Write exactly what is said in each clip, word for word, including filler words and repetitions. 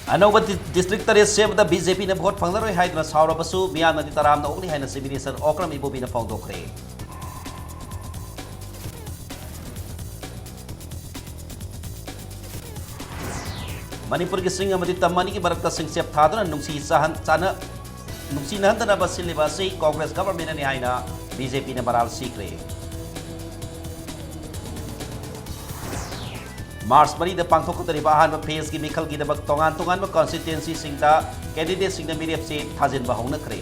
ꯑꯅꯧꯕ ꯗꯤ-, ꯗꯤꯁꯇ꯭ꯔꯤꯛ ꯇꯔꯦꯠ ꯁꯦꯝꯕꯗ ꯕꯤ ꯖꯦ ꯄꯤꯅ ꯚꯣꯠ ꯐꯪꯂꯔꯣꯏ ꯍꯥꯏꯗꯨꯅ ꯁꯥꯎꯔꯕꯁꯨ ꯃꯤꯌꯥꯝꯅꯗꯤ ꯇꯔꯥꯝꯅ ꯑꯣꯛꯂꯤ ꯍꯥꯏꯅ ꯆꯤꯐ ꯃꯤꯅꯤꯁꯇꯔ ꯑꯣꯀ꯭ꯔꯝ ꯏꯕꯣꯕꯤꯅ ꯐꯣꯡꯗꯣꯛꯈ꯭ꯔꯦ꯫ ꯃꯅꯤꯄꯨꯔꯒꯤ ꯆꯤꯡ ꯑꯃꯗꯤ ꯇꯝ ꯑꯅꯤꯒꯤ ꯃꯔꯛꯇ ꯁꯤꯡꯆꯦꯞ ꯊꯥꯗꯨꯅ ꯅꯨꯡꯁꯤ ꯆꯥꯍꯟ-, ꯆꯥꯅ-, ꯅꯨꯡꯁꯤꯅꯍꯟꯗꯅꯕ ꯁꯤꯜꯂꯤꯕ ꯑꯁꯤ ꯀꯣꯡꯒ꯭ꯔꯦꯁ ꯒꯚꯔꯟꯃꯦꯟꯠꯅꯅꯤ ꯍꯥꯏꯅ ꯕꯤ ꯖꯦ ꯄꯤꯅ ꯃꯔꯥꯜ ꯁꯤꯈ꯭ꯔꯦ꯫ ꯃꯥꯔꯆ ꯃꯔꯤꯗ ꯄꯥꯡꯊꯣꯛꯀꯗꯧꯔꯤꯕ ꯑꯍꯥꯟꯕ ꯐꯦꯖꯀꯤ ꯃꯤꯈꯜꯒꯤꯗꯃꯛ ꯇꯣꯉꯥꯟ ꯇꯣꯉꯥꯟꯕ ꯀꯟꯁꯇꯤꯇ꯭ꯋꯦꯟꯁꯤꯁꯤꯡꯗ ꯀꯦꯟꯗꯤꯗꯦꯠꯁꯤꯡꯅ ꯃꯤꯔꯦꯞ ꯆꯦ ꯊꯥꯖꯤꯟꯕ ꯍꯧꯅꯈ꯭ꯔꯦ꯫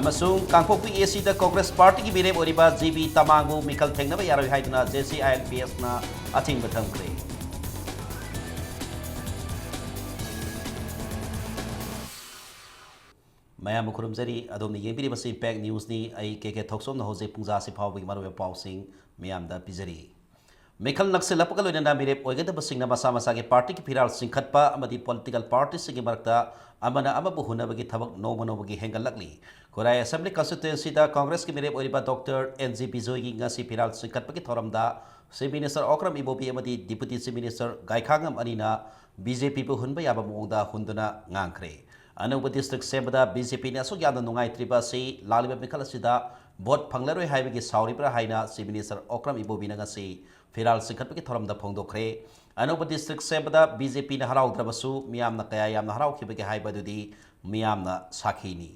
ꯑꯃꯁꯨꯡ ꯀꯥꯡꯄꯣꯛꯄꯤ ꯑꯦ ꯁꯤꯗ ꯀꯣꯡꯒ꯭ꯔꯦꯁ ꯄꯥꯔꯇꯤꯒꯤ ꯃꯤꯔꯦꯞ ꯑꯣꯏꯔꯤꯕ ꯖꯤ ꯕꯤ ꯇꯃꯥꯡꯕꯨ ꯃꯤꯈꯜ ꯊꯦꯡꯅꯕ ꯌꯥꯔꯣꯏ ꯍꯥꯏꯗꯨꯅ J C I L P ꯑꯦꯁꯅ ꯑꯊꯤꯡꯕ ꯊꯝꯈ꯭ꯔꯦ꯫ ꯃꯌꯥꯝꯕꯨ ꯈꯨꯔꯨꯝꯖꯔꯤ꯫ ꯑꯗꯣꯝꯅ ꯌꯦꯡꯕꯤꯔꯤꯕꯁꯤ ꯏꯝꯄꯦꯛ ꯅ꯭ꯌꯨꯁꯅꯤ꯫ ꯑꯩ ꯀꯦ ꯀꯦ ꯊꯣꯛꯆꯣꯝꯅ ꯍꯧꯖꯤꯛ ꯄꯨꯡꯖꯥꯁꯤ ꯐꯥꯎꯕꯒꯤ ꯃꯔꯨꯑꯣꯏꯕ ꯄꯥꯎꯁꯤꯡ ꯃꯤꯌꯥꯝꯗ ꯄꯤꯖꯔꯤ꯫ ꯃꯤꯈꯜ ꯅꯛꯁꯤꯜꯂꯛꯄꯒ ꯂꯣꯏꯅꯅ ꯃꯤꯔꯦꯞ ꯑꯣꯏꯒꯗꯕꯁꯤꯡꯅ ꯃꯁꯥ ꯃꯁꯥꯒꯤ ꯄꯥꯔꯇꯤꯒꯤ ꯐꯤꯔꯥꯜ ꯆꯤꯡꯈꯠꯄ ꯑꯃꯗꯤ ꯄꯣꯂꯤꯇꯤꯀꯦꯜ ꯄꯥꯔꯇꯤꯁꯤꯡꯒꯤ ꯃꯔꯛꯇ ꯑꯃꯅ ꯑꯃꯕꯨ ꯍꯨꯟꯅꯕꯒꯤ ꯊꯕꯛ ꯅꯣꯡꯃ ꯅꯣꯡꯃꯒꯤ ꯍꯦꯟꯒꯠꯂꯛꯂꯤ꯫ ꯈꯨꯔꯥꯏ ꯑꯦꯁꯦꯝꯕ꯭ꯂꯤ ꯀꯟꯁꯇꯤꯇ꯭ꯋꯦꯟꯁꯤꯗ ꯀꯣꯡꯒ꯭ꯔꯦꯁꯀꯤ ꯃꯤꯔꯦꯞ ꯑꯣꯏꯔꯤꯕ ꯗꯣꯛꯇꯔ ꯑꯦꯟ ꯖꯤ ꯕꯤꯖꯣꯏꯒꯤ ꯉꯁꯤ ꯐꯤꯔꯥꯜ ꯆꯤꯡꯈꯠꯄꯒꯤ ꯊꯧꯔꯝꯗ ꯆꯤꯐ ꯃꯤꯅꯤꯁꯇꯔ ꯑꯣꯀ꯭ꯔꯝ ꯏꯕꯣꯕꯤ ꯑꯃꯗꯤ ꯗꯤꯄꯨꯇꯤ ꯆꯤꯐ ꯃꯤꯅꯤꯁꯇꯔ ꯒꯥꯏꯈꯥꯉꯝ ꯑꯅꯤꯅ ꯕꯤ ꯖꯦ ꯄꯤꯕꯨ ꯍꯨꯟꯕ ꯌꯥꯕ ꯃꯑꯣꯡꯗ ꯍꯨꯟꯗꯨꯅ ꯉꯥꯡꯈ꯭ꯔꯦ꯫ ꯑꯅꯧꯕ ꯗꯤꯁꯇ꯭ꯔꯤꯛ ꯁꯦꯝꯕꯗ ꯕꯤ ꯖꯦ ꯄꯤꯅ ꯑꯁꯨꯛ ꯌꯥꯝꯅ ꯅꯨꯡꯉꯥꯏꯇ꯭ꯔꯤꯕ ꯑꯁꯤ ꯂꯥꯛꯂꯤꯕ ꯃꯤꯈꯜ ꯑꯁꯤꯗ ꯚꯣꯠ ꯐꯪꯂꯔꯣꯏ ꯍꯥꯏꯕꯒꯤ ꯁꯥꯎꯔꯤꯕ꯭ꯔꯥ ꯍꯥꯏꯅ ꯆꯤꯐ ꯃꯤꯅꯤꯁꯇꯔ ꯑꯣꯀ꯭ꯔꯝ ꯏꯕꯣꯕꯤꯅ ꯉꯁꯤ ꯐꯤꯔꯥꯜ ꯆꯤꯡꯈꯠꯄꯒꯤ ꯊꯧꯔꯝꯗ ꯐꯣꯡꯗꯣꯛꯈ꯭ꯔꯦ꯫ ꯑꯅꯧꯕ ꯗꯤꯁꯇ꯭ꯔꯤꯛ ꯁꯦꯝꯕꯗ ꯕꯤ ꯖꯦ ꯄꯤꯅ ꯍꯔꯥꯎꯗ꯭ꯔꯕꯁꯨ ꯃꯤꯌꯥꯝꯅ ꯀꯌꯥ ꯌꯥꯝꯅ ꯍꯔꯥꯎꯈꯤꯕꯒꯦ ꯍꯥꯏꯕ ꯑꯗꯨꯗꯤ ꯃꯤꯌꯥꯝꯅ ꯁꯥꯈꯤꯅꯤ꯫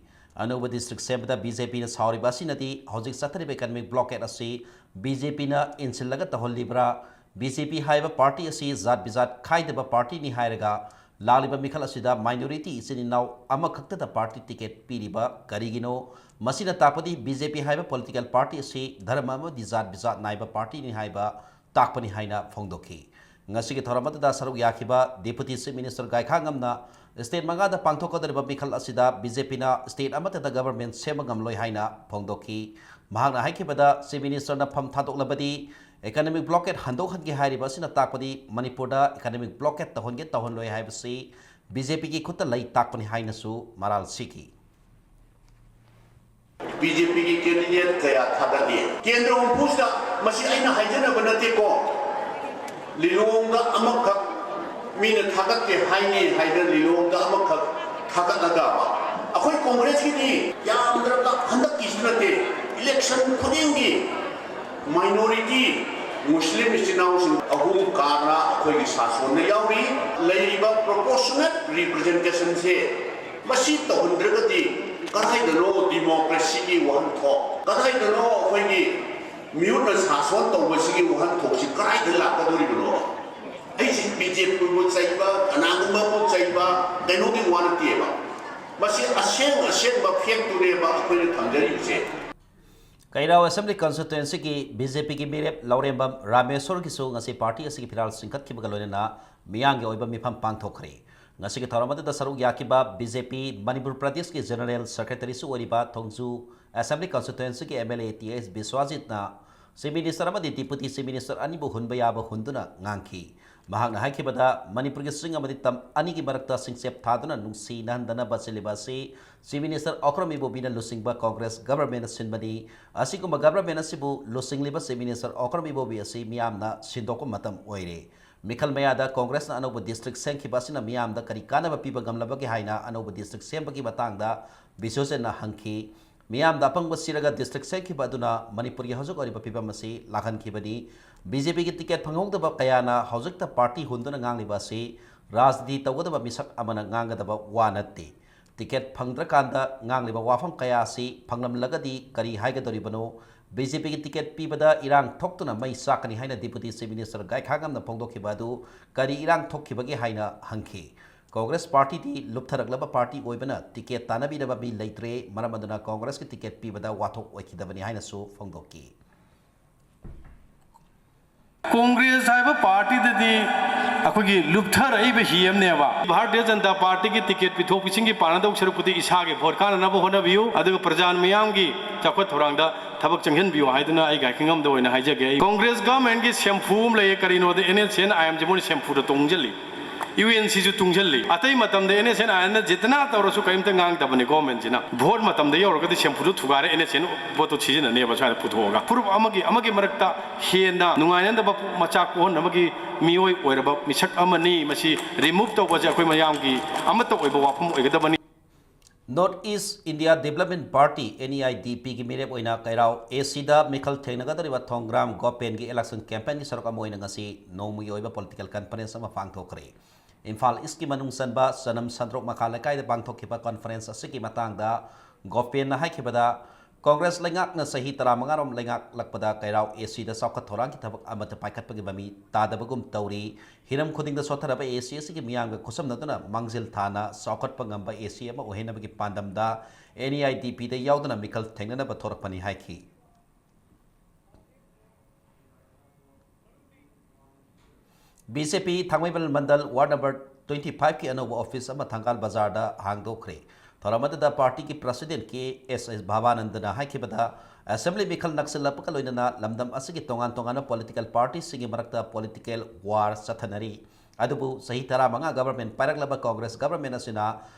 ꯑꯅꯧꯕ ꯗꯤꯁꯇ꯭ꯔꯤꯛ ꯁꯦꯝꯕꯗ ꯕꯤ ꯖꯦ ꯄꯤꯅ ꯁꯥꯎꯔꯤꯕ ꯑꯁꯤꯅꯗꯤ ꯍꯧꯖꯤꯛ ꯆꯠꯊꯔꯤꯕ ꯏꯀꯅꯃꯤꯛ ꯕ꯭ꯂꯣꯀꯦꯠ ꯑꯁꯤ ꯕꯤ ꯖꯦ ꯄꯤꯅ ꯏꯟꯁꯤꯜꯂꯒ ꯇꯧꯍꯜꯂꯤꯕ꯭ꯔꯥ? ꯕꯤ ꯖꯦ ꯄꯤ ꯍꯥꯏꯕ ꯄꯥꯔꯇꯤ ꯑꯁꯤ ꯖꯥꯠ ꯕꯤꯖꯥꯠ ꯈꯥꯏꯗꯕ ꯄꯥꯔꯇꯤꯅꯤ ꯍꯥꯏꯔꯒ ꯂꯥꯛꯂꯤꯕ ꯃꯤꯈꯜ ꯑꯁꯤꯗ ꯃꯥꯏꯅꯣꯔꯤꯇꯤ ꯏꯆꯤꯟ ꯏꯅꯥꯎ ꯑꯃꯈꯛꯇꯗ ꯄꯥꯔꯇꯤ ꯇꯤꯀꯦꯠ ꯄꯤꯔꯤꯕ ꯀꯔꯤꯒꯤꯅꯣ? ꯃꯁꯤꯅ ꯇꯥꯛꯄꯗꯤ ꯕꯤ ꯖꯦ ꯄꯤ ꯍꯥꯏꯕ ꯄꯣꯂꯤꯇꯤꯀꯦꯜ ꯄꯥꯔꯇꯤ ꯑꯁꯤ ꯙꯔꯃ ꯑꯃꯗꯤ ꯖꯥꯠ ꯕꯤꯖꯥꯠ ꯅꯥꯏꯕ ꯄꯥꯔꯇꯤꯅꯤ ꯍꯥꯏꯕ ꯇꯥꯛꯄꯅꯤ ꯍꯥꯏꯅ ꯐꯣꯡꯗꯣꯛꯈꯤ꯫ ꯉꯁꯤꯒꯤ ꯊꯧꯔꯝ ꯑꯗꯨꯗ ꯁꯔꯨꯛ ꯌꯥꯈꯤꯕ ꯗꯤꯄꯨꯇꯤ ꯆꯤꯐ ꯃꯤꯅꯤꯁꯇꯔ ꯒꯥꯏꯈꯥꯉꯝꯅ ꯁ꯭ꯇꯦꯠ ꯃꯉꯥꯗ ꯄꯥꯡꯊꯣꯛꯀꯗꯧꯔꯤꯕ ꯃꯤꯈꯜ ꯑꯁꯤꯗ ꯕꯤ ꯖꯦ ꯄꯤꯅ ꯁ꯭ꯇꯦꯠ ꯑꯃꯠꯇꯗ ꯒꯚꯔꯟꯃꯦꯟꯠ ꯁꯦꯝꯕ ꯉꯝꯂꯣꯏ ꯍꯥꯏꯅ ꯐꯣꯡꯗꯣꯛꯈꯤ꯫ ꯃꯍꯥꯛꯅ ꯍꯥꯏꯈꯤꯕꯗ ꯆꯤꯐ ꯃꯤꯅꯤꯁꯇꯔꯅ ꯐꯝ ꯊꯥꯗꯣꯛꯂꯕꯗꯤ ꯏꯀꯅꯃꯤꯛ ꯕ꯭ꯂꯣꯀꯦꯠ ꯍꯟꯗꯣꯛꯍꯟꯒꯦ ꯍꯥꯏꯔꯤꯕ ꯑꯁꯤꯅ ꯇꯥꯛꯄꯗꯤ ꯃꯅꯤꯄꯨꯔꯗ ꯏꯀꯅꯃꯤꯛ ꯕ꯭ꯂꯣꯀꯦꯠ ꯇꯧꯍꯟꯒꯦ ꯇꯧꯍꯟꯂꯣꯏ ꯍꯥꯏꯕꯁꯤ ꯕꯤ ꯖꯦ ꯄꯤꯒꯤ ꯈꯨꯠꯇ ꯂꯩ ꯇꯥꯛꯄꯅꯤ ꯍꯥꯏꯅꯁꯨ ꯃꯔꯥꯜ ꯁꯤꯈꯤ꯫ ꯕꯤ ꯖꯦ ꯄꯤꯒꯤ ꯀꯦꯟꯗꯤꯗꯦꯠ ꯀꯌꯥ ꯊꯥꯒꯠꯂꯤ꯫ ꯀꯦꯟꯗ꯭ꯔ ꯍꯨꯝꯐꯨꯁꯤꯗ ꯃꯁꯤ ꯑꯩꯅ ꯍꯥꯏꯖꯅꯕ ꯅꯠꯇꯦꯀꯣ, ꯂꯤꯂꯣꯡꯗ ꯑꯃꯈꯛ ꯃꯤꯅ ꯊꯥꯒꯠꯇꯦ ꯍꯥꯏꯅꯤ ꯍꯥꯏꯗꯅ ꯂꯤꯂꯣꯡꯗ ꯑꯃꯈꯛ ꯊꯥꯒꯠꯂꯒ ꯑꯩꯈꯣꯏ ꯀꯣꯡꯒ꯭ꯔꯦꯁꯀꯤꯗꯤ ꯌꯥꯝꯗ꯭ꯔꯕ ꯍꯟꯗꯛꯀꯤꯁꯨ ꯅꯠꯇꯦ, ꯏꯂꯦꯛꯁꯟ ꯈꯨꯗꯤꯡꯒꯤ ꯃꯥꯏꯅꯣꯔꯤꯇꯤ ꯃꯨꯁꯂꯤꯝ ꯏꯆꯤꯟ ꯏꯅꯥꯎꯁꯤꯡ ꯑꯍꯨꯝ ꯀꯥꯅ ꯑꯩꯈꯣꯏꯒꯤ ꯁꯥꯁꯣꯟꯗ ꯌꯥꯎꯔꯤ꯫ ꯂꯩꯔꯤꯕ ꯄ꯭ꯔꯣꯄꯣꯔꯁꯅꯦꯠ ꯔꯤꯄ꯭ꯔꯖꯦꯟꯇꯦꯁꯟꯁꯦ ꯃꯁꯤ ꯇꯧꯍꯟꯗ꯭ꯔꯒꯗꯤ ꯀꯗꯥꯏꯗꯅꯣ ꯗꯤꯃꯣꯀ꯭ꯔꯦꯁꯤꯒꯤ ꯋꯥꯍꯟꯊꯣꯛ, ꯀꯗꯥꯏꯗꯅꯣ ꯑꯩꯈꯣꯏꯒꯤ ꯃꯤꯍꯨꯠꯅ ꯁꯥꯁꯣꯟ ꯇꯧꯕꯁꯤꯒꯤ ꯋꯥꯍꯟꯊꯣꯛꯁꯤ ꯀꯗꯥꯏꯗ ꯂꯥꯛꯀꯗꯧꯔꯤꯕꯅꯣ? ꯑꯩꯁꯤ ꯕꯤ ꯖꯦ ꯄꯤꯕꯨ ꯆꯩꯕ, ꯀꯅꯥꯒꯨꯝꯕꯕꯨ ꯆꯩꯕ, ꯀꯩꯅꯣꯒꯤ ꯋꯥ ꯅꯠꯇꯦꯕ꯫ ꯃꯁꯤ ꯑꯁꯦꯡ ꯑꯁꯦꯡꯕ ꯐꯦꯛꯇꯨꯅꯦꯕ ꯑꯩꯈꯣꯏꯅ ꯊꯝꯖꯔꯤꯕꯁꯦ꯫ ꯀꯩꯔꯥꯎ ꯑꯦꯁꯦꯝꯕ꯭ꯂꯤ ꯀꯟꯁꯇꯤꯇ꯭ꯋꯦꯟꯁꯤꯒꯤ ꯕꯤ ꯖꯦ ꯄꯤꯒꯤ ꯃꯤꯔꯦꯞ ꯂꯧꯔꯦꯝꯕꯝ ꯔꯥꯃꯦꯁꯣꯔꯒꯤꯁꯨ ꯉꯁꯤ ꯄꯥꯔꯇꯤ ꯑꯁꯤꯒꯤ ꯐꯤꯔꯥꯜ ꯆꯤꯡꯈꯠꯈꯤꯕꯒ ꯂꯣꯏꯅꯅ ꯃꯤꯌꯥꯝꯒꯤ ꯑꯣꯏꯕ ꯃꯤꯐꯝ ꯄꯥꯡꯊꯣꯛꯈ꯭ꯔꯦ꯫ ꯉꯁꯤꯒꯤ ꯊꯧꯔꯝ ꯑꯗꯨꯗ ꯁꯔꯨꯛ ꯌꯥꯈꯤꯕ ꯕꯤ ꯖꯦ ꯄꯤ ꯃꯅꯤꯄꯨꯔ ꯄ꯭ꯔꯗꯦꯁꯀꯤ ꯖꯦꯅꯔꯦꯜ ꯁꯦꯀ꯭ꯔꯦꯇꯔꯤꯁꯨ ꯑꯣꯏꯔꯤꯕ ꯊꯣꯡꯖꯨ ꯑꯦꯁꯦꯝꯕ꯭ꯂꯤ ꯀꯟꯁꯇꯤꯇ꯭ꯋꯦꯟꯁꯤꯒꯤ M L A T H ꯕꯤꯁ꯭ꯋꯥꯖꯤꯠꯅ ꯆꯤꯐ ꯃꯤꯅꯤꯁꯇꯔ ꯑꯃꯗꯤ ꯗꯤꯄꯨꯇꯤ ꯆꯤꯐ ꯃꯤꯅꯤꯁꯇꯔ ꯑꯅꯤꯕꯨ ꯍꯨꯟꯕ ꯌꯥꯕ ꯍꯨꯟꯗꯨꯅ ꯉꯥꯡꯈꯤ꯫ ꯃꯍꯥꯛꯅ ꯍꯥꯏꯈꯤꯕꯗ, ꯃꯅꯤꯄꯨꯔꯒꯤ ꯆꯤꯡ ꯑꯃꯗꯤ ꯇꯝ ꯑꯅꯤꯒꯤ ꯃꯔꯛꯇ ꯁꯤꯡꯆꯦꯞ ꯊꯥꯗꯨꯅ ꯅꯨꯡꯁꯤ ꯅꯍꯟꯗꯅꯕ ꯁꯤꯜꯂꯤꯕ ꯑꯁꯤ ꯆꯤꯐ ꯃꯤꯅꯤꯁꯇꯔ ꯑꯣꯀ꯭ꯔꯝ ꯏꯕꯣꯕꯤꯅ ꯂꯨꯆꯤꯡꯕ ꯀꯣꯡꯒ꯭ꯔꯦꯁ ꯒꯚꯔꯟꯃꯦꯟꯠꯅ ꯁꯤꯟꯕꯅꯤ꯫ ꯑꯁꯤꯒꯨꯝꯕ ꯒꯚꯔꯟꯃꯦꯟꯠ ꯑꯁꯤꯕꯨ ꯂꯨꯆꯤꯡꯂꯤꯕ ꯆꯤꯐ ꯃꯤꯅꯤꯁꯇꯔ ꯑꯣꯀ꯭ꯔꯝ ꯏꯕꯣꯕꯤ ꯑꯁꯤ ꯃꯤꯌꯥꯝꯅ ꯁꯤꯟꯗꯣꯛꯄ ꯃꯇꯝ ꯑꯣꯏꯔꯦ꯫ ꯃꯤꯈꯜ ꯃꯌꯥꯗ ꯀꯣꯡꯒ꯭ꯔꯦꯁꯅ ꯑꯅꯧꯕ ꯗꯤꯁꯇ꯭ꯔꯤꯛ ꯁꯦꯝꯈꯤꯕ ꯑꯁꯤꯅ ꯃꯤꯌꯥꯝꯗ ꯀꯔꯤ ꯀꯥꯟꯅꯕ ꯄꯤꯕ ꯉꯝꯂꯕꯒꯦ ꯍꯥꯏꯅ ꯑꯅꯧꯕ ꯗꯤꯁꯇ꯭ꯔꯤꯛ ꯁꯦꯝꯕꯒꯤ ꯃꯇꯥꯡꯗ ꯕꯤꯁ꯭ꯋꯖꯤꯠꯅ ꯍꯪꯈꯤ꯫ ꯃꯤꯌꯥꯝꯗ ꯑꯄꯪꯕ ꯁꯤꯔꯒ ꯗꯤꯁꯇ꯭ꯔꯤꯛ ꯁꯦꯝꯈꯤꯕ ꯑꯗꯨꯅ ꯃꯅꯤꯄꯨꯔꯒꯤ ꯍꯧꯖꯤꯛ ꯑꯣꯏꯔꯤꯕ ꯐꯤꯕꯝ ꯑꯁꯤ ꯂꯥꯛꯍꯟꯈꯤꯕꯅꯤ꯫ ꯕꯤ ꯖꯦ ꯄꯤꯒꯤ ꯇꯤꯀꯦꯠ ꯐꯪꯍꯧꯗꯕ ꯀꯌꯥꯅ ꯍꯧꯖꯤꯛꯇ ꯄꯥꯔꯇꯤ ꯍꯨꯟꯗꯨꯅ ꯉꯥꯡꯂꯤꯕ ꯑꯁꯤ ꯔꯥꯖꯅꯤꯇꯤ ꯇꯧꯒꯗꯕ ꯃꯤꯁꯛ ꯑꯃꯅ ꯉꯥꯡꯒꯗꯕ ꯋꯥ ꯅꯠꯇꯦ꯫ ꯇꯤꯀꯦꯠ ꯐꯪꯗ꯭ꯔꯀꯥꯟꯗ ꯉꯥꯡꯂꯤꯕ ꯋꯥꯐꯝ ꯀꯌꯥ ꯑꯁꯤ ꯐꯪꯂꯝꯂꯒꯗꯤ ꯀꯔꯤ ꯍꯥꯏꯒꯗꯧꯔꯤꯕꯅꯣ? ꯕꯤ ꯖꯦ ꯄꯤꯒꯤ ꯇꯤꯀꯦꯠ ꯄꯤꯕꯗ ꯏꯔꯥꯡ ꯊꯣꯛꯇꯨꯅ ꯃꯩ ꯆꯥꯛꯀꯅꯤ ꯍꯥꯏꯅ ꯗꯤꯄꯨꯇꯤ ꯆꯤꯐ ꯃꯤꯅꯤꯁꯇꯔ ꯒꯥꯏꯈꯥꯉꯝꯅ ꯐꯣꯡꯗꯣꯛꯈꯤꯕ ꯑꯗꯨ ꯀꯔꯤ ꯏꯔꯥꯡ ꯊꯣꯛꯈꯤꯕꯒꯦ ꯍꯥꯏꯅ ꯍꯪꯈꯤ꯫ ꯀꯣꯡꯒ꯭ꯔꯦꯁ ꯄꯥꯔꯇꯤꯗꯤ ꯂꯨꯞꯊꯔꯛꯂꯕ ꯄꯥꯔꯇꯤ ꯑꯣꯏꯕꯅ ꯇꯤꯀꯦꯠ ꯇꯥꯟꯅꯕꯤꯅꯕ ꯃꯤ ꯂꯩꯇ꯭ꯔꯦ, ꯃꯔꯝ ꯑꯗꯨꯅ ꯀꯣꯡꯒ꯭ꯔꯦꯁꯀꯤ ꯇꯤꯀꯦꯠ ꯄꯤꯕꯗ ꯋꯥꯊꯣꯛ ꯑꯣꯏꯈꯤꯗꯕꯅꯤ ꯍꯥꯏꯅꯁꯨ ꯐꯣꯡꯗꯣꯛꯈꯤ꯫ ꯀꯣꯡꯒ꯭ꯔꯦꯁ ꯍꯥꯏꯕ ꯄꯥꯔꯇꯤꯗꯗꯤ ꯑꯩꯈꯣꯏꯒꯤ ꯂꯨꯞꯊꯔꯛꯏꯕ ꯍꯤ ꯑꯃꯅꯦꯕ꯫ ꯚꯥꯔꯇꯤꯌ ꯖꯅꯇꯥ ꯄꯥꯔꯇꯤꯒꯤ ꯇꯤꯀꯦꯠ ꯄꯤꯊꯣꯛ ꯄꯤꯁꯤꯟꯒꯤ ꯄꯥꯅꯗꯧ ꯁꯔꯨꯛꯄꯨꯗꯤ ꯏꯁꯥꯒꯤ ꯚꯣꯠ ꯀꯥꯅꯅꯕ ꯍꯣꯠꯅꯕꯤꯌꯨ, ꯑꯗꯨꯒ ꯄ꯭ꯔꯖꯥ ꯃꯤꯌꯥꯝꯒꯤ ꯆꯥꯎꯈꯠ ꯊꯧꯔꯥꯡꯗ ꯊꯕꯛ ꯆꯪꯁꯤꯟꯕꯤꯌꯨ ꯍꯥꯏꯗꯨꯅ ꯑꯩ ꯒꯥꯏꯈꯪꯉꯝꯗ ꯑꯣꯏꯅ ꯍꯥꯏꯖꯒꯦ꯫ ꯑꯩ ꯀꯣꯡꯒ꯭ꯔꯦꯁ ꯒꯚꯔꯟꯃꯦꯟꯠꯀꯤ ꯁꯦꯝꯐꯨ ꯑꯃ ꯂꯩꯌꯦ, ꯀꯔꯤꯅꯣꯗ ꯑꯦꯟ ꯑꯦꯁ ꯑꯦꯟ ꯑꯥꯏ ꯑꯦꯝꯁꯦ ꯃꯣꯏꯅ ꯁꯦꯝꯐꯨꯗ ꯇꯣꯡꯁꯤꯜꯂꯤ꯫ ꯌꯨ ꯑꯦꯟ ꯁꯤꯁꯨ ꯇꯨꯡꯁꯤꯜꯂꯤ꯫ ꯑꯇꯩ ꯃꯇꯝꯗ ꯑꯦꯟ ꯑꯦꯁ ꯑꯦꯟ ꯑꯥꯏ ꯑꯦꯜꯅ ꯖꯤꯇꯅꯥ ꯇꯧꯔꯁꯨ ꯀꯔꯤꯝꯇ ꯉꯥꯡꯗꯕꯅꯤ꯫ ꯒꯣꯔꯃꯦꯟꯁꯤꯅ ꯚꯣꯠ ꯃꯇꯝꯗ ꯌꯧꯔꯒꯗꯤ ꯁꯦꯝꯐꯨꯗꯨ ꯊꯨꯒꯥꯏꯔꯦ, ꯑꯦꯟ ꯑꯦꯁ ꯑꯦꯟ ꯄꯣꯠꯇꯨ ꯁꯤꯖꯤꯟꯅꯅꯦꯕ ꯁ꯭ꯋꯥꯏꯗ ꯄꯨꯊꯣꯛꯑꯒ꯫ ꯐꯨꯔꯨꯞ ꯑꯃꯒꯤ ꯑꯃꯒꯤ ꯃꯔꯛꯇ ꯍꯦꯟꯅ ꯅꯨꯡꯉꯥꯏꯅꯗꯕ ꯃꯆꯥꯛ ꯄꯣꯛꯍꯟꯅꯕꯒꯤ ꯃꯤꯑꯣꯏ ꯑꯣꯏꯔꯕ ꯃꯤꯁꯛ ꯑꯃꯅꯤ꯫ ꯃꯁꯤ ꯔꯤꯃꯨꯚ ꯇꯧꯕꯁꯦ ꯑꯩꯈꯣꯏ ꯃꯌꯥꯝꯒꯤ ꯑꯃꯠꯇ ꯑꯣꯏꯕ ꯋꯥꯐꯝ ꯑꯣꯏꯒꯗꯕꯅꯤ꯫ North East India Development Party, N E I D P ꯒꯤ ꯃꯤꯔꯦꯞ ꯑꯣꯏꯅ ꯀꯩꯔꯥꯎ ꯑꯦ ꯁꯤꯗ ꯃꯤꯈꯜ ꯊꯦꯡꯅꯒꯗꯧꯔꯤꯕ ꯊꯣꯡꯒ꯭ꯔꯥꯝ ꯒꯣꯄꯦꯟꯒꯤ election campaign ꯒꯤ ꯁꯔꯨꯛ ꯑꯃ ꯑꯣꯏꯅ ꯉꯁꯤ ꯅꯣꯡꯃꯒꯤ ꯑꯣꯏꯕ political conference ꯑꯃ ꯄꯥꯡꯊꯣꯛꯈ꯭ꯔꯦ꯫ ꯏꯝꯐꯥꯜ East ꯀꯤ ꯃꯅꯨꯡ ꯆꯟꯕ ꯆꯅꯝ ꯁꯟꯗ꯭ꯔꯣꯛ ꯃꯈꯥ ꯂꯩꯀꯥꯏꯗ ꯄꯥꯡꯊꯣꯛꯈꯤꯕ conference ꯑꯁꯤꯒꯤ ꯃꯇꯥꯡꯗ ꯒꯣꯄꯦꯟꯅ ꯍꯥꯏꯈꯤꯕꯗ, ꯀꯣꯡꯒ꯭ꯔꯦꯁ ꯂꯩꯉꯥꯛꯅ ꯆꯍꯤ ꯇꯔꯥꯃꯉꯥ ꯔꯣꯝ ꯂꯩꯉꯥꯛꯂꯛꯄꯗ ꯀꯩꯔꯥꯎ ꯑꯦ ꯁꯤꯗ ꯆꯥꯎꯈꯠ ꯊꯧꯔꯥꯡꯒꯤ ꯊꯕꯛ ꯑꯃꯠꯇ ꯄꯥꯏꯈꯠꯄꯒꯤ ꯃꯃꯤ ꯇꯥꯗꯕꯒꯨꯝ ꯇꯧꯔꯤ꯫ ꯍꯤꯔꯝ ꯈꯨꯗꯤꯡꯗ ꯁꯣꯠꯊꯔꯕ ꯑꯦ ꯁꯤ ꯑꯁꯤꯒꯤ ꯃꯤꯌꯥꯝꯒ ꯈꯨꯠꯁꯝꯅꯗꯨꯅ ꯃꯥꯡꯖꯤꯜ ꯊꯥꯅ ꯆꯥꯎꯈꯠꯄ ꯉꯝꯕ ꯑꯦ ꯁꯤ ꯑꯃ ꯑꯣꯏꯍꯟꯅꯕꯒꯤ ꯄꯥꯟꯗꯝꯗ N E I D P ꯗ ꯌꯥꯎꯗꯨꯅ ꯃꯤꯈꯜ ꯊꯦꯡꯅꯅꯕ ꯊꯣꯔꯛꯄꯅꯤ ꯍꯥꯏꯈꯤ꯫ B J P ꯊꯥꯡꯃꯩꯕꯟ ꯃꯟꯗꯜ ward number twenty five ꯀꯤ ꯑꯅꯧꯕ office ꯑꯃ ꯊꯪꯒꯥꯜ ꯕꯖꯥꯔꯗ ꯍꯥꯡꯗꯣꯛꯈ꯭ꯔꯦ꯫ ꯊꯧꯔꯝ ꯑꯗꯨꯗ party ꯒꯤ president K S S ꯚꯥꯕꯥꯅꯟꯗꯅ ꯍꯥꯏꯈꯤꯕꯗ, assembly ꯃꯤꯈꯜ ꯅꯛꯁꯤꯜꯂꯛꯄꯒ ꯂꯣꯏꯅꯅ ꯂꯝꯗꯝ ꯑꯁꯤꯒꯤ ꯇꯣꯉꯥꯟ ꯇꯣꯉꯥꯟꯕ political party ꯁꯤꯡꯒꯤ ꯃꯔꯛꯇ political war ꯆꯠꯊꯅꯔꯤ꯫ ꯑꯗꯨꯕꯨ ꯆꯍꯤ ꯇꯔꯥꯃꯉꯥ government ꯄꯥꯏꯔꯛꯂꯕ ꯀꯣꯡꯒ꯭ꯔꯦꯁ government ꯑꯁꯤꯅ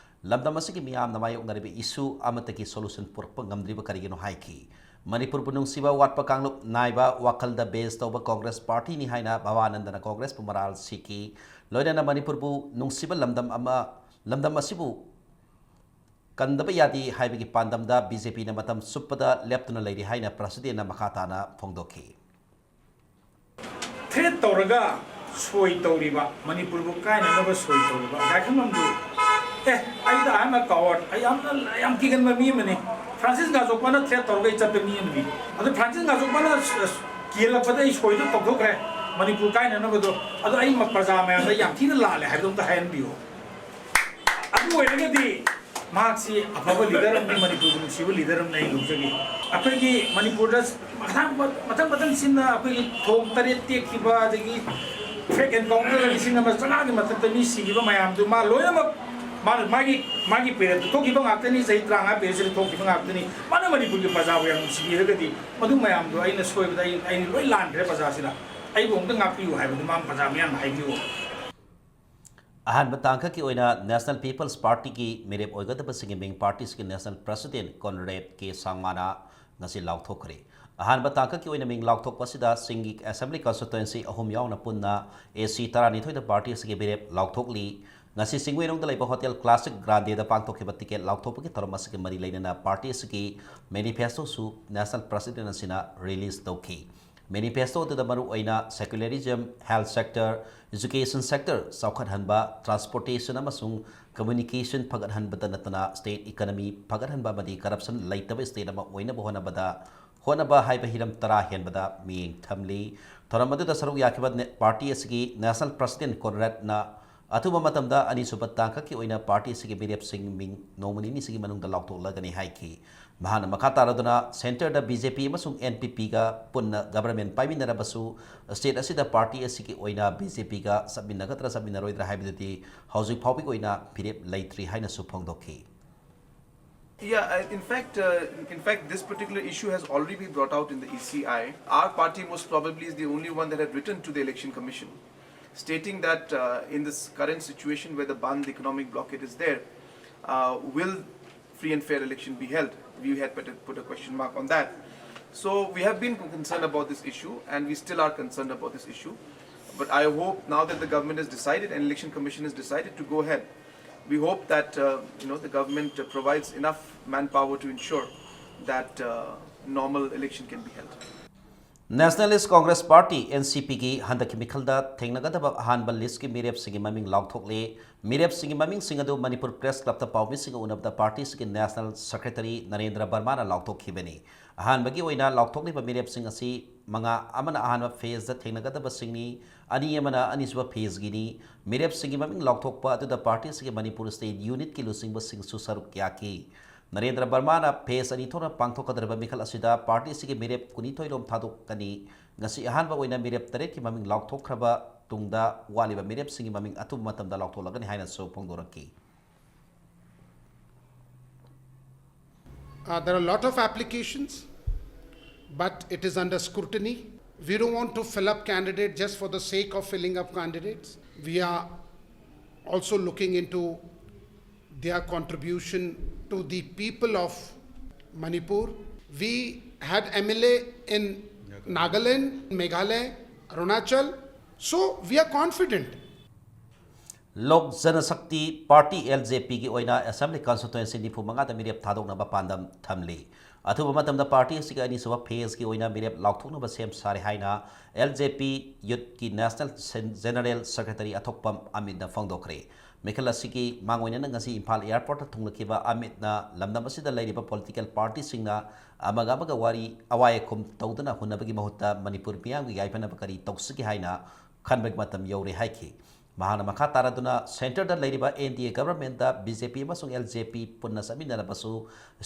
ꯂꯝꯗꯝ ꯑꯁꯤꯒꯤ ꯃꯤꯌꯥꯝꯅ ꯃꯥꯌꯣꯛꯅꯔꯤꯕ issue ꯑꯃꯠꯇꯒꯤ solution ꯄꯨꯔꯛꯄ ꯉꯝꯗ꯭ꯔꯤꯕ ꯀꯔꯤꯒꯤꯅꯣ ꯍꯥꯏꯈꯤ꯫ ꯃꯅꯤꯄꯨꯔꯕꯨ ꯅꯨꯡꯁꯤꯕ ꯋꯥꯠꯄ ꯀꯥꯡꯂꯨꯞ ꯅꯥꯏꯕ ꯋꯥꯈꯜꯗ base ꯇꯧꯕ ꯀꯣꯡꯒ꯭ꯔꯦꯁ party ꯅꯤ ꯍꯥꯏꯅ ꯚꯥꯕꯥꯅꯟꯗꯅ ꯀꯣꯡꯒ꯭ꯔꯦꯁꯄꯨ ꯃꯔꯥꯜ ꯁꯤꯈꯤ꯫ ꯂꯣꯏꯅꯅ ꯃꯅꯤꯄꯨꯔꯕꯨ ꯅꯨꯡꯁꯤꯕ ꯂꯝꯗꯝ ꯑꯃ, ꯂꯝꯗꯝ ꯑꯁꯤꯕꯨ ꯀꯟꯗꯕ ꯌꯥꯗꯦ ꯍꯥꯏꯕꯒꯤ ꯄꯥꯟꯗꯝꯗ B J P ꯅ ꯃꯇꯝ ꯆꯨꯞꯄꯗ ꯂꯦꯞꯇꯨꯅ ꯂꯩꯔꯤ ꯍꯥꯏꯅ president ꯅ ꯃꯈꯥ ꯇꯥꯅ ꯐꯣꯡꯗꯣꯛꯈꯤ꯫ Threat ꯇꯧꯔꯒ ꯁꯣꯏ ꯇꯧꯔꯤꯕ, ꯃꯅꯤꯄꯨꯔꯕꯨ ꯀꯥꯏꯅꯅꯕ ꯁꯣꯏ ꯇꯧꯔꯤꯕ ꯒꯥꯏꯈꯟꯕꯝꯗꯨ, ꯑꯦ, ꯑꯩꯗ, I am a coward, ꯑꯩ ꯌꯥꯝꯅ, ꯌꯥꯝ ꯀꯤꯒꯟꯕ ꯃꯤ ꯑꯃꯅꯤ꯫ ꯐ꯭ꯔꯥꯟꯁꯤꯁ ꯉꯥꯖꯣꯛꯄꯅ threat ꯇꯧꯔꯒ ꯑꯩ ꯆꯠꯄ ꯃꯤ ꯑꯃꯅꯤ꯫ ꯑꯗꯨ ꯐ꯭ꯔꯥꯟꯁꯤꯁ ꯉꯥꯖꯣꯛꯄꯅ ꯀꯤꯍꯜꯂꯛꯄꯗ ꯑꯩ ꯁꯣꯏꯗꯣ ꯇꯧꯊꯣꯛꯈ꯭ꯔꯦ, ꯃꯅꯤꯄꯨꯔ ꯀꯥꯏꯅꯅꯕꯗꯣ꯫ ꯑꯗꯣ ꯑꯩ ꯃ-, ꯄ꯭ꯔꯖꯥ ꯃꯌꯥꯝꯗ ꯌꯥꯝ ꯊꯤꯅ ꯂꯥꯜꯂꯦ ꯍꯥꯏꯕꯗꯣ ꯑꯝꯇ ꯍꯥꯏꯍꯟꯕꯤꯌꯨ꯫ ꯑꯗꯨ ꯑꯣꯏꯔꯒꯗꯤ ꯃꯍꯥꯛꯁꯤ ꯑꯐꯕ leader ꯑꯃꯅꯤ, ꯃꯅꯤꯄꯨꯔꯕꯨ ꯅꯨꯡꯁꯤꯕ leader ꯑꯃꯅꯤ ꯑꯩ ꯂꯧꯖꯒꯦ꯫ ꯑꯩꯈꯣꯏꯒꯤ ꯃꯅꯤꯄꯨꯔꯗ ꯃꯊꯪ, ꯃꯊꯪ ꯃꯊꯪ ꯁꯤꯟꯅ ꯑꯩꯈꯣꯏꯒꯤ ꯊꯣꯡ ꯇꯔꯦꯠ ꯇꯦꯛꯈꯤꯕ, ꯑꯗꯒꯤ fake encounter ꯂꯤꯁꯤꯡ ꯑꯃ ꯆꯥꯝꯃꯉꯥꯒꯤ ꯃꯊꯛꯇ ꯃꯤ ꯁꯤꯈꯤꯕ ꯃꯌꯥꯝꯗꯨ ꯃꯥ ꯂꯣꯏꯅꯃꯛ ꯃꯥꯅ ꯃꯥꯒꯤ, ꯃꯥꯒꯤ period ꯊꯣꯛꯈꯤꯕ ꯉꯥꯛꯇꯅꯤ, ꯆꯍꯤ ꯇꯔꯥꯃꯉꯥ period ꯁꯤꯗ ꯊꯣꯛꯈꯤꯕ ꯉꯥꯛꯇꯅꯤ꯫ ꯃꯥꯅ ꯃꯅꯤꯄꯨꯔꯒꯤ ꯄ꯭ꯔꯖꯥꯕꯨ ꯌꯥꯝ ꯅꯨꯡꯁꯤꯕꯤꯔꯒꯗꯤ ꯃꯗꯨ ꯃꯌꯥꯝꯗꯣ ꯑꯩꯅ ꯁꯣꯏꯕꯗ ꯑꯩ, ꯑꯩꯅ ꯂꯣꯏ ꯂꯥꯟꯈ꯭ꯔꯦ ꯄ꯭ꯔꯖꯥꯁꯤꯗ꯫ ꯑꯩꯕꯨ ꯑꯃꯨꯛꯇ ꯉꯥꯛꯄꯤꯌꯨ ꯍꯥꯏꯕꯗꯨ ꯃꯥ ꯄ꯭ꯔꯖꯥ ꯃꯤꯌꯥꯝꯅ ꯍꯥꯏꯕꯤꯌꯨ꯫ ꯑꯍꯥꯟꯕ ꯇꯥꯡꯀꯛꯀꯤ ꯑꯣꯏꯅ National People's Partyꯒꯤ ꯃꯤꯔꯦꯞ ꯑꯣꯏꯒꯗꯕꯁꯤꯡꯒꯤ ꯃꯤꯡ partyꯁꯤꯒꯤ National President Conrad K Sangmana ꯉꯁꯤ ꯂꯥꯎꯊꯣꯛꯈ꯭ꯔꯦ꯫ ꯑꯍꯥꯟꯕ ꯇꯥꯡꯀꯛꯀꯤ ꯑꯣꯏꯅ ꯃꯤꯡ ꯂꯥꯎꯊꯣꯛꯄꯁꯤꯗ ꯆꯤꯡꯒꯤ Assembly Constituency ꯑꯍꯨꯝ ꯌꯥꯎꯅ ꯄꯨꯟꯅ AC ꯇꯔꯥꯅꯤꯊꯣꯏꯗ partyꯁꯤꯒꯤ ꯃꯤꯔꯦꯞ ꯂꯥꯎꯊꯣꯛꯂꯤ꯫ ꯉꯁꯤ ꯆꯤꯡꯃꯩꯔꯣꯡꯗ ꯂꯩꯕ Hotel Classic Grandeꯗ ꯄꯥꯡꯊꯣꯛꯈꯤꯕ ticket ꯂꯥꯎꯊꯣꯛꯄꯒꯤ ꯊꯧꯔꯝ ꯑꯁꯤꯒ ꯃꯔꯤ ꯂꯩꯅꯅ partyꯁꯤꯒꯤ manifestoꯁꯨ National President ꯑꯁꯤꯅ release ꯇꯧꯈꯤ꯫ Manifesto ꯑꯗꯨꯗ ꯃꯔꯨ ꯑꯣꯏꯅ secularism, health sector, education sector ꯆꯥꯎꯈꯠꯍꯟꯕ, transportation ꯑꯃꯁꯨꯡ communication ꯐꯒꯠꯍꯟꯕꯗ ꯅꯠꯇꯅ state economy ꯐꯒꯠꯍꯟꯕ ꯑꯃꯗꯤ corruption ꯂꯩꯇꯕ state ꯑꯃ ꯑꯣꯏꯅꯕ ꯍꯣꯠꯅꯕꯗ ꯍꯣꯠꯅꯕ ꯍꯥꯏꯕ ꯍꯤꯔꯝ ꯇꯔꯥ ꯍꯦꯟꯕꯗ ꯃꯤꯠꯌꯦꯡ ꯊꯝꯂꯤ꯫ ꯊꯧꯔꯝ ꯑꯗꯨꯗ ꯁꯔꯨꯛ ꯌꯥꯈꯤꯕ party ꯑꯁꯤꯒꯤ National President Conradꯅ ꯑꯊꯨꯕ ꯃꯇꯝꯗ ꯑꯅꯤꯁꯨꯕ ꯇꯥꯡꯀꯛꯀꯤ ꯑꯣꯏꯅ party ꯑꯁꯤꯒꯤ ꯃꯤꯔꯦꯞꯁꯤꯡ ꯃꯤꯡ ꯅꯣꯡꯃ ꯅꯤꯅꯤꯁꯤꯒꯤ ꯃꯅꯨꯡꯗ ꯂꯥꯎꯊꯣꯛꯂꯒꯅꯤ ꯍꯥꯏꯈꯤ꯫ ꯃꯍꯥꯛꯅ ꯃꯈꯥ ꯇꯥꯔꯗꯨꯅ centreꯗ BJP ꯑꯃꯁꯨꯡ NPPꯒ ꯄꯨꯟꯅ government ꯄꯥꯏꯃꯤꯟꯅꯔꯕꯁꯨ state ꯑꯁꯤꯗ party ꯑꯁꯤꯒꯤ ꯑꯣꯏꯅ BJPꯒ ꯆꯠꯃꯤꯟꯅꯒꯗ꯭ꯔꯥ ꯆꯠꯃꯤꯟꯅꯔꯣꯏꯗ꯭ꯔꯥ ꯍꯥꯏꯕꯗꯨꯗꯤ ꯍꯧꯖꯤꯛ ꯐꯥꯎꯕꯒꯤ ꯑꯣꯏꯅ ꯐꯤꯔꯦꯞ ꯂꯩꯇ꯭ꯔꯤ ꯍꯥꯏꯅꯁꯨ ꯐꯣꯡꯗꯣꯛꯈꯤ꯫ Yeah, in fact, uh, in fact, this particular issue has already been brought out in the E C I. Our party most probably is the only one that had written to the Election Commission, stating that uh, in this current situation where the bandh economic blockade is there, uh, will free and fair election be held? We had put a, put a question mark on that. So we have been concerned about this issue, and we still are concerned about this issue. But I hope now that the government has decided and Election Commission has decided to go ahead, we hope that uh, you know the government uh, provides enough manpower to ensure that uh, normal election can be held. Nationalist Congress Party, NCPꯒꯤ ꯍꯟꯗꯛꯀꯤ ꯃꯤꯈꯜꯗ ꯊꯦꯡꯅꯒꯗꯕ ꯑꯍꯥꯟꯕ listꯀꯤ ꯃꯤꯔꯦꯞꯁꯤꯡꯒꯤ ꯃꯃꯤꯡ ꯂꯥꯎꯊꯣꯛꯂꯦ꯫ ꯃꯤꯔꯦꯞꯁꯤꯡꯒꯤ ꯃꯃꯤꯡꯁꯤꯡ ꯑꯗꯨ Manipur Press Clubꯇ ꯄꯥꯎꯃꯤꯁꯤꯡꯒ ꯎꯅꯕꯗ partyꯁꯤꯒꯤ National Secretary Narendra ꯕꯔꯃꯥꯅ ꯂꯥꯎꯊꯣꯛꯈꯤꯕꯅꯤ꯫ ꯑꯍꯥꯟꯕꯒꯤ ꯑꯣꯏꯅ ꯂꯥꯎꯊꯣꯛꯂꯤꯕ ꯃꯤꯔꯦꯞꯁꯤꯡ ꯑꯁꯤ ꯃꯉꯥ ꯑꯃꯅ ꯑꯍꯥꯟꯕ phaseꯇ ꯊꯦꯡꯅꯒꯗꯕꯁꯤꯡꯅꯤ, ꯑꯅꯤ ꯑꯃꯅ ꯑꯅꯤꯁꯨꯕ phaseꯒꯤꯅꯤ꯫ ꯃꯤꯔꯦꯞꯁꯤꯡꯒꯤ ꯃꯃꯤꯡ ꯂꯥꯎꯊꯣꯛꯄ ꯑꯗꯨꯗ partyꯁꯤꯒꯤ ꯃꯅꯤꯄꯨꯔ State Unitꯀꯤ ꯂꯨꯆꯤꯡꯕꯁꯤꯡꯁꯨ ꯁꯔꯨꯛ ꯌꯥꯈꯤ꯫ ꯅꯔꯦꯟꯗ꯭ꯔ ꯕꯔꯃꯥꯅ phase ꯑꯅꯤ ꯊꯣꯛꯅ ꯄꯥꯡꯊꯣꯛꯀꯗꯧꯔꯤꯕ ꯃꯤꯈꯜ ꯑꯁꯤꯗ partyꯁꯤꯒꯤ ꯃꯤꯔꯦꯞ ꯀꯨꯟꯅꯤꯊꯣꯏ ꯔꯣꯝ ꯊꯥꯗꯣꯛꯀꯅꯤ꯫ ꯉꯁꯤ ꯑꯍꯥꯟꯕ ꯑꯣꯏꯅ ꯃꯤꯔꯦꯞ ꯇꯔꯦꯠꯀꯤ ꯃꯃꯤꯡ ꯂꯥꯎꯊꯣꯛꯈ꯭ꯔꯕ ꯇꯨꯡꯗ ꯋꯥꯠꯂꯤꯕ ꯃꯤꯔꯦꯞꯁꯤꯡꯒꯤ ꯃꯃꯤꯡ ꯑꯊꯨꯕ ꯃꯇꯝꯗ ꯂꯥꯎꯊꯣꯛꯂꯒꯅꯤ ꯍꯥꯏꯅꯁꯨ ꯐꯣꯡꯗꯣꯔꯛꯈꯤ꯫ Uh, there are a lot of applications, but it is under scrutiny. We don't want to fill up candidate just for the sake of filling up candidates. We are also looking into their contribution to the people of Manipur. We had M L A in Nagaland, Meghalaya, Arunachal. So we are confident. Lok Janshakti party, L J P, ꯒꯤ ꯑꯣꯏꯅ assembly constituency ꯅꯤꯐꯨ ꯃꯉꯥꯗ ꯃꯤꯔꯦꯞ ꯊꯥꯗꯣꯛꯅꯕ ꯄꯥꯟꯗꯝ ꯊꯝꯂꯤ꯫ ꯑꯊꯨꯕ ꯃꯇꯝꯗ party ꯑꯁꯤꯒꯤ ꯑꯅꯤꯁꯨꯕ ꯐꯦꯖꯀꯤ ꯑꯣꯏꯅ ꯃꯤꯔꯦꯞ ꯂꯥꯎꯊꯣꯛꯅꯕ ꯁꯦꯝ ꯁꯥꯔꯦ ꯍꯥꯏꯅ L J P ꯌꯨꯠꯀꯤ ꯅꯦꯁꯅꯦꯜ ꯖꯦꯅꯔꯦꯜ ꯁꯦꯀ꯭ꯔꯦꯇꯔꯤ ꯑꯊꯣꯛꯄꯝ ꯑꯃꯤꯠꯅ ꯐꯣꯡꯗꯣꯛꯈ꯭ꯔꯦ꯫ ꯃꯤꯈꯜ ꯑꯁꯤꯒꯤ ꯃꯥꯡꯑꯣꯏꯅꯅ ꯉꯁꯤ ꯏꯝꯐꯥꯜ ꯑꯦꯌꯔꯄꯣꯔꯠꯇ ꯊꯨꯡꯂꯛꯈꯤꯕ ꯑꯃꯤꯠꯅ ꯂꯝꯗꯝ ꯑꯁꯤꯗ ꯂꯩꯔꯤꯕ ꯄꯣꯂꯤꯇꯤꯀꯦꯜ ꯄꯥꯔꯇꯤꯁꯤꯡꯅ ꯑꯃꯒ ꯑꯃꯒ ꯋꯥꯔꯤ ꯑꯋꯥꯏ ꯑꯈꯨꯝ ꯇꯧꯗꯨꯅ ꯍꯨꯟꯅꯕꯒꯤ ꯃꯍꯨꯠꯇ ꯃꯅꯤꯄꯨꯔ ꯃꯤꯌꯥꯝꯒꯤ ꯌꯥꯏꯐꯅꯕ ꯀꯔꯤ ꯇꯧꯁꯤꯒꯦ ꯍꯥꯏꯅ ꯈꯟꯕꯒꯤ ꯃꯇꯝ ꯌꯧꯔꯦ ꯍꯥꯏꯈꯤ꯫ ꯃꯍꯥꯛꯅ ꯃꯈꯥ ꯇꯥꯔꯗꯨꯅ ꯁꯦꯟꯇꯔꯗ ꯂꯩꯔꯤꯕ N D A ꯒꯚꯔꯟꯃꯦꯟꯠꯇ B J P ꯑꯃꯁꯨꯡ L J P ꯄꯨꯟꯅ ꯆꯠꯃꯤꯟꯅꯔꯕꯁꯨ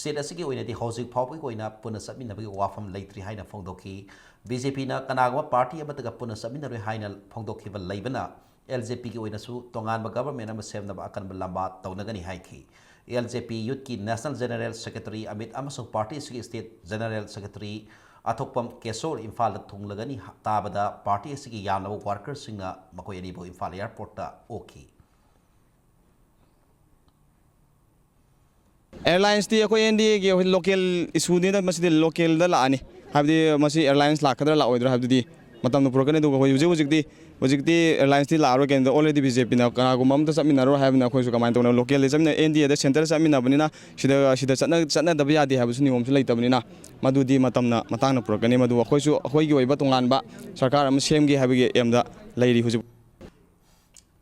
ꯁ꯭ꯇꯦꯠ ꯑꯁꯤꯒꯤ ꯑꯣꯏꯅꯗꯤ ꯍꯧꯖꯤꯛ ꯐꯥꯎꯕꯒꯤ ꯑꯣꯏꯅ ꯄꯨꯟꯅ ꯆꯠꯃꯤꯟꯅꯕꯒꯤ ꯋꯥꯐꯝ ꯂꯩꯇ꯭ꯔꯤ ꯍꯥꯏꯅ ꯐꯣꯡꯗꯣꯛꯈꯤ꯫ B J Pꯅ ꯀꯅꯥꯒꯨꯝꯕ ꯄꯥꯔꯇꯤ ꯑꯃꯠꯇꯒ ꯄꯨꯟꯅ ꯆꯠꯃꯤꯟꯅꯔꯣꯏ ꯍꯥꯏꯅ ꯐꯣꯡꯗꯣꯛꯈꯤꯕ ꯂꯩꯕꯅ L J Pꯒꯤ ꯑꯣꯏꯅꯁꯨ ꯇꯣꯉꯥꯟꯕ ꯒꯚꯔꯟꯃꯦꯟꯠ ꯑꯃ ꯁꯦꯝꯅꯕ ꯑꯀꯟꯕ ꯂꯝꯕꯥ ꯇꯧꯅꯒꯅꯤ ꯍꯥꯏꯈꯤ꯫ L J P ꯌꯨꯠꯀꯤ ꯅꯦꯁꯅꯦꯜ ꯖꯦꯅꯔꯦꯜ ꯁꯦꯀ꯭ꯔꯦꯇꯔꯤ ꯑꯃꯤꯠ ꯑꯃꯁꯨꯡ ꯄꯥꯔꯇꯤ ꯑꯁꯤꯒꯤ ꯁ꯭ꯇꯦꯠ ꯖꯦꯅꯔꯦꯜ ꯁꯦꯀ꯭ꯔꯦꯇꯔꯤ ꯑꯊꯣꯛꯄꯝ ꯀꯦꯁꯣꯔ ꯏꯝꯐꯥꯜꯗ ꯊꯨꯡꯂꯒꯅꯤ ꯇꯥꯕꯗ ꯄꯥꯔꯇꯤ ꯑꯁꯤꯒꯤ ꯌꯥꯝꯂꯕ ꯋꯥꯔꯀꯔꯁꯤꯡꯅ ꯃꯈꯣꯏ ꯑꯅꯤꯕꯨ ꯏꯝꯐꯥꯜ ꯑꯦꯌꯔꯄꯣꯔꯠꯇ ꯑꯣꯛꯈꯤ꯫ ꯑꯦꯌꯔꯂꯥꯏꯟꯁꯇꯤ ꯑꯩꯈꯣꯏ N D Aꯒꯤ ꯂꯣꯀꯦꯜ ꯏꯁꯨꯅꯤꯅ ꯃꯁꯤꯗꯤ ꯂꯣꯀꯦꯜꯗ ꯂꯥꯛꯑꯅꯤ꯫ ꯍꯥꯏꯕꯗꯤ ꯃꯁꯤ ꯑꯦꯌꯔꯂꯥꯏꯟꯁ ꯂꯥꯛꯀꯗ꯭ꯔꯥ ꯂꯥꯛꯑꯣꯏꯗ꯭ꯔꯥ ꯍꯥꯏꯕꯗꯨꯗꯤ ꯃꯇꯝꯗꯣ ꯄꯨꯔꯛꯀꯅꯤ꯫ ꯑꯗꯨꯒ ꯑꯩꯈꯣꯏ ꯍꯧꯖꯤꯛ ꯍꯧꯖꯤꯛꯇꯤ ꯍꯧꯖꯤꯛꯇꯤ ꯑꯦꯌꯔꯂꯥꯏꯟꯁꯇꯤ ꯂꯥꯛꯑꯔꯣꯏ꯫ ꯀꯩꯅꯣꯗ already B J Pꯅ ꯀꯅꯥꯒꯨꯝꯕ ꯑꯝꯇ ꯆꯠꯃꯤꯟꯅꯔꯣꯏ ꯍꯥꯏꯕꯅ ꯑꯩꯈꯣꯏꯁꯨ ꯀꯃꯥꯏꯅ ꯇꯧꯅ ꯂꯣꯀꯦꯜꯗ ꯆꯠꯃꯤꯟꯅ N D Aꯗ ꯁꯦꯟꯇꯔ ꯆꯠꯃꯤꯟꯅꯕꯅꯤꯅ ꯁꯤꯗ ꯁꯤꯗ ꯆꯠꯅ ꯆꯠꯅꯗꯕ ꯌꯥꯗꯦ ꯍꯥꯏꯕꯁꯨ ꯅꯤꯌꯣꯝꯁꯨ ꯂꯩꯇꯕꯅꯤꯅ ꯃꯗꯨꯗꯤ ꯃꯇꯝꯅ ꯃꯇꯥꯡꯅ ꯄꯨꯔꯛꯀꯅꯤ꯫ ꯃꯗꯨ ꯑꯩꯈꯣꯏꯁꯨ ꯑꯩꯈꯣꯏꯒꯤ ꯑꯣꯏꯕ ꯇꯣꯉꯥꯟꯕ ꯁꯔꯀꯥꯔ ꯑꯃ ꯁꯦꯝꯒꯦ ꯍꯥꯏꯕꯒꯤ aimꯗ ꯂꯩꯔꯤ ꯍꯧꯖꯤꯛ꯫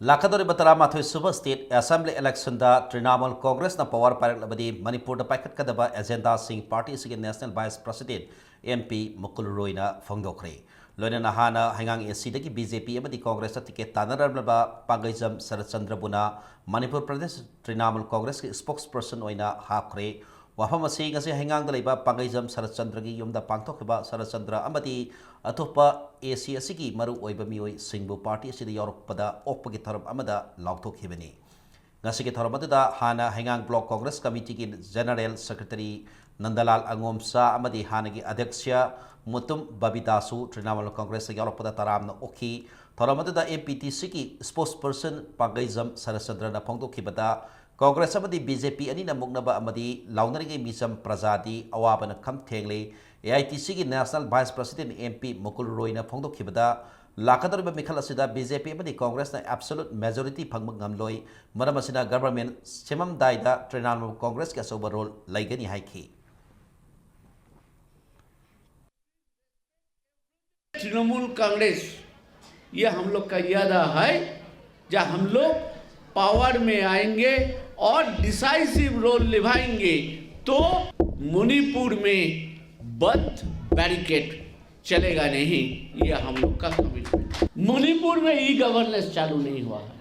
ꯂꯥꯛꯀꯗꯧꯔꯤꯕ ꯇꯔꯥꯃꯥꯊꯣꯏ ꯁꯨꯕ ꯁ꯭ꯇꯦꯠ ꯑꯦꯁꯦꯝꯕ꯭ꯂꯤ ꯏꯂꯦꯛꯁꯟꯗ ꯇ꯭ꯔꯤꯅꯥꯃꯨꯜ ꯀꯣꯡꯒ꯭ꯔꯦꯁꯅ ꯄꯋꯥꯔ ꯄꯥꯏꯔꯛꯂꯕꯗꯤ ꯃꯅꯤꯄꯨꯔꯗ ꯄꯥꯏꯈꯠꯀꯗꯕ ꯑꯦꯖꯦꯟꯗꯥꯁꯤꯡ ꯄꯥꯔꯇꯤ ꯑꯁꯤꯒꯤ national vice president M P ꯃꯨꯀꯨꯜ ꯔꯣꯏꯅ ꯐꯣꯡꯗꯣꯛꯈ꯭ꯔꯦ꯫ ꯂꯣꯏꯅꯅ ꯍꯥꯟꯅ ꯍꯩꯉꯥꯡ A C ꯗꯒꯤ B J P ꯑꯃꯗꯤ ꯀꯣꯡꯒ꯭ꯔꯦꯁꯇ ꯇꯤꯀꯦꯠ ꯇꯥꯟꯅꯔꯝꯂꯕ ꯄꯥꯡꯒꯩꯖꯝ ꯁꯔꯠꯆꯟꯗ꯭ꯔꯕꯨꯅ ꯃꯅꯤꯄꯨꯔ ꯄ꯭ꯔꯗꯦꯁ ꯇ꯭ꯔꯤꯅꯥꯃꯨꯜ ꯀꯣꯡꯒ꯭ꯔꯦꯁꯀꯤ ꯁ꯭ꯄꯣꯛꯁ ꯄꯔꯁꯟ ꯑꯣꯏꯅ ꯍꯥꯞꯈ꯭ꯔꯦ꯫ ꯋꯥꯐꯝ ꯑꯁꯤ ꯉꯁꯤ ꯍꯩꯉꯥꯡꯗ ꯂꯩꯕ ꯄꯥꯡꯒꯩꯖꯝ ꯁꯔꯠꯆꯟꯗ꯭ꯔꯒꯤ ꯌꯨꯝꯗ ꯄꯥꯡꯊꯣꯛꯈꯤꯕ ꯁꯔꯠꯆꯟꯗ꯭ꯔ ꯑꯃꯗꯤ ꯑꯇꯣꯞꯄ A C ꯑꯁꯤꯒꯤ ꯃꯔꯨ ꯑꯣꯏꯕ ꯃꯤꯑꯣꯏꯁꯤꯡꯕꯨ ꯄꯥꯔꯇꯤ ꯑꯁꯤꯗ ꯌꯥꯎꯔꯛꯄꯗ ꯑꯣꯛꯄꯒꯤ ꯊꯧꯔꯝ ꯑꯃꯗ ꯂꯥꯎꯊꯣꯛꯈꯤꯕꯅꯤ꯫ ꯉꯁꯤꯒꯤ ꯊꯧꯔꯝ ꯑꯗꯨꯗ ꯍꯥꯟꯅ ꯍꯩꯉꯥꯡ Block Congress Committeeꯒꯤ General Secretary ꯅꯟꯗꯂꯥꯜ ꯑꯉꯣꯝꯁꯥ ꯑꯃꯗꯤ ꯍꯥꯟꯅꯒꯤ ꯑꯗ꯭ꯌꯛꯁ ꯃꯨꯇꯨꯝ ꯕꯕꯤꯇꯥꯁꯨ ꯇ꯭ꯔꯤꯅꯥꯃꯨꯜ ꯀꯪꯒ꯭ꯔꯦꯁꯇ ꯌꯥꯎꯔꯛꯄꯗ ꯇꯔꯥꯝꯅ ꯑꯣꯛꯈꯤ꯫ ꯊꯧꯔꯝ ꯑꯗꯨꯗ MPTCꯒꯤ Spokesperson ꯄꯥꯡꯒꯩꯖꯝ ꯁꯔꯠꯆꯟꯗ꯭ꯔꯅ ꯐꯣꯡꯗꯣꯛꯈꯤꯕꯗ, ꯀꯪꯒ꯭ꯔꯦꯁ ꯑꯃꯗꯤ BJP ꯑꯅꯤꯅ ꯃꯨꯛꯅꯕ ꯑꯃꯗꯤ ꯂꯥꯎꯅꯔꯤꯉꯩ ꯃꯤꯆꯝ ꯄ꯭ꯔꯖꯥꯗꯤ ꯑꯋꯥꯕꯅ ꯈꯝ ꯊꯦꯡꯂꯦ꯫ AITCꯒꯤ National Vice President MP ꯃꯨꯀꯨꯜ ꯔꯣꯏꯅ ꯐꯣꯡꯗꯣꯛꯈꯤꯕꯗ, ꯂꯥꯛꯀꯗꯧꯔꯤꯕ ꯃꯤꯈꯜ ꯑꯁꯤꯗ BJP ꯑꯃꯗꯤ ꯀꯪꯒ꯭ꯔꯦꯁꯅ absolute majority ꯐꯪꯕ ꯉꯝꯂꯣꯏ꯫ ꯃꯔꯝ ꯑꯁꯤꯅ government ꯁꯦꯝꯃꯝꯗꯥꯏꯗ ꯇ꯭ꯔꯤꯅꯥꯃꯨꯜ ꯀꯪꯒ꯭ꯔꯦꯁꯀꯤ ꯑꯆꯧꯕ role ꯂꯩꯒꯅꯤ ꯍꯥꯏꯈꯤ꯫ तृणमूल कांग्रेस, ये हम लोग का इरादा है, जब हम लोग पावर में आएंगे और डिसाइसिव रोल निभाएंगे, तो मणिपुर में बर्थ बैरिकेड चलेगा नहीं। ये हम लोग का कमिटमेंट। मणिपुर में ई गवर्नेंस चालू नहीं हुआ है।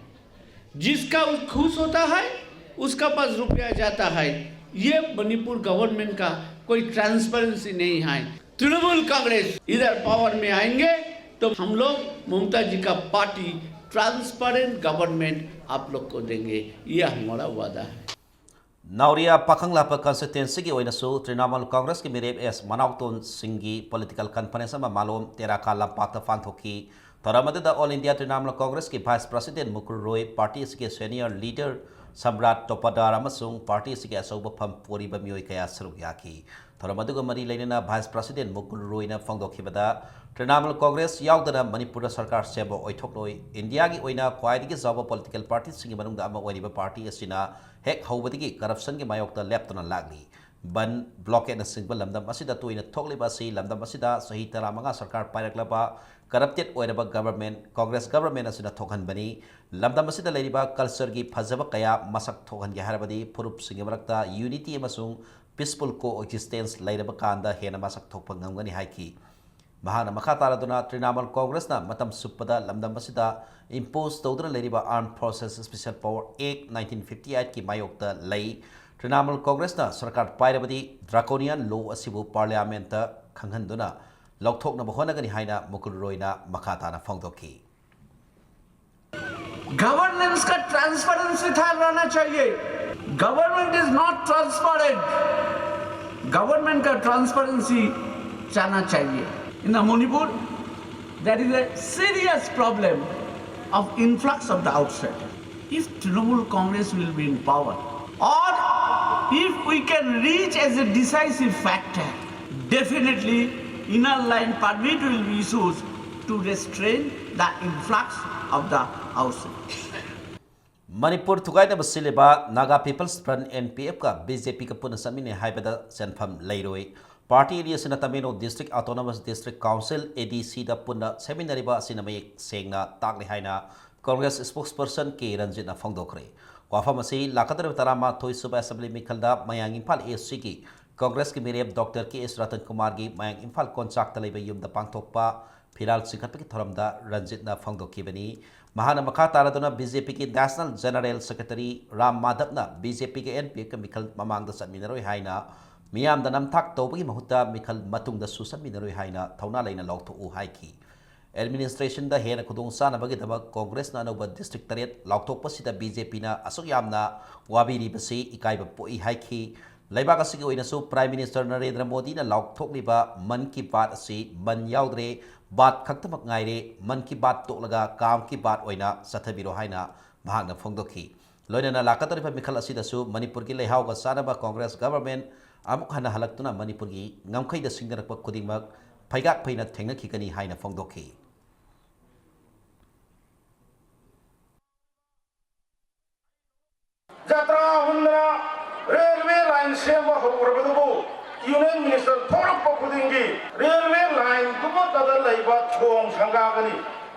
जिसका खुश होता है, उसका पास रुपया जाता है। ये मणिपुर गवर्नमेंट का कोई ट्रांसपेरेंसी नहीं है। तृणमूल कांग्रेस इधर पावर में आएंगे तो हम लोग ममता जी का पार्टी ट्रांसपेरेंट गवर्नमेंट आप लोग को देंगे, ये हमारा वादा है। ꯅꯥꯎꯔꯤꯌꯥ ꯄꯥꯈꯪꯂꯥꯛꯄ constituencyꯒꯤ ꯑꯣꯏꯅꯁꯨ ꯇ꯭ꯔꯤꯅꯥꯃꯨꯜ ꯀꯪꯒ꯭ꯔꯦꯁꯀꯤ ꯃꯤꯔꯦꯞ ꯑꯦꯁ ꯃꯅꯥꯎꯇꯣꯟ ꯁꯤꯡꯒꯤ political conference ꯑꯃ ꯃꯥꯂꯣꯝ ꯇꯦꯔꯥꯀꯥ ꯂꯝꯄꯥꯛꯇ ꯄꯥꯡꯊꯣꯛꯈꯤ꯫ ꯊꯧꯔꯝ ꯑꯗꯨꯗ All India Trinamool ꯀꯪꯒ꯭ꯔꯦꯁꯀꯤ vice president ꯃꯨꯀꯨꯜ ꯔꯣꯏ, party ꯑꯁꯤꯒꯤ senior leader ꯁꯝꯔꯥꯠ ꯇꯣꯄꯥꯗꯥꯔ ꯑꯃꯁꯨꯡ party ꯑꯁꯤꯒꯤ ꯑꯆꯧꯕ ꯐꯝ ꯄꯨꯔꯤꯕ ꯃꯤꯑꯣꯏ ꯀꯌꯥ ꯁꯔꯨꯛ ꯌꯥꯈꯤ꯫ ꯊꯧꯔꯝ ꯑꯗꯨꯒ ꯃꯔꯤ ꯂꯩꯅꯅ vice president ꯃꯨꯀꯨꯜ ꯔꯣꯏꯅ ꯐꯣꯡꯗꯣꯛꯈꯤꯕꯗ, ꯇ꯭ꯔꯤꯅꯥꯃꯨꯜ ꯀꯪꯒ꯭ꯔꯦꯁ ꯌꯥꯎꯗꯅ ꯃꯅꯤꯄꯨꯔꯗ ꯁꯔꯀꯥꯔ ꯁꯦꯝꯕ ꯑꯣꯏꯊꯣꯛꯂꯣꯏ꯫ ꯏꯟꯗꯤꯌꯥꯒꯤ ꯑꯣꯏꯅ ꯈ꯭ꯋꯥꯏꯗꯒꯤ ꯆꯥꯎꯕ political partyꯁꯤꯡꯒꯤ ꯃꯅꯨꯡꯗ ꯑꯃ ꯑꯣꯏꯔꯤꯕ party ꯑꯁꯤꯅ ꯍꯦꯛ ꯍꯧꯕꯗꯒꯤ corruptionꯒꯤ ꯃꯥꯌꯣꯛꯇ ꯂꯦꯞꯇꯅ ꯂꯥꯛꯂꯤ꯫ ꯕꯟ, blockade ꯅꯆꯤꯡꯕ ꯂꯝꯗꯝ ꯑꯁꯤꯗ ꯇꯣꯏꯅ ꯊꯣꯛꯂꯤꯕ ꯑꯁꯤ ꯂꯝꯗꯝ ꯑꯁꯤꯗ ꯆꯍꯤ ꯇꯔꯥꯃꯉꯥ ꯁꯔꯀꯥꯔ ꯄꯥꯏꯔꯛꯂꯕ corrupted ꯑꯣꯏꯔꯕ government, ꯀꯪꯒ꯭ꯔꯦꯁ government ꯑꯁꯤꯅ ꯊꯣꯛꯍꯟꯕꯅꯤ꯫ ꯂꯝꯗꯝ ꯑꯁꯤꯗ ꯂꯩꯔꯤꯕ cultureꯒꯤ ꯐꯖꯕ ꯀꯌꯥ ꯃꯁꯛ ꯊꯣꯛꯍꯟꯒꯦ ꯍꯥꯏꯔꯕꯗꯤ ꯐꯨꯔꯨꯞꯁꯤꯡꯒꯤ ꯃꯔꯛꯇ unity ꯑꯃꯁꯨꯡ peaceful coexistence ꯂꯩꯔꯕ ꯀꯥꯟꯗ ꯍꯦꯟꯅ ꯃꯁꯛ ꯊꯣꯛꯄ ꯉꯝꯒꯅꯤ ꯍꯥꯏꯈꯤ꯫ ꯃꯍꯥꯛꯅ ꯃꯈꯥ ꯇꯥꯔꯗꯨꯅ ꯇ꯭ꯔꯤꯅꯥꯃꯨꯜ ꯀꯪꯒ꯭ꯔꯦꯁꯅ ꯃꯇꯝ ꯆꯨꯞꯄꯗ ꯂꯝꯗꯝ ꯑꯁꯤꯗ impose ꯇꯧꯗꯨꯅ ꯂꯩꯔꯤꯕ Armed Forces Special Power Act nineteen fifty eightꯀꯤ ꯃꯥꯌꯣꯛꯇ ꯂꯩ꯫ ꯇ꯭ꯔꯤꯅꯥꯃꯨꯜ ꯀꯪꯒ꯭ꯔꯦꯁꯅ ꯁꯔꯀꯥꯔ ꯄꯥꯏꯔꯕꯗꯤ draconian law ꯑꯁꯤꯕꯨ parliamentꯇ ꯈꯪꯍꯟꯗꯨꯅ ꯂꯧꯊꯣꯛꯅꯕ ꯍꯣꯠꯅꯒꯅꯤ ꯍꯥꯏꯅ ꯃꯨꯀꯨꯜ ꯔꯣꯏꯅ ꯃꯈꯥ ꯇꯥꯅ ꯐꯣꯡꯗꯣꯛꯈꯤ꯫ गवर्नेंस का ट्रांसपेरेंसी था रहना चाहिए। Government is not transparent. Government का ट्रांसपेरेंसी जाना चाहिए। In the Manipur, there is a serious problem of influx of the outside. If Trinamool Congress will be in power, or if we can reach as a decisive factor, definitely Inner Line Permit will be issued to restrain the influx of the outside. Manipur ꯊꯨꯒꯥꯏꯅꯕ ꯁꯤꯜꯂꯤꯕ Naga People's Front, N P F ꯀ B J P ꯒ ꯄꯨꯟꯅ ꯆꯠꯃꯤꯟꯅꯩ ꯍꯥꯏꯕꯗ ꯆꯦꯟꯐꯝ ꯂꯩꯔꯣꯏ꯫ Party ꯑꯅꯤ ꯑꯁꯤꯅ Tamenglong district autonomous district council, A D C ꯗ ꯄꯨꯟꯅ ꯁꯦꯝꯃꯤꯟꯅꯔꯤꯕ ꯑꯁꯤꯅ ꯃꯌꯦꯛ ꯁꯦꯡꯅ ꯇꯥꯛꯂꯤ ꯍꯥꯏꯅ ꯀꯣꯡꯒ꯭ꯔꯦꯁ ꯁ꯭ꯄꯣꯛꯁꯄꯔꯁꯟ ꯀꯦ ꯔꯟꯖꯤꯠꯅ ꯐꯣꯡꯗꯣꯛꯈ꯭ꯔꯦ꯫ ꯋꯥꯐꯝ ꯑꯁꯤ ꯂꯥꯛꯀꯗꯧꯔꯤꯕ ꯇꯔꯥꯃꯥꯊꯣꯏ ꯁꯨꯕ ꯑꯦꯁꯦꯝꯕ꯭ꯂꯤ ꯃꯤꯈꯜꯗ ꯃꯌꯥꯡ ꯏꯝꯐꯥꯜ A C ꯒꯤ ꯀꯣꯡꯒ꯭ꯔꯦꯁꯀꯤ ꯃꯤꯔꯦꯞ ꯗꯣꯛꯇꯔ ꯀꯦ ꯑꯦꯁ ꯔꯇꯟ ꯀꯨꯃꯥꯔꯒꯤ ꯃꯌꯥꯡ ꯏꯝꯐꯥꯜ ꯀꯣꯟꯆꯥꯛꯇ ꯂꯩꯕ ꯌꯨꯝꯗ ꯄꯥꯡꯊꯣꯛꯄ ꯐꯤꯔꯥꯜ ꯆꯤꯡꯈꯠꯄꯒꯤ ꯊꯧꯔꯝꯗ ꯔꯟꯖꯤꯠꯅ ꯐꯣꯡꯗꯣꯛꯈꯤꯕꯅꯤ꯫ ꯃꯍꯥꯛꯅ ꯃꯈꯥ ꯇꯥꯔꯗꯨꯅ B J P ꯒꯤ National General Secretary Ram ꯃꯥꯙꯕꯅ B J P ꯒ N P F ꯀ ꯃꯤꯈꯜ ꯃꯃꯥꯡꯗ ꯆꯠꯃꯤꯟꯅꯔꯣꯏ ꯍꯥꯏꯅ, ꯃꯤꯌꯥꯝꯗ ꯅꯝꯊꯥꯛ ꯇꯧꯕꯒꯤ ꯃꯍꯨꯠꯇ ꯃꯤꯈꯜ ꯃꯇꯨꯡꯗꯁꯨ ꯆꯠꯃꯤꯟꯅꯔꯣꯏ ꯍꯥꯏꯅ ꯊꯧꯅꯥ ꯂꯩꯅ ꯂꯥꯎꯊꯣꯛꯎ ꯍꯥꯏꯈꯤ꯫ ꯑꯦꯗꯃꯤꯅꯤꯁꯇ꯭ꯔꯦꯁꯟꯗ ꯍꯦꯟꯅ ꯈꯨꯗꯣꯡ ꯆꯥꯅꯕꯒꯤꯗꯃꯛ ꯀꯣꯡꯒ꯭ꯔꯦꯁꯅ ꯑꯅꯧꯕ ꯗꯤꯁꯇ꯭ꯔꯤꯛ ꯇꯔꯦꯠ ꯂꯥꯎꯊꯣꯛꯄꯁꯤꯗ B J P ꯅ ꯑꯁꯨꯛ ꯌꯥꯝꯅ ꯋꯥꯕꯤꯔꯤꯕꯁꯤ ꯏꯀꯥꯏꯕ ꯄꯣꯛꯏ ꯍꯥꯏꯈꯤ꯫ ꯂꯩꯕꯥꯛ ꯑꯁꯤꯒꯤ ꯑꯣꯏꯅꯁꯨ ꯄ꯭ꯔꯥꯏꯝ ꯃꯤꯅꯤꯁꯇꯔ ꯅꯔꯦꯟꯗ꯭ꯔ ꯃꯣꯗꯤꯅ ꯂꯥꯎꯊꯣꯛꯂꯤꯕ ꯃꯟ ꯀꯤ ꯕꯥꯠ ꯑꯁꯤ ꯃꯟ ꯌꯥꯎꯗ꯭ꯔꯦ, ꯕꯥꯠ ꯈꯛꯇꯃꯛ ꯉꯥꯏꯔꯦ, ꯃꯟ ꯀꯤ ꯕꯥꯠ ꯇꯣꯛꯂꯒ ꯀꯥꯝ ꯀꯤ ꯕꯥꯠ ꯑꯣꯏꯅ ꯆꯠꯊꯕꯤꯔꯣ ꯍꯥꯏꯅ ꯃꯍꯥꯛꯅ ꯐꯣꯡꯗꯣꯛꯈꯤ꯫ ꯂꯣꯏꯅꯅ ꯂꯥꯛꯀꯗꯧꯔꯤꯕ ꯃꯤꯈꯜ ꯑꯁꯤꯗꯁꯨ ꯃꯅꯤꯄꯨꯔꯒꯤ ꯂꯩꯍꯥꯎꯒ ꯆꯥꯟꯅꯕ ꯀꯣꯡꯒ꯭ꯔꯦꯁ ꯒꯚꯔꯟꯃꯦꯟꯠ ꯑꯃꯨꯛ ꯍꯟꯅ ꯍꯜꯂꯛꯇꯨꯅ ꯃꯅꯤꯄꯨꯔꯒꯤ ꯉꯝꯈꯩꯗ ꯁꯤꯡꯅꯔꯛꯄ ꯈꯨꯗꯤꯡꯃꯛ ꯐꯩꯒꯥꯛ ꯐꯩꯅ ꯊꯦꯡꯅꯈꯤꯒꯅꯤ ꯍꯥꯏꯅ ꯐꯣꯡꯗꯣꯛꯈꯤ꯫ ꯖꯇ꯭ꯔꯥ ꯍꯨꯟꯗꯅ ꯔꯦꯜꯋꯦ ꯂꯥꯏꯟ ꯁꯦꯝꯕ ꯍꯧꯈ꯭ꯔꯕꯗꯨꯕꯨ ꯌꯨꯅꯤꯌꯟ ꯃꯤꯅꯤꯁꯇꯔ ꯊꯣꯛꯂꯛꯄ ꯈꯨꯗꯤꯡꯒꯤ ꯔꯦꯜꯋꯦ ꯂꯥꯏꯟꯗꯨꯃꯠꯇꯗ ꯂꯩꯕ ꯊꯣꯡ ꯁꯪꯒꯥꯒꯅꯤ,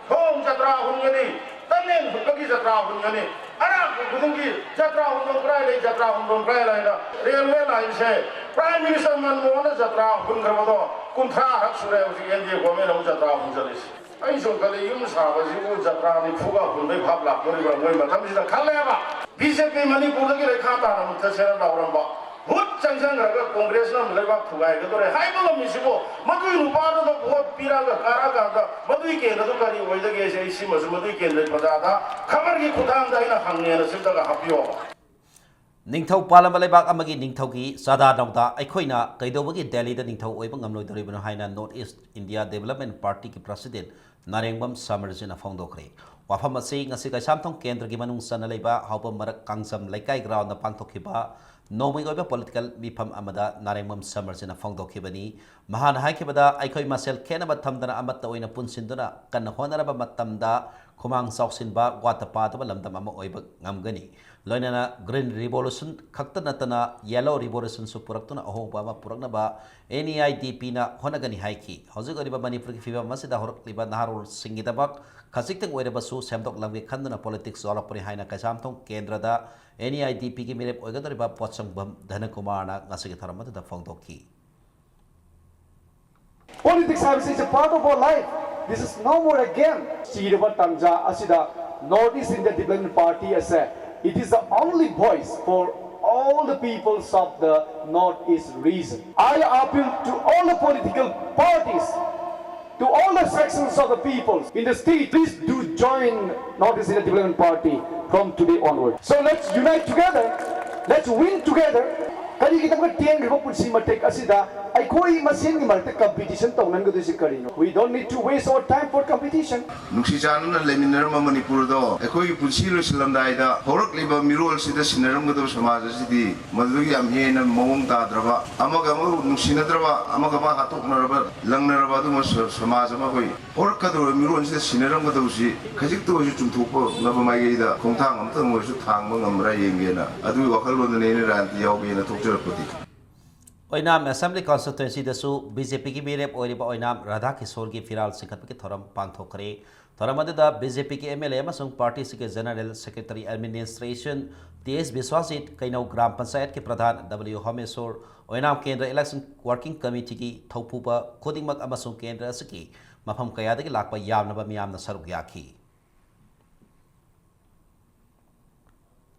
ꯊꯣꯡ ꯖꯇ꯭ꯔꯥ ꯍꯨꯟꯒꯅꯤ, ꯇꯟꯅꯦꯟ ꯍꯨꯠꯄꯒꯤ ꯖꯇ꯭ꯔꯥ ꯍꯨꯟꯒꯅꯤ, ꯑꯔꯥꯛꯄ ꯈꯨꯗꯤꯡꯒꯤ ꯖꯇ꯭ꯔꯥ ꯍꯨꯟꯐꯝ ꯀꯗꯥꯏ ꯂꯩ, ꯖꯇ꯭ꯔꯥ ꯍꯨꯟꯐꯝ ꯀꯗꯥꯏ ꯂꯩꯅ ꯔꯦꯜꯋꯦ ꯂꯥꯏꯟꯁꯦ ꯄ꯭ꯔꯥꯏꯝ ꯃꯤꯅꯤꯁꯇꯔ ꯃꯟꯃꯣꯍꯟꯅ ꯖꯇ꯭ꯔꯥ ꯍꯨꯟꯈ꯭ꯔꯕꯗꯣ ꯀꯨꯟꯊ꯭ꯔꯥꯔꯛ ꯁꯨꯔꯦ ꯍꯧꯖꯤꯛ N D A ꯒꯣꯔꯃꯦꯟ ꯑꯃꯨꯛ ꯖꯇ꯭ꯔꯥ ꯍꯨꯟꯖꯜꯂꯤꯁꯦ꯫ ꯑꯩ ꯁꯨꯝ ꯈꯜꯂꯤ, ꯌꯨꯝ ꯁꯥꯕꯁꯤꯕꯨ ꯖꯇ꯭ꯔꯥ ꯅꯤꯐꯨꯒ ꯍꯨꯟꯕꯩ ꯚꯥꯞ ꯂꯥꯛꯇꯣꯔꯤꯕ꯭ꯔꯥ ꯃꯣꯏ ꯃꯊꯪꯁꯤꯗ ꯈꯜꯂꯦꯕ꯫ ꯕꯤ ꯖꯦ ꯄꯤ ꯃꯅꯤꯄꯨꯔꯗꯒꯤ ꯂꯩꯈꯥ ꯇꯥꯅ ꯃꯨꯠꯊꯠꯁꯦꯅ ꯂꯥꯎꯔꯝꯕ, ꯍꯨꯠ ꯆꯪꯁꯟꯈ꯭ꯔꯒ ꯀꯣꯡꯒ꯭ꯔꯦꯁꯅ ꯑꯃꯨꯛ ꯂꯩꯕꯥꯛ ꯊꯨꯒꯥꯏꯒꯗꯧꯔꯦ ꯍꯥꯏꯕ ꯉꯝꯃꯤꯁꯤꯕꯨ, ꯃꯗꯨꯒꯤ ꯅꯨꯄꯥꯗꯨꯗ ꯚꯣꯠ ꯄꯤꯔꯛꯑꯒ ꯀꯥꯔꯛꯑꯀꯥꯟꯗ ꯑꯗꯨꯒꯤ ꯀꯦꯟꯗ꯭ꯔꯗꯨ ꯀꯔꯤ ꯑꯣꯏꯗꯒꯦꯁꯦ ꯑꯩ ꯁꯤꯃꯁꯨ ꯃꯗꯨꯒꯤ ꯀꯦꯟꯗ꯭ꯔꯒꯤ ꯄ꯭ꯔꯖꯥꯗ ꯈꯕꯔꯒꯤ ꯈꯨꯠꯊꯥꯡꯗ ꯑꯩꯅ ꯍꯪꯉꯦꯅ ꯁꯤꯝꯇꯒ ꯍꯥꯞꯄꯤꯌꯣꯕ꯫ ꯅꯤꯡꯊꯧ ꯄꯥꯜꯂꯝꯕ ꯂꯩꯕꯥꯛ ꯑꯃꯒꯤ ꯅꯤꯡꯊꯧꯒꯤ ꯆꯥꯗꯥ ꯅꯧꯗꯥ ꯑꯩꯈꯣꯏꯅ ꯀꯩꯗꯧꯕꯒꯤ ꯗꯦꯜꯂꯤꯗ ꯅꯤꯡꯊꯧ ꯑꯣꯏꯕ ꯉꯝꯂꯣꯏꯗꯧꯔꯤꯕꯅꯣ ꯍꯥꯏꯅ North East India Development Party ꯒꯤ President ꯅꯥꯔꯦꯡꯕꯝ ꯁꯃꯔꯖꯤꯅ ꯐꯣꯡꯗꯣꯛꯈ꯭ꯔꯦ꯫ ꯋꯥꯐꯝ ꯑꯁꯤ ꯉꯁꯤ ꯀꯩꯁꯥꯝꯊꯣꯡ ꯀꯦꯟꯗ꯭ꯔꯒꯤ ꯃꯅꯨꯡ ꯆꯟꯅ ꯂꯩꯕ ꯍꯥꯎꯕꯝ ꯃꯔꯛ ꯀꯥꯡꯖꯝ ꯂꯩꯀꯥꯏ ground ꯗ ꯄꯥꯡꯊꯣꯛꯈꯤꯕ ꯅꯣꯡꯃꯒꯤ ꯑꯣꯏꯕ political ꯃꯤꯐꯝ ꯑꯃꯗ ꯅꯥꯔꯦꯡꯕꯝ ꯁꯃꯔꯖꯤꯅ ꯐꯣꯡꯗꯣꯛꯈꯤꯕꯅꯤ꯫ ꯃꯍꯥꯛꯅ ꯍꯥꯏꯈꯤꯕꯗ, ꯑꯩꯈꯣꯏ ꯃꯁꯦꯜ ꯈꯦꯠꯅꯕ ꯊꯝꯗꯅ ꯑꯃꯠꯇ ꯑꯣꯏꯅ ꯄꯨꯟꯁꯤꯟꯗꯨꯅ ꯀꯟꯅ ꯍꯣꯠꯅꯔꯕ ꯃꯇꯝꯗ ꯈꯨꯃꯥꯡ ꯆꯥꯎꯁꯤꯟꯕ, ꯋꯥꯠꯇ ꯄꯥꯗꯕ ꯂꯝꯗꯝ ꯑꯃ ꯑꯣꯏꯕ ꯉꯝꯒꯅꯤ꯫ ꯂꯣꯏꯅꯅ Green Revolution ꯈꯛꯇ ꯅꯠꯇꯅ Yellow Revolution ꯁꯨ ꯄꯨꯔꯛꯇꯨꯅ ꯑꯍꯣꯡꯕ ꯑꯃ ꯄꯨꯔꯛꯅꯕ N E I D P ꯅ ꯍꯣꯠꯅꯒꯅꯤ ꯍꯥꯏꯈꯤ꯫ ꯍꯧꯖꯤꯛ ꯑꯣꯏꯔꯤꯕ ꯃꯅꯤꯄꯨꯔꯒꯤ ꯐꯤꯕꯝ ꯑꯁꯤꯗ ꯍꯧꯔꯛꯂꯤꯕ ꯅꯍꯥꯔꯣꯜꯁꯤꯡꯒꯤꯗꯃꯛ ꯈꯖꯤꯛꯇꯪ ꯑꯣꯏꯔꯕꯁꯨ ꯁꯦꯝꯗꯣꯛꯂꯝꯒꯦ ꯈꯟꯗꯨꯅ politics ꯌꯥꯎꯔꯛꯄꯅꯤ ꯍꯥꯏꯅ ꯀꯩꯁꯥꯝꯊꯣꯡ ꯀꯦꯟꯗ꯭ꯔꯗ N E I D P ꯒꯤ ꯃꯤꯔꯦꯞ ꯑꯣꯏꯒꯗꯧꯔꯤꯕ ꯄꯣꯠꯁꯪꯕꯝ ꯙꯅꯀꯨꯃꯥꯔꯅ ꯉꯁꯤꯒꯤ ꯊꯧꯔꯝ ꯑꯗꯨꯗ ꯐꯣꯡꯗꯣꯛꯈꯤ꯫ Politics ꯍꯥꯏꯕꯁꯤ is a part of our life. This is no more a game. ꯆꯤꯔꯕ ꯇꯥꯟꯖꯥ ꯑꯁꯤꯗ North East India Development Party ꯑꯁꯦ, it is the only voice for all the peoples of the North East region. I appeal to all the political parties, to all the sections of the people in the state, please do join North East India Development Party from today onward. So let's unite together, let's win together. ꯀꯔꯤꯒꯤꯗꯃꯛꯇ ꯇꯦꯟꯈ꯭ꯔꯕ ꯄꯨꯟꯁꯤ ꯃꯇꯦꯛ ꯑꯁꯤꯗ ꯑꯩꯈꯣꯏ ꯃꯁꯦꯟꯒꯤ ꯃꯔꯛꯇ competition ꯇꯧꯅꯍꯟꯒꯗꯣꯏꯁꯤ ꯀꯔꯤꯅꯣ? We don't need to waste our time for competition. ꯅꯨꯡꯁꯤ ꯆꯥꯟꯅꯅ ꯂꯩꯃꯤꯟꯅꯔꯝꯕ ꯃꯅꯤꯄꯨꯔꯗꯣ ꯑꯩꯈꯣꯏꯒꯤ ꯄꯨꯟꯁꯤ ꯂꯣꯏꯁꯤꯜꯂꯝꯗꯥꯏꯗ ꯍꯧꯔꯛꯂꯤꯕ ꯃꯤꯔꯣꯜꯁꯤꯗ ꯁꯤꯟꯅꯔꯝꯒꯗꯕ ꯁꯃꯥꯖ ꯑꯁꯤꯗꯤ ꯃꯗꯨꯗꯒꯤ ꯌꯥꯝ ꯍꯦꯟꯅ ꯃꯑꯣꯡ ꯇꯥꯗ꯭ꯔꯕ, ꯑꯃꯒ ꯑꯃꯒ ꯅꯨꯡꯁꯤꯅꯗ꯭ꯔꯕ, ꯑꯃꯒ ꯑꯃꯒ ꯍꯥꯠꯇꯣꯛꯅꯔꯕ, ꯂꯪꯅꯔꯕ ꯑꯗꯨꯒꯨꯝꯕ ꯁ-, ꯁꯃꯥꯖ ꯑꯃ ꯑꯩꯈꯣꯏ ꯍꯧꯔꯛꯀꯗꯧꯔꯤꯕ ꯃꯤꯔꯣꯜꯁꯤꯗ ꯁꯤꯟꯅꯔꯝꯒꯗꯧꯁꯤ ꯈꯖꯤꯛꯇ ꯑꯣꯏꯔꯁꯨ ꯆꯨꯝꯊꯣꯛꯄ ꯉꯝꯕ ꯃꯥꯏꯀꯩꯗ ꯈꯣꯡꯊꯥꯡ ꯑꯃꯇꯪ ꯑꯣꯏꯔꯁꯨ ꯊꯥꯡꯕ ꯉꯝꯕ꯭ꯔꯥ ꯌꯦꯡꯒꯦꯅ, ꯑꯗꯨꯒꯤ ꯋꯥꯈꯜꯂꯣꯟꯗꯅꯦ ꯑꯩꯅ ꯔꯥꯖꯅꯤꯇꯤ ꯌꯥꯎꯒꯦꯅ ꯊꯣꯛꯆꯔꯛꯄꯗꯤ꯫ ꯑꯣꯏꯅꯥꯝ Assembly Constituency ꯗꯁꯨ B J P ꯒꯤ ꯃꯤꯔꯦꯞ ꯑꯣꯏꯔꯤꯕ ꯑꯣꯏꯅꯥꯝ ꯔꯥꯙꯥ ꯀꯤꯁꯣꯔꯒꯤ ꯐꯤꯔꯥꯜ ꯆꯤꯡꯈꯠꯄꯒꯤ ꯊꯧꯔꯝ ꯄꯥꯡꯊꯣꯛꯈ꯭ꯔꯦ꯫ ꯊꯧꯔꯝ ꯑꯗꯨꯗ B J P ꯒꯤ M L A ꯑꯃꯁꯨꯡ party ꯁꯤꯒꯤ General Secretary Administration T S Biswajit, Keinou Gram ꯄꯟꯆꯥꯌꯠꯀꯤ ꯄ꯭ꯔꯙꯥꯟ W ꯍꯣꯃꯦꯁꯣꯔ, ꯑꯣꯏꯅꯥꯝ ꯀꯦꯟꯗ꯭ꯔ Election Working Committee ꯒꯤ ꯊꯧꯄꯨꯕ ꯈꯨꯗꯤꯡꯃꯛ ꯑꯃꯁꯨꯡ ꯀꯦꯟꯗ꯭ꯔ ꯑꯁꯤꯒꯤ ꯃꯐꯝ ꯀꯌꯥꯗꯒꯤ ꯂꯥꯛꯄ ꯌꯥꯝꯂꯕ ꯃꯤꯌꯥꯝꯅ ꯁꯔꯨꯛ ꯌꯥꯈꯤ꯫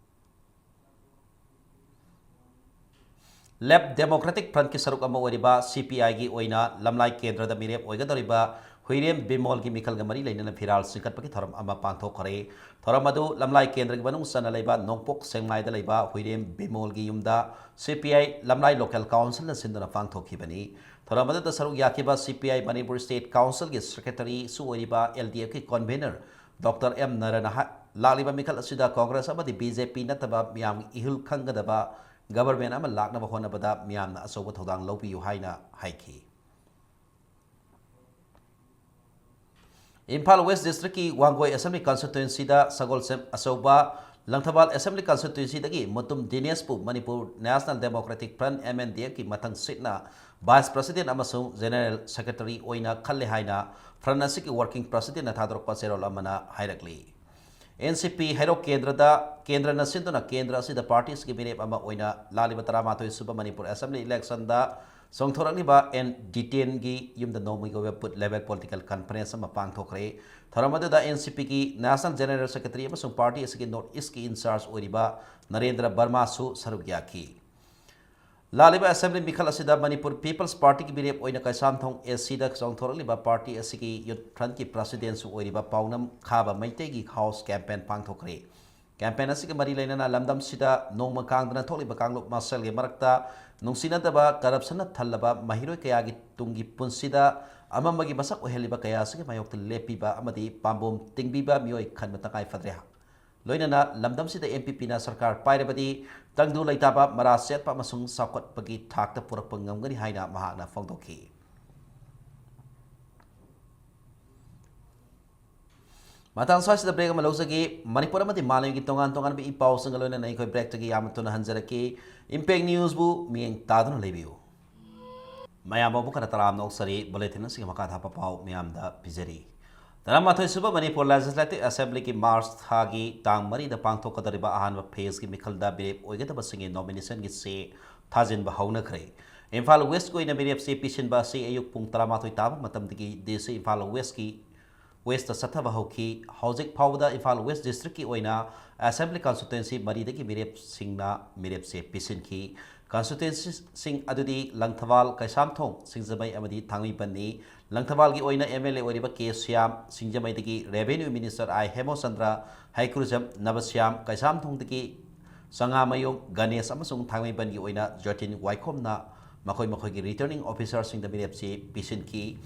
Left Democratic Front ꯀꯤ ꯁꯔꯨꯛ ꯑꯃ ꯑꯣꯏꯔꯤꯕ C P I ꯒꯤ ꯑꯣꯏꯅ ꯂꯝꯂꯥꯏ ꯀꯦꯟꯗ꯭ꯔꯗ ꯃꯤꯔꯦꯞ ꯑꯣꯏꯒꯗꯧꯔꯤꯕ ꯍꯨꯏꯔꯦꯝ ꯕꯤꯃꯣꯜꯒꯤ ꯃꯤꯈꯜꯒ ꯃꯔꯤ ꯂꯩꯅꯅ ꯐꯤꯔꯥꯜ ꯆꯤꯡꯈꯠꯄꯒꯤ ꯊꯧꯔꯝ ꯑꯃ ꯄꯥꯡꯊꯣꯛꯈ꯭ꯔꯦ꯫ ꯊꯧꯔꯝ ꯑꯗꯨ ꯂꯝꯂꯥꯏ ꯀꯦꯟꯗ꯭ꯔꯒꯤ ꯃꯅꯨꯡ ꯆꯟꯅ ꯂꯩꯕ ꯅꯣꯡꯄꯣꯛ ꯁꯦꯡꯃꯥꯏꯗ ꯂꯩꯕ ꯍꯨꯏꯔꯦꯝ ꯕꯤꯃꯣꯜꯒꯤ ꯌꯨꯝꯗ ꯁꯤ ꯄꯤ ꯑꯥꯏ ꯂꯝꯂꯥꯏ ꯂꯣꯀꯦꯜ ꯀꯥꯎꯟꯁꯤꯜꯅ ꯁꯤꯟꯗꯨꯅ ꯄꯥꯡꯊꯣꯛꯈꯤꯕꯅꯤ꯫ ꯊꯧꯔꯝ ꯑꯗꯨꯗ ꯁꯔꯨꯛ ꯌꯥꯈꯤꯕ ꯁꯤ ꯄꯤ ꯑꯥꯏ ꯃꯅꯤꯄꯨꯔ ꯁ꯭ꯇꯦꯠ ꯀꯥꯎꯟꯁꯤꯜꯒꯤ ꯁꯦꯀ꯭ꯔꯦꯇꯔꯤꯁꯨ ꯑꯣꯏꯔꯤꯕ ꯑꯦꯜ ꯗꯤ ꯑꯦꯐꯀꯤ ꯀꯣꯟꯚꯦꯅꯔ ꯗꯣꯛꯇꯔ ꯑꯦꯝ ꯅꯔꯅ ꯍꯥꯏ-, ꯂꯥꯛꯂꯤꯕ ꯃꯤꯈꯜ ꯑꯁꯤꯗ ꯀꯣꯡꯒ꯭ꯔꯦꯁ ꯑꯃꯗꯤ ꯕꯤ ꯖꯦ ꯄꯤ ꯅꯠꯇꯕ ꯃꯤꯌꯥꯝꯒꯤ ꯏꯍꯨꯜ ꯈꯪꯒꯗꯕ ꯒꯕꯔꯃꯦꯟ ꯑꯃ ꯂꯥꯛꯅꯕ ꯍꯣꯠꯅꯕꯗ ꯃꯤꯌꯥꯝꯅ ꯑꯆꯧꯕ ꯊꯧꯗꯥꯡ ꯂꯧꯕꯤꯌꯨ ꯍꯥꯏꯅ ꯍꯥꯏꯈꯤ꯫ ꯏꯝꯐꯥꯜ ꯋꯦꯁ ꯗꯤꯁꯇ꯭ꯔꯤꯛꯀꯤ ꯋꯥꯡꯒꯣꯏ ꯑꯦꯁꯦꯝꯕ꯭ꯂꯤ ꯀꯟꯁꯇꯤꯇ꯭ꯋꯦꯟꯁꯤꯗ ꯁꯒꯣꯜꯁꯦꯝ ꯑꯆꯧꯕ, ꯂꯪꯊꯕꯥꯜ ꯑꯦꯁꯦꯝꯕ꯭ꯂꯤ ꯀꯟꯁꯇꯤꯇ꯭ꯋꯦꯟꯁꯤꯗꯒꯤ ꯃꯨꯇꯨꯝ ꯗꯤꯅꯦꯁꯄꯨ Manipur national democratic front, M N D ꯑꯦꯐꯀꯤ ꯃꯊꯪ ꯁꯤꯠꯅ ꯚꯥꯏꯁ ꯄ꯭ꯔꯁꯤꯗꯦꯟ ꯑꯃꯁꯨꯡ ꯖꯦꯅꯔꯦꯜ ꯁꯦꯀ꯭ꯔꯦꯇꯔꯤ ꯑꯣꯏꯅ ꯈꯜꯂꯦ ꯍꯥꯏꯅ ꯐ꯭ꯔꯟ ꯑꯁꯤꯒꯤ ꯋꯥꯔꯀꯤꯡ ꯄ꯭ꯔꯁꯤꯗꯦꯟꯅ ꯊꯥꯗꯣꯔꯛꯄ ꯆꯦꯔꯣꯜ ꯑꯃꯅ ꯍꯥꯏꯔꯛꯂꯤ꯫ ꯑꯦꯟ ꯁꯤ ꯄꯤ ꯍꯩꯔꯣꯛ ꯀꯦꯟꯗ꯭ꯔꯗ, ꯀꯦꯟꯗ꯭ꯔꯅ ꯁꯤꯟꯗꯨꯅ ꯀꯦꯟꯗ꯭ꯔ ꯑꯁꯤꯗ ꯄꯥꯔꯇꯤ ꯑꯁꯤꯒꯤ ꯃꯤꯔꯦꯞ ꯑꯃ ꯑꯣꯏꯅ ꯂꯥꯛꯂꯤꯕ ꯇꯔꯥꯃꯥꯊꯣꯏ ꯁꯨꯕ ꯃꯅꯤꯄꯨꯔ ꯑꯦꯁꯦꯝꯕ꯭ꯂꯤ ꯏꯂꯦꯛꯁꯟꯗ ꯆꯣꯡꯊꯣꯔꯛꯂꯤꯕ ꯑꯦꯟ ꯗꯤꯇꯦꯟꯒꯤ ꯌꯨꯝꯗ ꯅꯣꯡꯃꯒꯤ ꯑꯣꯏꯕ ꯕꯨꯊ ꯂꯦꯚꯦꯜ ꯄꯣꯂꯤꯇꯤꯀꯦꯜ ꯀꯟꯐꯔꯦꯟꯁ ꯑꯃ ꯄꯥꯡꯊꯣꯛꯈ꯭ꯔꯦ꯫ ꯊꯧꯔꯝ ꯑꯗꯨꯗ ꯑꯦꯟ ꯁꯤ ꯄꯤꯒꯤ ꯅꯦꯁꯅꯦꯜ ꯖꯦꯅꯔꯦꯜ ꯁꯦꯀ꯭ꯔꯦꯇꯔꯤ ꯑꯃꯁꯨꯡ ꯄꯥꯔꯇꯤ ꯑꯁꯤꯒꯤ ꯅꯣꯔꯠ ꯏꯁꯀꯤ ꯏꯟꯆꯥꯔꯖ ꯑꯣꯏꯔꯤꯕ ꯅꯔꯦꯟꯗ꯭ꯔ ꯕꯔꯃꯥꯁꯨ ꯁꯔꯨꯛ ꯌꯥꯈꯤ꯫ ꯂꯥꯛꯂꯤꯕ ꯑꯦꯁꯦꯝꯕ꯭ꯂꯤ ꯃꯤꯈꯜ ꯑꯁꯤꯗ ꯃꯅꯤꯄꯨꯔ ꯄꯤꯄꯜꯁ ꯄꯥꯔꯇꯤꯒꯤ ꯃꯤꯔꯦꯞ ꯑꯣꯏꯅ ꯀꯩꯁꯥꯝꯊꯣꯡ ꯑꯦ ꯁꯤꯗ ꯆꯣꯡꯊꯣꯔꯛꯂꯤꯕ ꯄꯥꯔꯇꯤ ꯑꯁꯤꯒꯤ ꯌꯨꯊ ꯐ꯭ꯔꯟꯠꯀꯤ ꯄ꯭ꯔꯁꯤꯗꯦꯟꯁꯨ ꯑꯣꯏꯔꯤꯕ ꯄꯥꯎꯅꯝ ꯈꯥꯕ ꯃꯩꯇꯩꯒꯤ ꯍꯥꯎꯁ ꯀꯦꯝꯄꯦꯟ ꯄꯥꯡꯊꯣꯛꯈ꯭ꯔꯦ꯫ ꯀꯦꯝꯄꯦꯟ ꯑꯁꯤꯒ ꯃꯔꯤ ꯂꯩꯅꯅ ꯂꯝꯗꯝꯁꯤꯗ ꯅꯣꯡꯃ ꯀꯥꯡꯗꯅ ꯊꯣꯛꯂꯤꯕ ꯀꯥꯡꯂꯨꯞ ꯃꯁꯦꯜꯒꯤ ꯃꯔꯛꯇ ꯅꯨꯡꯁꯤꯅꯗꯕ, ꯀꯔꯞꯁꯟꯅ ꯊꯜꯂꯕ ꯃꯍꯩꯔꯣꯏ ꯀꯌꯥꯒꯤ ꯇꯨꯡꯒꯤ ꯄꯨꯟꯁꯤꯗ ꯑꯃꯝꯕꯒꯤ ꯃꯁꯛ ꯑꯣꯏꯍꯜꯂꯤꯕ ꯀꯌꯥ ꯑꯁꯤꯒꯤ ꯃꯥꯌꯣꯛꯇ ꯂꯦꯞꯄꯤꯕ ꯑꯃꯗꯤ ꯄꯥꯝꯕꯣꯝ ꯇꯤꯡꯕꯤꯕ ꯃꯤꯑꯣꯏ ꯈꯟꯕ ꯇꯉꯥꯏ ꯐꯗ꯭ꯔꯦ꯫ ꯂꯣꯏꯅꯅ ꯂꯝꯗꯝꯁꯤꯗ ꯑꯦꯟ ꯄꯤ ꯄꯤꯅ ꯁꯔꯀꯥꯔ ꯄꯥꯏꯔꯕꯗꯤ ꯇꯪꯗꯨ ꯂꯩꯇꯥꯕ, ꯃꯔꯥ ꯁꯦꯠꯄ ꯑꯃꯁꯨꯡ ꯆꯥꯎꯈꯠꯄꯒꯤ ꯊꯥꯛꯇ ꯄꯨꯔꯛꯄ ꯉꯝꯒꯅꯤ ꯍꯥꯏꯅ ꯃꯍꯥꯛꯅ ꯐꯣꯡꯗꯣꯛꯈꯤ꯫ ꯃꯇꯥꯡ ꯁ꯭ꯋꯥꯏꯁꯤꯗ ꯕ꯭ꯔꯦꯛ ꯑꯃ ꯂꯧꯖꯒꯦ꯫ ꯃꯅꯤꯄꯨꯔ ꯑꯃꯗꯤ ꯃꯥꯂꯦꯝꯒꯤ ꯇꯣꯉꯥꯟ ꯇꯣꯉꯥꯟꯕ ꯏ ꯄꯥꯎꯁꯤꯡꯒ ꯂꯣꯏꯅꯅ ꯑꯩꯈꯣꯏ ꯕ꯭ꯔꯦꯛꯇꯒꯤ ꯌꯥꯝꯅ ꯊꯨꯅ ꯍꯟꯖꯔꯛꯀꯦ꯫ ꯏꯝꯄꯦꯛ ꯅ꯭ꯌꯨꯁꯕꯨ ꯃꯤꯠꯌꯦꯡ ꯇꯥꯗꯨꯅ ꯂꯩꯕꯤꯌꯨ꯫ ꯃꯌꯥꯝꯕꯨ ꯑꯃꯨꯛ ꯍꯟꯅ ꯇꯔꯥꯝꯅ ꯑꯣꯛꯆꯔꯤ꯫ ꯕꯨꯂꯦꯇꯤꯟ ꯑꯁꯤꯒꯤ ꯃꯈꯥ ꯊꯥꯕ ꯄꯥꯎ ꯃꯤꯌꯥꯝꯗ ꯄꯤꯖꯔꯤ꯫ ꯇꯔꯥꯃꯥꯊꯣꯏ ꯁꯨꯕ ꯃꯅꯤꯄꯨꯔ ꯂꯦꯖꯤꯁꯂꯦꯇꯤꯚ ꯑꯦꯁꯦꯝꯕ꯭ꯂꯤꯒꯤ ꯃꯥꯔꯆ ꯊꯥꯒꯤ ꯇꯥꯡ ꯃꯔꯤꯗ ꯄꯥꯡꯊꯣꯛꯀꯗꯧꯔꯤꯕ ꯑꯍꯥꯟꯕ ꯐꯦꯖꯀꯤ ꯃꯤꯈꯜꯗ ꯃꯤꯔꯦꯞ ꯑꯣꯏꯒꯗꯕꯁꯤꯡꯒꯤ ꯅꯣꯃꯤꯅꯦꯁꯟꯒꯤ ꯆꯦ ꯊꯥꯖꯤꯟꯕ ꯍꯧꯅꯈ꯭ꯔꯦ꯫ ꯏꯝꯐꯥꯜ ꯋꯦꯁꯀꯤ ꯑꯣꯏꯅ ꯃꯤꯔꯦꯞ ꯆꯦ ꯄꯤꯁꯤꯟꯕ ꯑꯁꯤ ꯑꯌꯨꯛ ꯄꯨꯡ ꯇꯔꯥꯃꯥꯊꯣꯏ ꯇꯥꯕ ꯃꯇꯝꯗꯒꯤ ꯗꯤ ꯁꯤ ꯏꯝꯐꯥꯜ ꯋꯦꯁꯀꯤ, ꯋꯦꯁꯇ ꯆꯠꯊꯕ ꯍꯧꯈꯤ꯫ ꯍꯧꯖꯤꯛ ꯐꯥꯎꯕꯗ ꯏꯝꯐꯥꯜ ꯋꯦꯁ ꯗꯤꯁꯇ꯭ꯔꯤꯛꯀꯤ ꯑꯣꯏꯅ ꯑꯦꯁꯦꯝꯕ꯭ꯂꯤ ꯀꯟꯁꯇꯤꯇ꯭ꯋꯦꯟꯁꯤ ꯃꯔꯤꯗꯒꯤ ꯃꯤꯔꯦꯞꯁꯤꯡꯅ ꯃꯤꯔꯦꯞ ꯆꯦ ꯄꯤꯁꯤꯟꯈꯤ꯫ Constituencyꯁꯤꯡ ꯑꯗꯨꯗꯤ ꯂꯪꯊꯕꯥꯜ, ꯀꯩꯁꯥꯝꯊꯣꯡ, ꯁꯤꯡꯖꯃꯩ ꯑꯃꯗꯤ ꯊꯥꯡꯃꯩꯕꯟꯅꯤ꯫ ꯂꯪꯊꯕꯥꯜꯒꯤ ꯑꯣꯏꯅ M L A ꯑꯣꯏꯔꯤꯕ ꯀꯦ ꯁ꯭ꯌꯥꯝ, ꯁꯤꯡꯖꯃꯩꯗꯒꯤ Revenue Minister ꯑꯥꯏ ꯍꯦꯃꯣꯆꯟꯗ꯭ꯔ, ꯍꯩꯀ꯭ꯔꯨꯖꯝ ꯅꯕꯁ꯭ꯌꯥꯝ, ꯀꯩꯁꯥꯝꯊꯣꯡꯗꯒꯤ ꯆꯉꯥꯃꯌꯨꯝ ꯒꯅꯦꯁ ꯑꯃꯁꯨꯡ ꯊꯥꯡꯃꯩꯕꯟꯒꯤ ꯑꯣꯏꯅ ꯖꯣꯇꯤꯟ ꯋꯥꯏꯈꯣꯝꯅ ꯃꯈꯣꯏ ꯃꯈꯣꯏꯒꯤ Returning Officerꯁꯤꯡꯗ ꯃꯤꯔꯦꯞ ꯆꯦ ꯄꯤꯁꯤꯟꯈꯤ꯫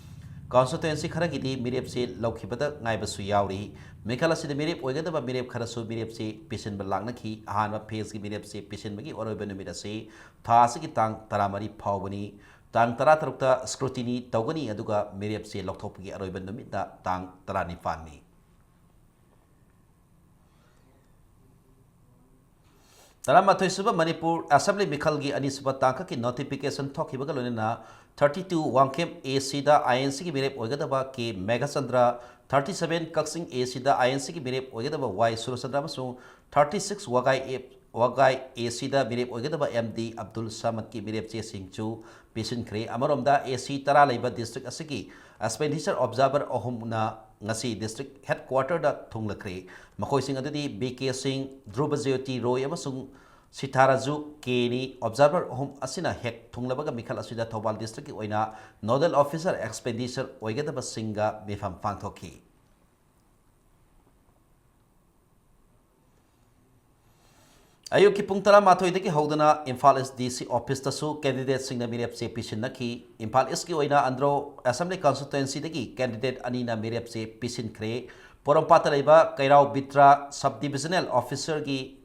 Constituency ꯈꯔꯒꯤꯗꯤ ꯃꯤꯔꯦꯞ ꯆꯦ ꯂꯧꯈꯤꯕꯗ ꯉꯥꯏꯕꯁꯨ ꯌꯥꯎꯔꯤ꯫ ꯃꯤꯈꯜ ꯑꯁꯤꯗ ꯃꯤꯔꯦꯞ ꯑꯣꯏꯒꯗꯕ ꯃꯤꯔꯦꯞ ꯈꯔꯁꯨ ꯃꯤꯔꯦꯞ ꯆꯦ ꯄꯤꯁꯤꯟꯕ ꯂꯥꯛꯅꯈꯤ꯫ ꯑꯍꯥꯟꯕ phaseꯀꯤ ꯃꯤꯔꯦꯞ ꯆꯦ ꯄꯤꯁꯤꯟꯕꯒꯤ ꯑꯔꯣꯏꯕ ꯅꯨꯃꯤꯠ ꯑꯁꯤ ꯊꯥ ꯑꯁꯤꯒꯤ ꯇꯥꯡ ꯇꯔꯥꯃꯔꯤ ꯐꯥꯎꯕꯅꯤ꯫ ꯇꯥꯡ ꯇꯔꯥꯇꯔꯨꯛꯇ scrutiny ꯇꯧꯒꯅꯤ, ꯑꯗꯨꯒ ꯃꯤꯔꯦꯞ ꯆꯦ ꯂꯧꯊꯣꯛꯄꯒꯤ ꯑꯔꯣꯏꯕ ꯅꯨꯃꯤꯠꯅ ꯇꯥꯡ ꯇꯔꯥꯅꯤꯄꯥꯟꯅꯤ꯫ ꯇꯔꯥꯃꯥꯊꯣꯏꯁꯨꯕ ꯃꯅꯤꯄꯨꯔ Assembly ꯃꯤꯈꯜꯒꯤ ꯑꯅꯤꯁꯨꯕ ꯇꯥꯡꯀꯛꯀꯤ notification ꯊꯣꯛꯈꯤꯕꯒ ꯂꯣꯏꯅꯅ thirty two ꯋꯥꯡꯈꯦꯝ ACꯗ INCꯒꯤ ꯃꯤꯔꯦꯞ ꯑꯣꯏꯒꯗꯕ ꯀꯦ ꯃꯦꯘꯆꯟꯗ꯭ꯔ, thirty seven ꯀꯛꯆꯤꯡ ACꯗ INCꯒꯤ ꯃꯤꯔꯦꯞ ꯑꯣꯏꯒꯗꯕ ꯋꯥꯏ ꯁꯨꯔꯆꯟꯗ꯭ꯔ ꯑꯃꯁꯨꯡ thirty six ꯋꯥꯒꯥꯏ ꯑꯦ-, ꯋꯥꯒꯥꯏ ACꯗ ꯃꯤꯔꯦꯞ ꯑꯣꯏꯒꯗꯕ MD ꯑꯕꯗꯨꯜ ꯁꯃꯗꯀꯤ ꯃꯤꯔꯦꯞ ꯆꯦꯁꯤꯡꯁꯨ ꯄꯤꯁꯤꯟꯈ꯭ꯔꯦ꯫ ꯑꯃꯔꯣꯝꯗ, AC ꯇꯔꯥ ꯂꯩꯕ district ꯑꯁꯤꯒꯤ expenditure observer ꯑꯍꯨꯝꯅ ꯉꯁꯤ district headquarterꯗ ꯊꯨꯡꯂꯈ꯭ꯔꯦ꯫ ꯃꯈꯣꯏꯁꯤꯡ ꯑꯗꯨꯗꯤ ꯕꯤ ꯀꯦ ꯁꯤꯡ, ꯙ꯭ꯔꯨꯕ ꯖ꯭ꯌꯣꯇꯤ ꯔꯣꯏ ꯑꯃꯁꯨꯡ ꯁꯤꯊꯥꯔꯥꯖꯨ ꯀꯦꯅꯤ꯫ Observer ꯑꯍꯨꯝ ꯑꯁꯤꯅ ꯍꯦꯛ ꯊꯨꯡꯂꯕꯒ ꯃꯤꯈꯜ ꯑꯁꯤꯗ ꯊꯧꯕꯥꯜ districtꯀꯤ ꯑꯣꯏꯅ nodal officer expenditure ꯑꯣꯏꯒꯗꯕꯁꯤꯡꯒ ꯃꯤꯐꯝ ꯄꯥꯡꯊꯣꯛꯈꯤ꯫ ꯑꯌꯨꯛꯀꯤ ꯄꯨꯡ ꯇꯔꯥꯃꯥꯊꯣꯏꯗꯒꯤ ꯍꯧꯗꯨꯅ ꯏꯝꯐꯥꯜ East DC officeꯇꯁꯨ candidateꯁꯤꯡꯅ ꯃꯤꯔꯦꯞ ꯆꯦ ꯄꯤꯁꯤꯟꯅꯈꯤ꯫ ꯏꯝꯐꯥꯜ Eastꯀꯤ ꯑꯣꯏꯅ ꯑꯟꯗ꯭ꯔꯣ Assembly constituencyꯗꯒꯤ candidate ꯑꯅꯤꯅ ꯃꯤꯔꯦꯞ ꯆꯦ ꯄꯤꯁꯤꯟꯈ꯭ꯔꯦ꯫ ꯄꯣꯔꯣꯝꯄꯥꯠꯇ ꯂꯩꯕ ꯀꯩꯔꯥꯎ ꯕꯤꯇ꯭ꯔꯥ sub divisional officerꯒꯤ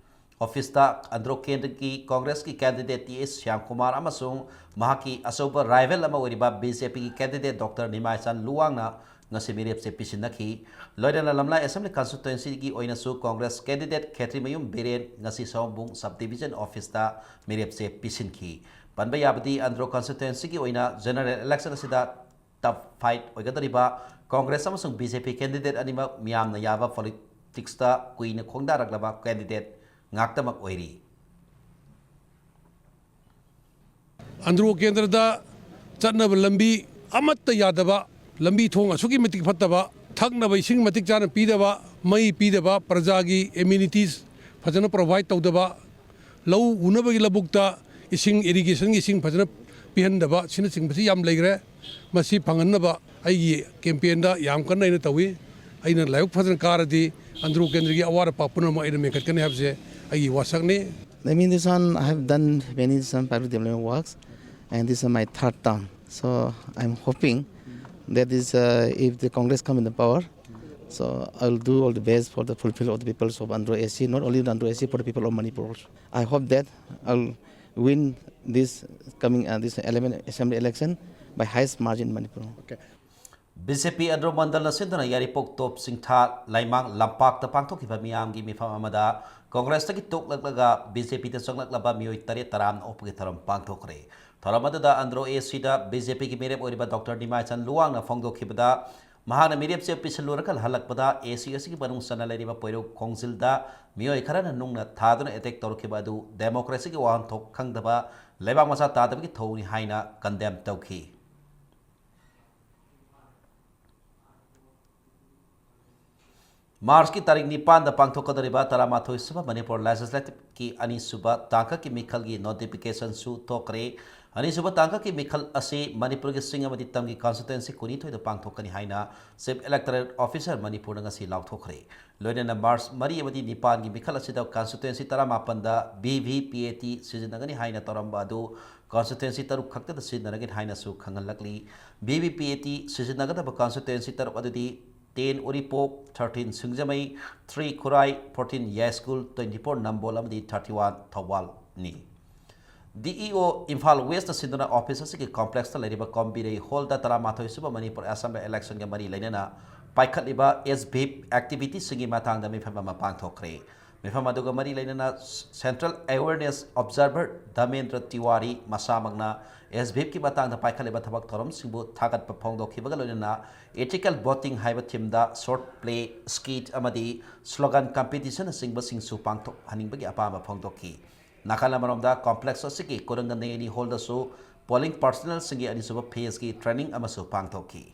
officeꯇ ꯑꯟꯗ꯭ꯔꯣ ꯀꯦꯟꯗ꯭ꯔꯒꯤ Congressꯀꯤ candidate ꯇꯤ ꯑꯦꯁ ꯁ꯭ꯌꯥꯝꯀꯨꯃꯥꯔ ꯑꯃꯁꯨꯡ ꯃꯍꯥꯛꯀꯤ ꯑꯆꯧꯕ rival ꯑꯃ ꯑꯣꯏꯔꯤꯕ BJPꯒꯤ candidate Doctor ꯅꯤꯃꯥꯏꯆꯥꯟ ꯂꯨꯋꯥꯡꯅ ꯉꯁꯤ ꯃꯤꯔꯦꯞ ꯆꯦ ꯄꯤꯁꯤꯟꯅꯈꯤ꯫ ꯂꯣꯏꯅꯅ ꯂꯝꯂꯥꯏ Assembly constituencyꯒꯤ ꯑꯣꯏꯅꯁꯨ Congress candidate ꯈꯦꯇ꯭ꯔꯤꯃꯌꯨꯝ ꯕꯤꯔꯦꯟ ꯉꯁꯤ ꯁꯑꯣꯝꯕꯨꯡ sub division officeꯇ ꯃꯤꯔꯦꯞ ꯆꯦ ꯄꯤꯁꯤꯟꯈꯤ꯫ ꯄꯟꯕ ꯌꯥꯕꯗꯤ, ꯑꯟꯗ꯭ꯔꯣ constituencyꯒꯤ ꯑꯣꯏꯅ general election ꯑꯁꯤꯗ tough fight ꯑꯣꯏꯒꯗꯧꯔꯤꯕ Congress ꯑꯃꯁꯨꯡ BJP candidate ꯑꯅꯤꯃꯛ ꯃꯤꯌꯥꯝꯅ ꯌꯥꯕ politicsꯇ ꯀꯨꯏꯅ ꯈꯣꯡꯗꯥꯔꯛꯂꯕ candidate ꯉꯥꯛꯇꯃꯛ ꯑꯣꯏꯔꯤ꯫ ꯑꯟꯗ꯭ꯔꯣ ꯀꯦꯟꯗ꯭ꯔꯗ ꯆꯠꯅꯕ ꯂꯝꯕꯤ ꯑꯃꯠꯇ ꯌꯥꯗꯕ, ꯂꯝꯕꯤ ꯊꯣꯡ ꯑꯁꯨꯛꯀꯤ ꯃꯇꯤꯛ ꯐꯠꯇꯕ, ꯊꯛꯅꯕ ꯏꯁꯤꯡ ꯃꯇꯤꯛ ꯆꯥꯅ ꯄꯤꯗꯕ, ꯃꯩ ꯄꯤꯗꯕ, ꯄ꯭ꯔꯖꯥꯒꯤ amenities ꯐꯖꯅ provide ꯇꯧꯗꯕ, ꯂꯧ ꯎꯅꯕꯒꯤ ꯂꯧꯕꯨꯛꯇ ꯏꯁꯤꯡ, ꯏꯔꯤꯒꯦꯁꯟꯒꯤ ꯏꯁꯤꯡ ꯐꯖꯅ ꯄꯤꯍꯟꯗꯕ ꯑꯁꯤꯅꯆꯤꯡꯕꯁꯤ ꯌꯥꯝ ꯂꯩꯈ꯭ꯔꯦ꯫ ꯃꯁꯤ ꯐꯪꯍꯟꯅꯕ ꯑꯩꯒꯤ ꯀꯦꯝꯄꯦꯟꯗ ꯌꯥꯝ ꯀꯟꯅ ꯑꯩꯅ ꯇꯧꯏ꯫ ꯑꯩꯅ ꯂꯥꯏꯕꯛ ꯐꯖꯅ ꯀꯥꯔꯗꯤ ꯑꯟꯗ꯭ꯔꯣ ꯀꯦꯟꯗ꯭ꯔꯒꯤ ꯑꯋꯥꯠ ꯑꯄꯥ ꯄꯨꯝꯅꯃꯛ ꯑꯩꯅ ꯃꯦꯟꯈꯠꯀꯅꯤ ꯍꯥꯏꯕꯁꯦ ꯑꯩꯒꯤ ꯋꯥꯁꯛꯅꯤ꯫ I mean, this one, I have done many some public development works, and this is my third term. So I'm hoping that is, uh, if the Congress come in the power, so I'll do all the best for the fulfill of the peoples of Andro A C, not only the Andro A C, for the people of Manipur also. I hope that I'll win this coming, uh, this eleven assembly election by highest margin in Manipur. B J P Andro ꯃꯟꯗꯜꯅ ꯁꯤꯟꯗꯨꯅ ꯌꯥꯏꯔꯤꯄꯣꯛ, ꯇꯣꯞ ꯆꯤꯡꯊꯥ, ꯂꯩꯃꯥꯡ ꯂꯝꯄꯥꯛꯇ ꯄꯥꯡꯊꯣꯛꯈꯤꯕ ꯃꯤꯌꯥꯝꯒꯤ ꯃꯤꯐꯝ ꯑꯃꯗ ꯀꯣꯡꯒ꯭ꯔꯦꯁꯇꯒꯤ ꯇꯣꯛꯂꯛꯂꯒ B J ꯄꯤꯗ ꯆꯪꯂꯛꯂꯕ ꯃꯤꯑꯣꯏ ꯇꯔꯦꯠ ꯇꯔꯥꯝꯅ ꯑꯣꯛꯄꯒꯤ ꯊꯧꯔꯝ ꯄꯥꯡꯊꯣꯛꯈ꯭ꯔꯦ꯫ ꯊꯧꯔꯝ ꯑꯗꯨꯗ ꯑꯟꯗ꯭ꯔꯣ ꯑꯦ ꯁꯤꯗ ꯕꯤ ꯖꯦ ꯄꯤꯒꯤ ꯃꯤꯔꯦꯞ ꯑꯣꯏꯔꯤꯕ ꯗꯣꯛꯇꯔ ꯅꯤꯃꯥꯏꯆꯟ ꯂꯨꯋꯥꯡꯅ ꯐꯣꯡꯗꯣꯛꯈꯤꯕꯗ, ꯃꯍꯥꯛꯅ ꯃꯤꯔꯦꯞꯁꯦ ꯄꯤꯁꯤꯜꯂꯨꯔꯒ ꯍꯜꯂꯛꯄꯗ ꯑꯦ ꯁꯤ ꯑꯁꯤꯒꯤ ꯃꯅꯨꯡ ꯆꯟꯅ ꯂꯩꯔꯤꯕ ꯄꯣꯏꯔꯧ ꯈꯣꯡꯖꯤꯜꯗ ꯃꯤꯑꯣꯏ ꯈꯔꯅ ꯅꯨꯡꯅ ꯊꯥꯗꯨꯅ ꯑꯦꯇꯦꯛ ꯇꯧꯔꯛꯈꯤꯕ ꯑꯗꯨ ꯗꯦꯃꯣꯀ꯭ꯔꯦꯁꯤꯒꯤ ꯋꯥꯍꯟꯊꯣꯛ ꯈꯪꯗꯕ, ꯂꯩꯕꯥꯛ ꯃꯆꯥ ꯇꯥꯗꯕꯒꯤ ꯊꯧꯑꯣꯡꯅꯤ ꯍꯥꯏꯅ ꯀꯟꯗꯦꯝ ꯇꯧꯈꯤ꯫ ꯃꯥꯔꯆꯀꯤ ꯇꯥꯔꯤꯛ ꯅꯤꯄꯥꯟꯗ ꯄꯥꯡꯊꯣꯛꯀꯗꯧꯔꯤꯕ ꯇꯔꯥꯃꯥꯊꯣꯏ ꯁꯨꯕ ꯃꯅꯤꯄꯨꯔ ꯂꯦꯖꯤꯁꯂꯦꯇꯤꯚꯀꯤ ꯑꯅꯤꯁꯨꯕ ꯇꯥꯡꯀꯛꯀꯤ ꯃꯤꯈꯜꯒꯤ ꯅꯣꯇꯤꯐꯤꯀꯦꯁꯟꯁꯨ ꯊꯣꯛꯈ꯭ꯔꯦ꯫ ꯑꯅꯤꯁꯨꯕ ꯇꯥꯡꯀꯛꯀꯤ ꯃꯤꯈꯜ ꯑꯁꯤ ꯃꯅꯤꯄꯨꯔꯒꯤ ꯆꯤꯡ ꯑꯃꯗꯤ ꯇꯝꯒꯤ ꯀꯟꯁꯇꯤꯇ꯭ꯋꯦꯟꯁꯤ ꯀꯨꯟꯅꯤꯊꯣꯏꯗ ꯄꯥꯡꯊꯣꯛꯀꯅꯤ ꯍꯥꯏꯅ ꯆꯤꯐ ꯏꯂꯦꯛꯇꯣꯔꯦꯜ ꯑꯣꯐꯤꯁꯔ ꯃꯅꯤꯄꯨꯔꯅ ꯉꯁꯤ ꯂꯥꯎꯊꯣꯛꯈ꯭ꯔꯦ꯫ ꯂꯣꯏꯅꯅ ꯃꯥꯔꯆ ꯃꯔꯤ ꯑꯃꯗꯤ ꯅꯤꯄꯥꯟꯒꯤ ꯃꯤꯈꯜ ꯑꯁꯤꯗ ꯀꯟꯁꯇꯤꯇ꯭ꯋꯦꯟꯁꯤ ꯇꯔꯥꯃꯥꯄꯟꯗ V V P A T ꯁꯤꯖꯤꯟꯅꯒꯅꯤ ꯍꯥꯏꯅ ꯇꯧꯔꯝꯕ ꯑꯗꯨ ꯀꯟꯁꯇꯤꯇ꯭ꯋꯦꯟꯁꯤ ꯇꯔꯨꯛ ꯈꯛꯇꯗ ꯁꯤꯖꯤꯟꯅꯔꯒꯅꯤ ꯍꯥꯏꯅꯁꯨ ꯈꯪꯍꯜꯂꯛꯂꯤ꯫ V V P A T ꯁꯤꯖꯤꯟꯅꯒꯗꯕ ꯀꯟꯁꯇꯤꯇ꯭ꯋꯦꯟꯁꯤ ꯇꯔꯨꯛ ꯑꯗꯨꯗꯤ ten ꯎꯔꯤꯄꯣꯛ, thirteen ꯁꯤꯡꯖꯃꯩ, three ꯈꯨꯔꯥꯏ, fourteen ꯌꯥꯏꯁ꯭ꯀꯨꯜ, twenty four ꯅꯝꯕꯣꯜ ꯑꯃꯗꯤ thirty one ꯊꯧꯕꯥꯜꯅꯤ꯫ ꯗꯤ ꯏ ꯑꯣ ꯏꯝꯐꯥꯜ ꯋꯦꯁꯇ ꯁꯤꯟꯗꯨꯅ ꯑꯣꯐꯤꯁ ꯑꯁꯤꯒꯤ ꯀꯣꯝꯄ꯭ꯂꯦꯛꯁꯇ ꯂꯩꯔꯤꯕ ꯀꯣꯝꯕꯤꯔꯩ ꯍꯣꯜꯗ ꯇꯔꯥꯃꯥꯊꯣꯏ ꯁꯨꯕ ꯃꯅꯤꯄꯨꯔ ꯑꯦꯁꯦꯝꯕ꯭ꯂꯤ ꯏꯂꯦꯛꯁꯟꯒ ꯃꯔꯤ ꯂꯩꯅꯅ ꯄꯥꯏꯈꯠꯂꯤꯕ ꯑꯦꯁ ꯚꯤꯞ ꯑꯦꯛꯇꯤꯚꯤꯇꯤꯁꯤꯡꯒꯤ ꯃꯇꯥꯡꯗ ꯃꯤꯐꯝ ꯑꯃ ꯄꯥꯡꯊꯣꯛꯈ꯭ꯔꯦ꯫ ꯃꯤꯐꯝ ꯑꯗꯨꯒ ꯃꯔꯤ ꯂꯩꯅꯅ ꯁꯦꯟꯇ꯭ꯔꯦꯜ ꯑꯦꯋꯦꯔꯅꯦꯁ ꯑꯣꯕꯖꯥꯔꯚꯔ ꯙꯃꯦꯟꯗ꯭ꯔ ꯇꯤꯋꯥꯔꯤ ꯃꯁꯥꯃꯛꯅ ꯑꯦꯁ ꯚꯤꯞꯀꯤ ꯃꯇꯥꯡꯗ ꯄꯥꯏꯈꯠꯂꯤꯕ ꯊꯕꯛ ꯊꯧꯔꯝꯁꯤꯡꯕꯨ ꯊꯥꯒꯠꯄ ꯐꯣꯡꯗꯣꯛꯈꯤꯕꯒ ꯂꯣꯏꯅꯅ ꯏꯊꯤꯀꯦꯜ ꯚꯣꯇꯤꯡ ꯍꯥꯏꯕ ꯊꯤꯝꯗ ꯁꯣꯔꯠ ꯄ꯭ꯂꯦ, ꯁ꯭ꯀꯤꯠ ꯑꯃꯗꯤ ꯁ꯭ꯂꯣꯒꯥꯟ ꯀꯝꯄꯤꯇꯤꯁꯟꯅꯆꯤꯡꯕꯁꯤꯡꯁꯨ ꯄꯥꯡꯊꯣꯛꯍꯟꯅꯤꯡꯕꯒꯤ ꯑꯄꯥꯝꯕ ꯐꯣꯡꯗꯣꯛꯈꯤ꯫ ꯅꯥꯀꯜ ꯑꯃꯔꯣꯝꯗ ꯀꯣꯝꯄ꯭ꯂꯦꯛꯁ ꯑꯁꯤꯒꯤ ꯀꯣꯔꯪꯒ ꯅꯦꯅꯤ ꯍꯣꯜꯗꯁꯨ ꯄꯣꯂꯤꯡ ꯄꯥꯔꯁꯅꯦꯜꯁꯤꯡꯒꯤ ꯑꯅꯤꯁꯨꯕ ꯐꯦꯖꯀꯤ ꯇ꯭ꯔꯦꯅꯤꯡ ꯑꯃꯁꯨ ꯄꯥꯡꯊꯣꯛꯈꯤ꯫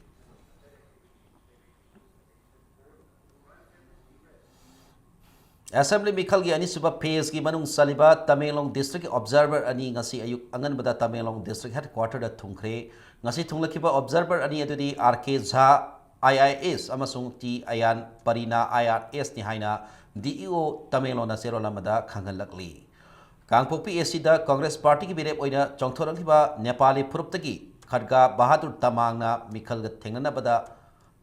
Assembly ꯃꯤꯈꯜꯒꯤ ꯑꯅꯤꯁꯨꯕ phaseꯀꯤ ꯃꯅꯨꯡ ꯆꯜꯂꯤꯕ ꯇꯃꯦꯡꯂꯣꯡ districtꯀꯤ observer ꯑꯅꯤ ꯉꯁꯤ ꯑꯌꯨꯛ ꯑꯉꯟꯕꯗ ꯇꯃꯦꯡꯂꯣꯡ district headquarterꯗ ꯊꯨꯡꯈ꯭ꯔꯦ꯫ ꯉꯁꯤ ꯊꯨꯡꯂꯛꯈꯤꯕ observer ꯑꯅꯤ ꯑꯗꯨꯗꯤ R K Jha, I I S, ꯑꯃꯁꯨꯡ T Ayan Parina, I R S ꯅꯤ ꯍꯥꯏꯅ D E O ꯇꯃꯦꯡꯂꯣꯡꯅ ꯆꯦꯔꯣꯜ ꯑꯃꯗ ꯈꯪꯍꯜꯂꯛꯂꯤ꯫ ꯀꯥꯡꯄꯣꯛꯄꯤ A Cꯗ Congress partyꯒꯤ ꯃꯤꯔꯦꯞ ꯑꯣꯏꯅ ꯆꯣꯡꯊꯣꯔꯛꯂꯤꯕ ꯅꯦꯄꯥꯂꯤ ꯐꯨꯔꯨꯞꯇꯒꯤ ꯈꯠꯒꯥ ꯕꯍꯥꯗꯨꯔ ꯇꯃꯥꯡꯅ ꯃꯤꯈꯜꯒ ꯊꯦꯡꯅꯅꯕꯗ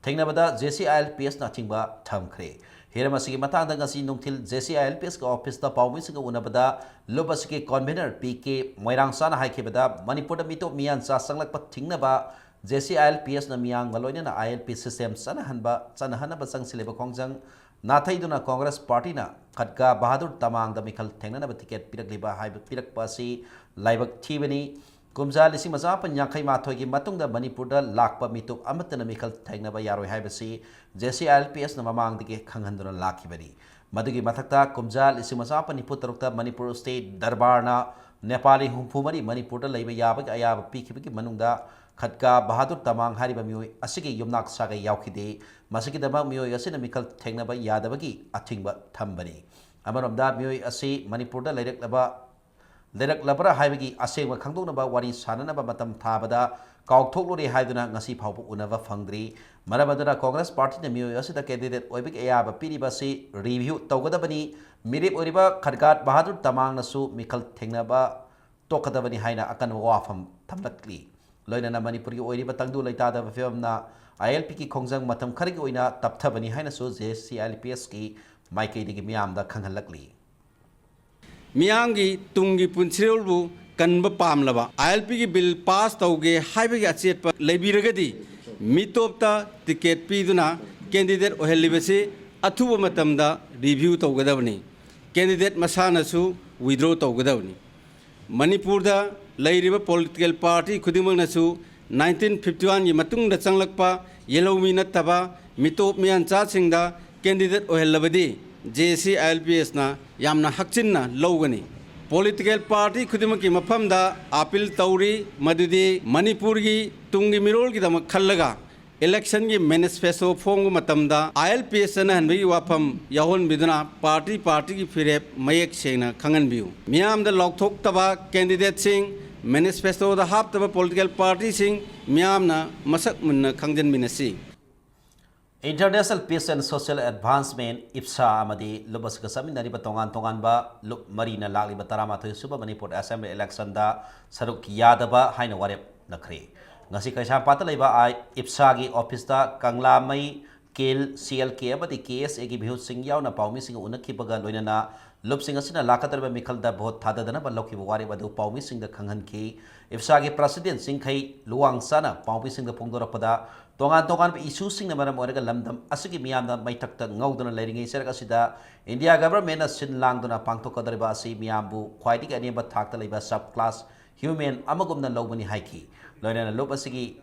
ꯊꯦꯡꯅꯕꯗ J C I L P Sꯅ ꯑꯊꯤꯡꯕ ꯊꯝꯈ꯭ꯔꯦ꯫ ꯍꯤꯔꯝ ꯑꯁꯤꯒꯤ ꯃꯇꯥꯡꯗ ꯉꯁꯤ ꯅꯨꯡꯊꯤꯜ J C I L P Sꯀꯤ officeꯇ ꯄꯥꯎꯃꯤꯁꯤꯡꯒ ꯎꯅꯕꯗ ꯂꯨꯞ ꯑꯁꯤꯒꯤ convener P K ꯃꯣꯏꯔꯥꯡꯆꯥꯅ ꯍꯥꯏꯈꯤꯕꯗ, ꯃꯅꯤꯄꯨꯔꯗ ꯃꯤꯇꯣꯞ ꯃꯤꯌꯥꯟꯆꯥ ꯆꯪꯂꯛꯄ ꯊꯤꯡꯅꯕ J C I L P Sꯅ ꯃꯤꯌꯥꯝꯒ ꯂꯣꯏꯅꯅ I L P system ꯆꯠꯅꯍꯟꯕ, ꯆꯠꯅꯍꯟꯅꯕ ꯆꯪꯁꯤꯜꯂꯤꯕ ꯈꯣꯡꯖꯪ ꯅꯥꯊꯩꯗꯨꯅ Congress partyꯅ ꯈꯠꯒꯥ ꯕꯍꯥꯗꯨꯔ ꯇꯃꯥꯡꯗ ꯃꯤꯈꯜ ꯊꯦꯡꯅꯅꯕ ticket ꯄꯤꯔꯛꯂꯤꯕ ꯍꯥꯏꯕ, ꯄꯤꯔꯛꯄ ꯑꯁꯤ ꯂꯥꯏꯕꯛ ꯊꯤꯕꯅꯤ꯫ ꯀꯨꯝꯖꯥ ꯂꯤꯁꯤꯡ ꯑꯃ ꯆꯃꯥꯄꯟ ꯌꯥꯡꯈꯩ ꯃꯥꯊꯣꯏꯒꯤ ꯃꯇꯨꯡꯗ ꯃꯅꯤꯄꯨꯔꯗ ꯂꯥꯛꯄ ꯃꯤꯇꯣꯞ ꯑꯃꯠꯇꯅ ꯃꯤꯈꯜ ꯊꯦꯡꯅꯕ ꯌꯥꯔꯣꯏ ꯍꯥꯏꯕꯁꯤ J C I L P Sꯅ ꯃꯃꯥꯡꯗꯒꯤ ꯈꯪꯍꯟꯗꯨꯅ ꯂꯥꯛꯈꯤꯕꯅꯤ꯫ ꯃꯗꯨꯒꯤ ꯃꯊꯛꯇ, ꯀꯨꯝꯖꯥ ꯂꯤꯁꯤꯡ ꯑꯃ ꯆꯃꯥꯄꯟ ꯅꯤꯐꯨ ꯇꯔꯨꯛꯇ ꯃꯅꯤꯄꯨꯔ state ꯗꯔꯕꯥꯔꯅ ꯅꯦꯄꯥꯂꯤ ꯍꯨꯝꯐꯨ ꯃꯔꯤ ꯃꯅꯤꯄꯨꯔꯗ ꯂꯩꯕ ꯌꯥꯕꯒꯤ ꯑꯌꯥꯕ ꯄꯤꯈꯤꯕꯒꯤ ꯃꯅꯨꯡꯗ ꯈꯠꯒꯥ ꯕꯍꯥꯗꯨꯔ ꯇꯃꯥꯡ ꯍꯥꯏꯔꯤꯕ ꯃꯤꯑꯣꯏ ꯑꯁꯤꯒꯤ ꯌꯨꯝꯅꯥꯛ ꯁꯥꯒꯩ ꯌꯥꯎꯈꯤꯗꯦ꯫ ꯃꯁꯤꯒꯤꯗꯃꯛ ꯃꯤꯑꯣꯏ ꯑꯁꯤꯅ ꯃꯤꯈꯜ ꯊꯦꯡꯅꯕ ꯌꯥꯗꯕꯒꯤ ꯑꯊꯤꯡꯕ ꯊꯝꯕꯅꯤ꯫ ꯑꯃꯔꯣꯝꯗ, ꯃꯤꯑꯣꯏ ꯑꯁꯤ ꯃꯅꯤꯄꯨꯔꯗ ꯂꯩꯔꯛꯂꯕ ꯂꯩꯔꯛꯂꯕ꯭ꯔꯥ ꯍꯥꯏꯕꯒꯤ ꯑꯁꯦꯡꯕ ꯈꯪꯗꯣꯛꯅꯕ ꯋꯥꯔꯤ ꯁꯥꯅꯅꯕ ꯃꯇꯝ ꯊꯥꯕꯗ ꯀꯥꯎꯊꯣꯛꯂꯨꯔꯦ ꯍꯥꯏꯗꯨꯅ ꯉꯁꯤ ꯐꯥꯎꯕ ꯎꯅꯕ ꯐꯪꯗ꯭ꯔꯤ꯫ ꯃꯔꯝ ꯑꯗꯨꯅ Congress partyꯅ ꯃꯤꯑꯣꯏ ꯑꯁꯤꯗ candidate ꯑꯣꯏꯕꯒꯤ ꯑꯌꯥꯕ ꯄꯤꯔꯤꯕ ꯑꯁꯤ review ꯇꯧꯒꯗꯕꯅꯤ꯫ ꯃꯤꯔꯦꯞ ꯑꯣꯏꯔꯤꯕ ꯈꯠꯒꯥꯠ ꯕꯍꯥꯗꯨꯔ ꯇꯃꯥꯡꯅꯁꯨ ꯃꯤꯈꯜ ꯊꯦꯡꯅꯕ ꯇꯣꯛꯀꯗꯕꯅꯤ ꯍꯥꯏꯅ ꯑꯀꯟꯕ ꯋꯥꯐꯝ ꯊꯝꯂꯛꯂꯤ꯫ ꯂꯣꯏꯅꯅ ꯃꯅꯤꯄꯨꯔꯒꯤ ꯑꯣꯏꯔꯤꯕ ꯇꯪꯗꯨ ꯂꯩꯇꯥꯗꯕ ꯐꯤꯕꯝꯅ I L Pꯒꯤ ꯈꯣꯡꯖꯪ ꯃꯇꯝ ꯈꯔꯒꯤ ꯑꯣꯏꯅ ꯇꯞꯊꯕꯅꯤ ꯍꯥꯏꯅꯁꯨ J C I L P Sꯀꯤ ꯃꯥꯏꯀꯩꯗꯒꯤ ꯃꯤꯌꯥꯝꯗ ꯈꯪꯍꯜꯂꯛꯂꯤ꯫ ꯃꯤꯌꯥꯝꯒꯤ ꯇꯨꯡꯒꯤ ꯄꯨꯟꯁꯤꯔꯣꯜꯕꯨ ꯀꯟꯕ ꯄꯥꯝꯂꯕ I L Pꯒꯤ bill pass ꯇꯧꯒꯦ ꯍꯥꯏꯕꯒꯤ ꯑꯆꯦꯠꯄ ꯂꯩꯕꯤꯔꯒꯗꯤ, ꯃꯤꯇꯣꯞꯇ ticket ꯄꯤꯗꯨꯅ candidate ꯑꯣꯏꯍꯜꯂꯤꯕꯁꯤ ꯑꯊꯨꯕ ꯃꯇꯝꯗ review ꯇꯧꯒꯗꯕꯅꯤ꯫ Candidate ꯃꯁꯥꯅꯁꯨ withdraw ꯇꯧꯒꯗꯕꯅꯤ꯫ ꯃꯅꯤꯄꯨꯔꯗ ꯂꯩꯔꯤꯕ political party ꯈꯨꯗꯤꯡꯃꯛꯅꯁꯨ nineteen fifty one ꯒꯤ ꯃꯇꯨꯡꯗ ꯆꯪꯂꯛꯄ ꯌꯦꯜꯍꯧꯃꯤ ꯅꯠꯇꯕ ꯃꯤꯇꯣꯞ ꯃꯤꯌꯥꯟꯆꯥꯁꯤꯡꯗ candidate ꯑꯣꯏꯍꯜꯂꯕꯗꯤ J C I L P Sꯅ ꯌꯥꯝꯅ ꯍꯛꯆꯤꯟꯅ ꯂꯧꯒꯅꯤ꯫ Political party ꯈꯨꯗꯤꯡꯃꯛꯀꯤ ꯃꯐꯝꯗ appeal ꯇꯧꯔꯤ ꯃꯗꯨꯗꯤ ꯃꯅꯤꯄꯨꯔꯒꯤ ꯇꯨꯡꯒꯤ ꯃꯤꯔꯣꯜꯒꯤꯗꯃꯛ ꯈꯜꯂꯒ Election ꯒꯤ manifesto ꯐꯣꯡꯕ ꯃꯇꯝꯗ I L P S ꯆꯠꯅꯍꯟꯕꯒꯤ ꯋꯥꯐꯝ ꯌꯥꯎꯍꯟꯕꯤꯗꯨꯅ party party ꯒꯤ ꯐꯤꯔꯦꯞ ꯃꯌꯦꯛ ꯁꯦꯡꯅ ꯈꯪꯍꯟꯕꯤꯌꯨ꯫ ꯃꯤꯌꯥꯝꯗ ꯂꯥꯎꯊꯣꯛꯇꯕ candidate ꯁꯤꯡ, manifesto ꯗ ꯍꯥꯞꯇꯕ political party ꯁꯤꯡ ꯃꯤꯌꯥꯝꯅ ꯃꯁꯛ ꯃꯨꯟꯅ ꯈꯪꯖꯤꯟꯃꯤꯟꯅꯁꯤ꯫ International Peace and Social Advancement, IPSA, ꯑꯃꯗꯤ ꯂꯨꯞ ꯑꯁꯤꯒ ꯆꯠꯃꯤꯟꯅꯔꯤꯕ ꯇꯣꯉꯥꯟ ꯇꯣꯉꯥꯟꯕ ꯂꯨꯞ ꯃꯔꯤꯅ ꯂꯥꯛꯂꯤꯕ ꯇꯔꯥꯃꯥꯊꯣꯏ ꯁꯨꯕ ꯃꯅꯤꯄꯨꯔ Assembly election ꯗ ꯁꯔꯨꯛ ꯌꯥꯗꯕ ꯍꯥꯏꯅ ꯋꯥꯔꯦꯞ ꯅꯈ꯭ꯔꯦ꯫ ꯉꯁꯤ ꯀꯩꯁꯥꯝꯄꯥꯠꯇ ꯂꯩꯕ ꯑꯥꯏ-, IPSA ꯒꯤ office ꯇ ꯀꯪꯂꯥꯃꯩ, ꯀꯦꯜ, C L K ꯑꯃꯗꯤ K S A ꯒꯤ ꯃꯤꯍꯨꯠꯁꯤꯡ ꯌꯥꯎꯅ ꯄꯥꯎꯃꯤꯁꯤꯡꯒ ꯎꯅꯈꯤꯕꯒ ꯂꯣꯏꯅꯅ ꯂꯨꯞꯁꯤꯡ ꯑꯁꯤꯅ ꯂꯥꯛꯀꯗꯧꯔꯤꯕ ꯃꯤꯈꯜꯗ vote ꯊꯥꯗꯗꯅꯕ ꯂꯧꯈꯤꯕ ꯋꯥꯔꯦꯞ ꯑꯗꯨ ꯄꯥꯎꯃꯤꯁꯤꯡꯗ ꯈꯪꯍꯟꯈꯤ꯫ IPSA ꯒꯤ president ꯆꯤꯡꯈꯩ ꯂꯨꯋꯥꯡꯆꯥꯅ ꯄꯥꯎꯃꯤꯁꯤꯡꯗ ꯐꯣꯡꯗꯣꯔꯛꯄꯗ, ꯇꯣꯉꯥꯟ ꯇꯣꯉꯥꯟꯕ issue ꯁꯤꯡꯅ ꯃꯔꯝ ꯑꯣꯏꯔꯒ ꯂꯝꯗꯝ ꯑꯁꯤꯒꯤ ꯃꯤꯌꯥꯝꯅ ꯃꯩꯊꯛꯇ ꯉꯧꯗꯨꯅ ꯂꯩꯔꯤꯉꯩ ꯆꯔꯛ ꯑꯁꯤꯗ India government ꯅ ꯁꯤꯟ ꯂꯥꯡꯗꯨꯅ ꯄꯥꯡꯊꯣꯛꯀꯗꯧꯔꯤꯕ ꯑꯁꯤ ꯃꯤꯌꯥꯝꯕꯨ ꯈ꯭ꯋꯥꯏꯗꯒꯤ ꯑꯅꯦꯝꯕ ꯊꯥꯛꯇ ꯂꯩꯕ sub class human ꯑꯃꯒꯨꯝꯅ ꯂꯧꯕꯅꯤ ꯍꯥꯏꯈꯤ꯫ ꯂꯣꯏꯅꯅ ꯂꯨꯞ ꯑꯁꯤꯒꯤ,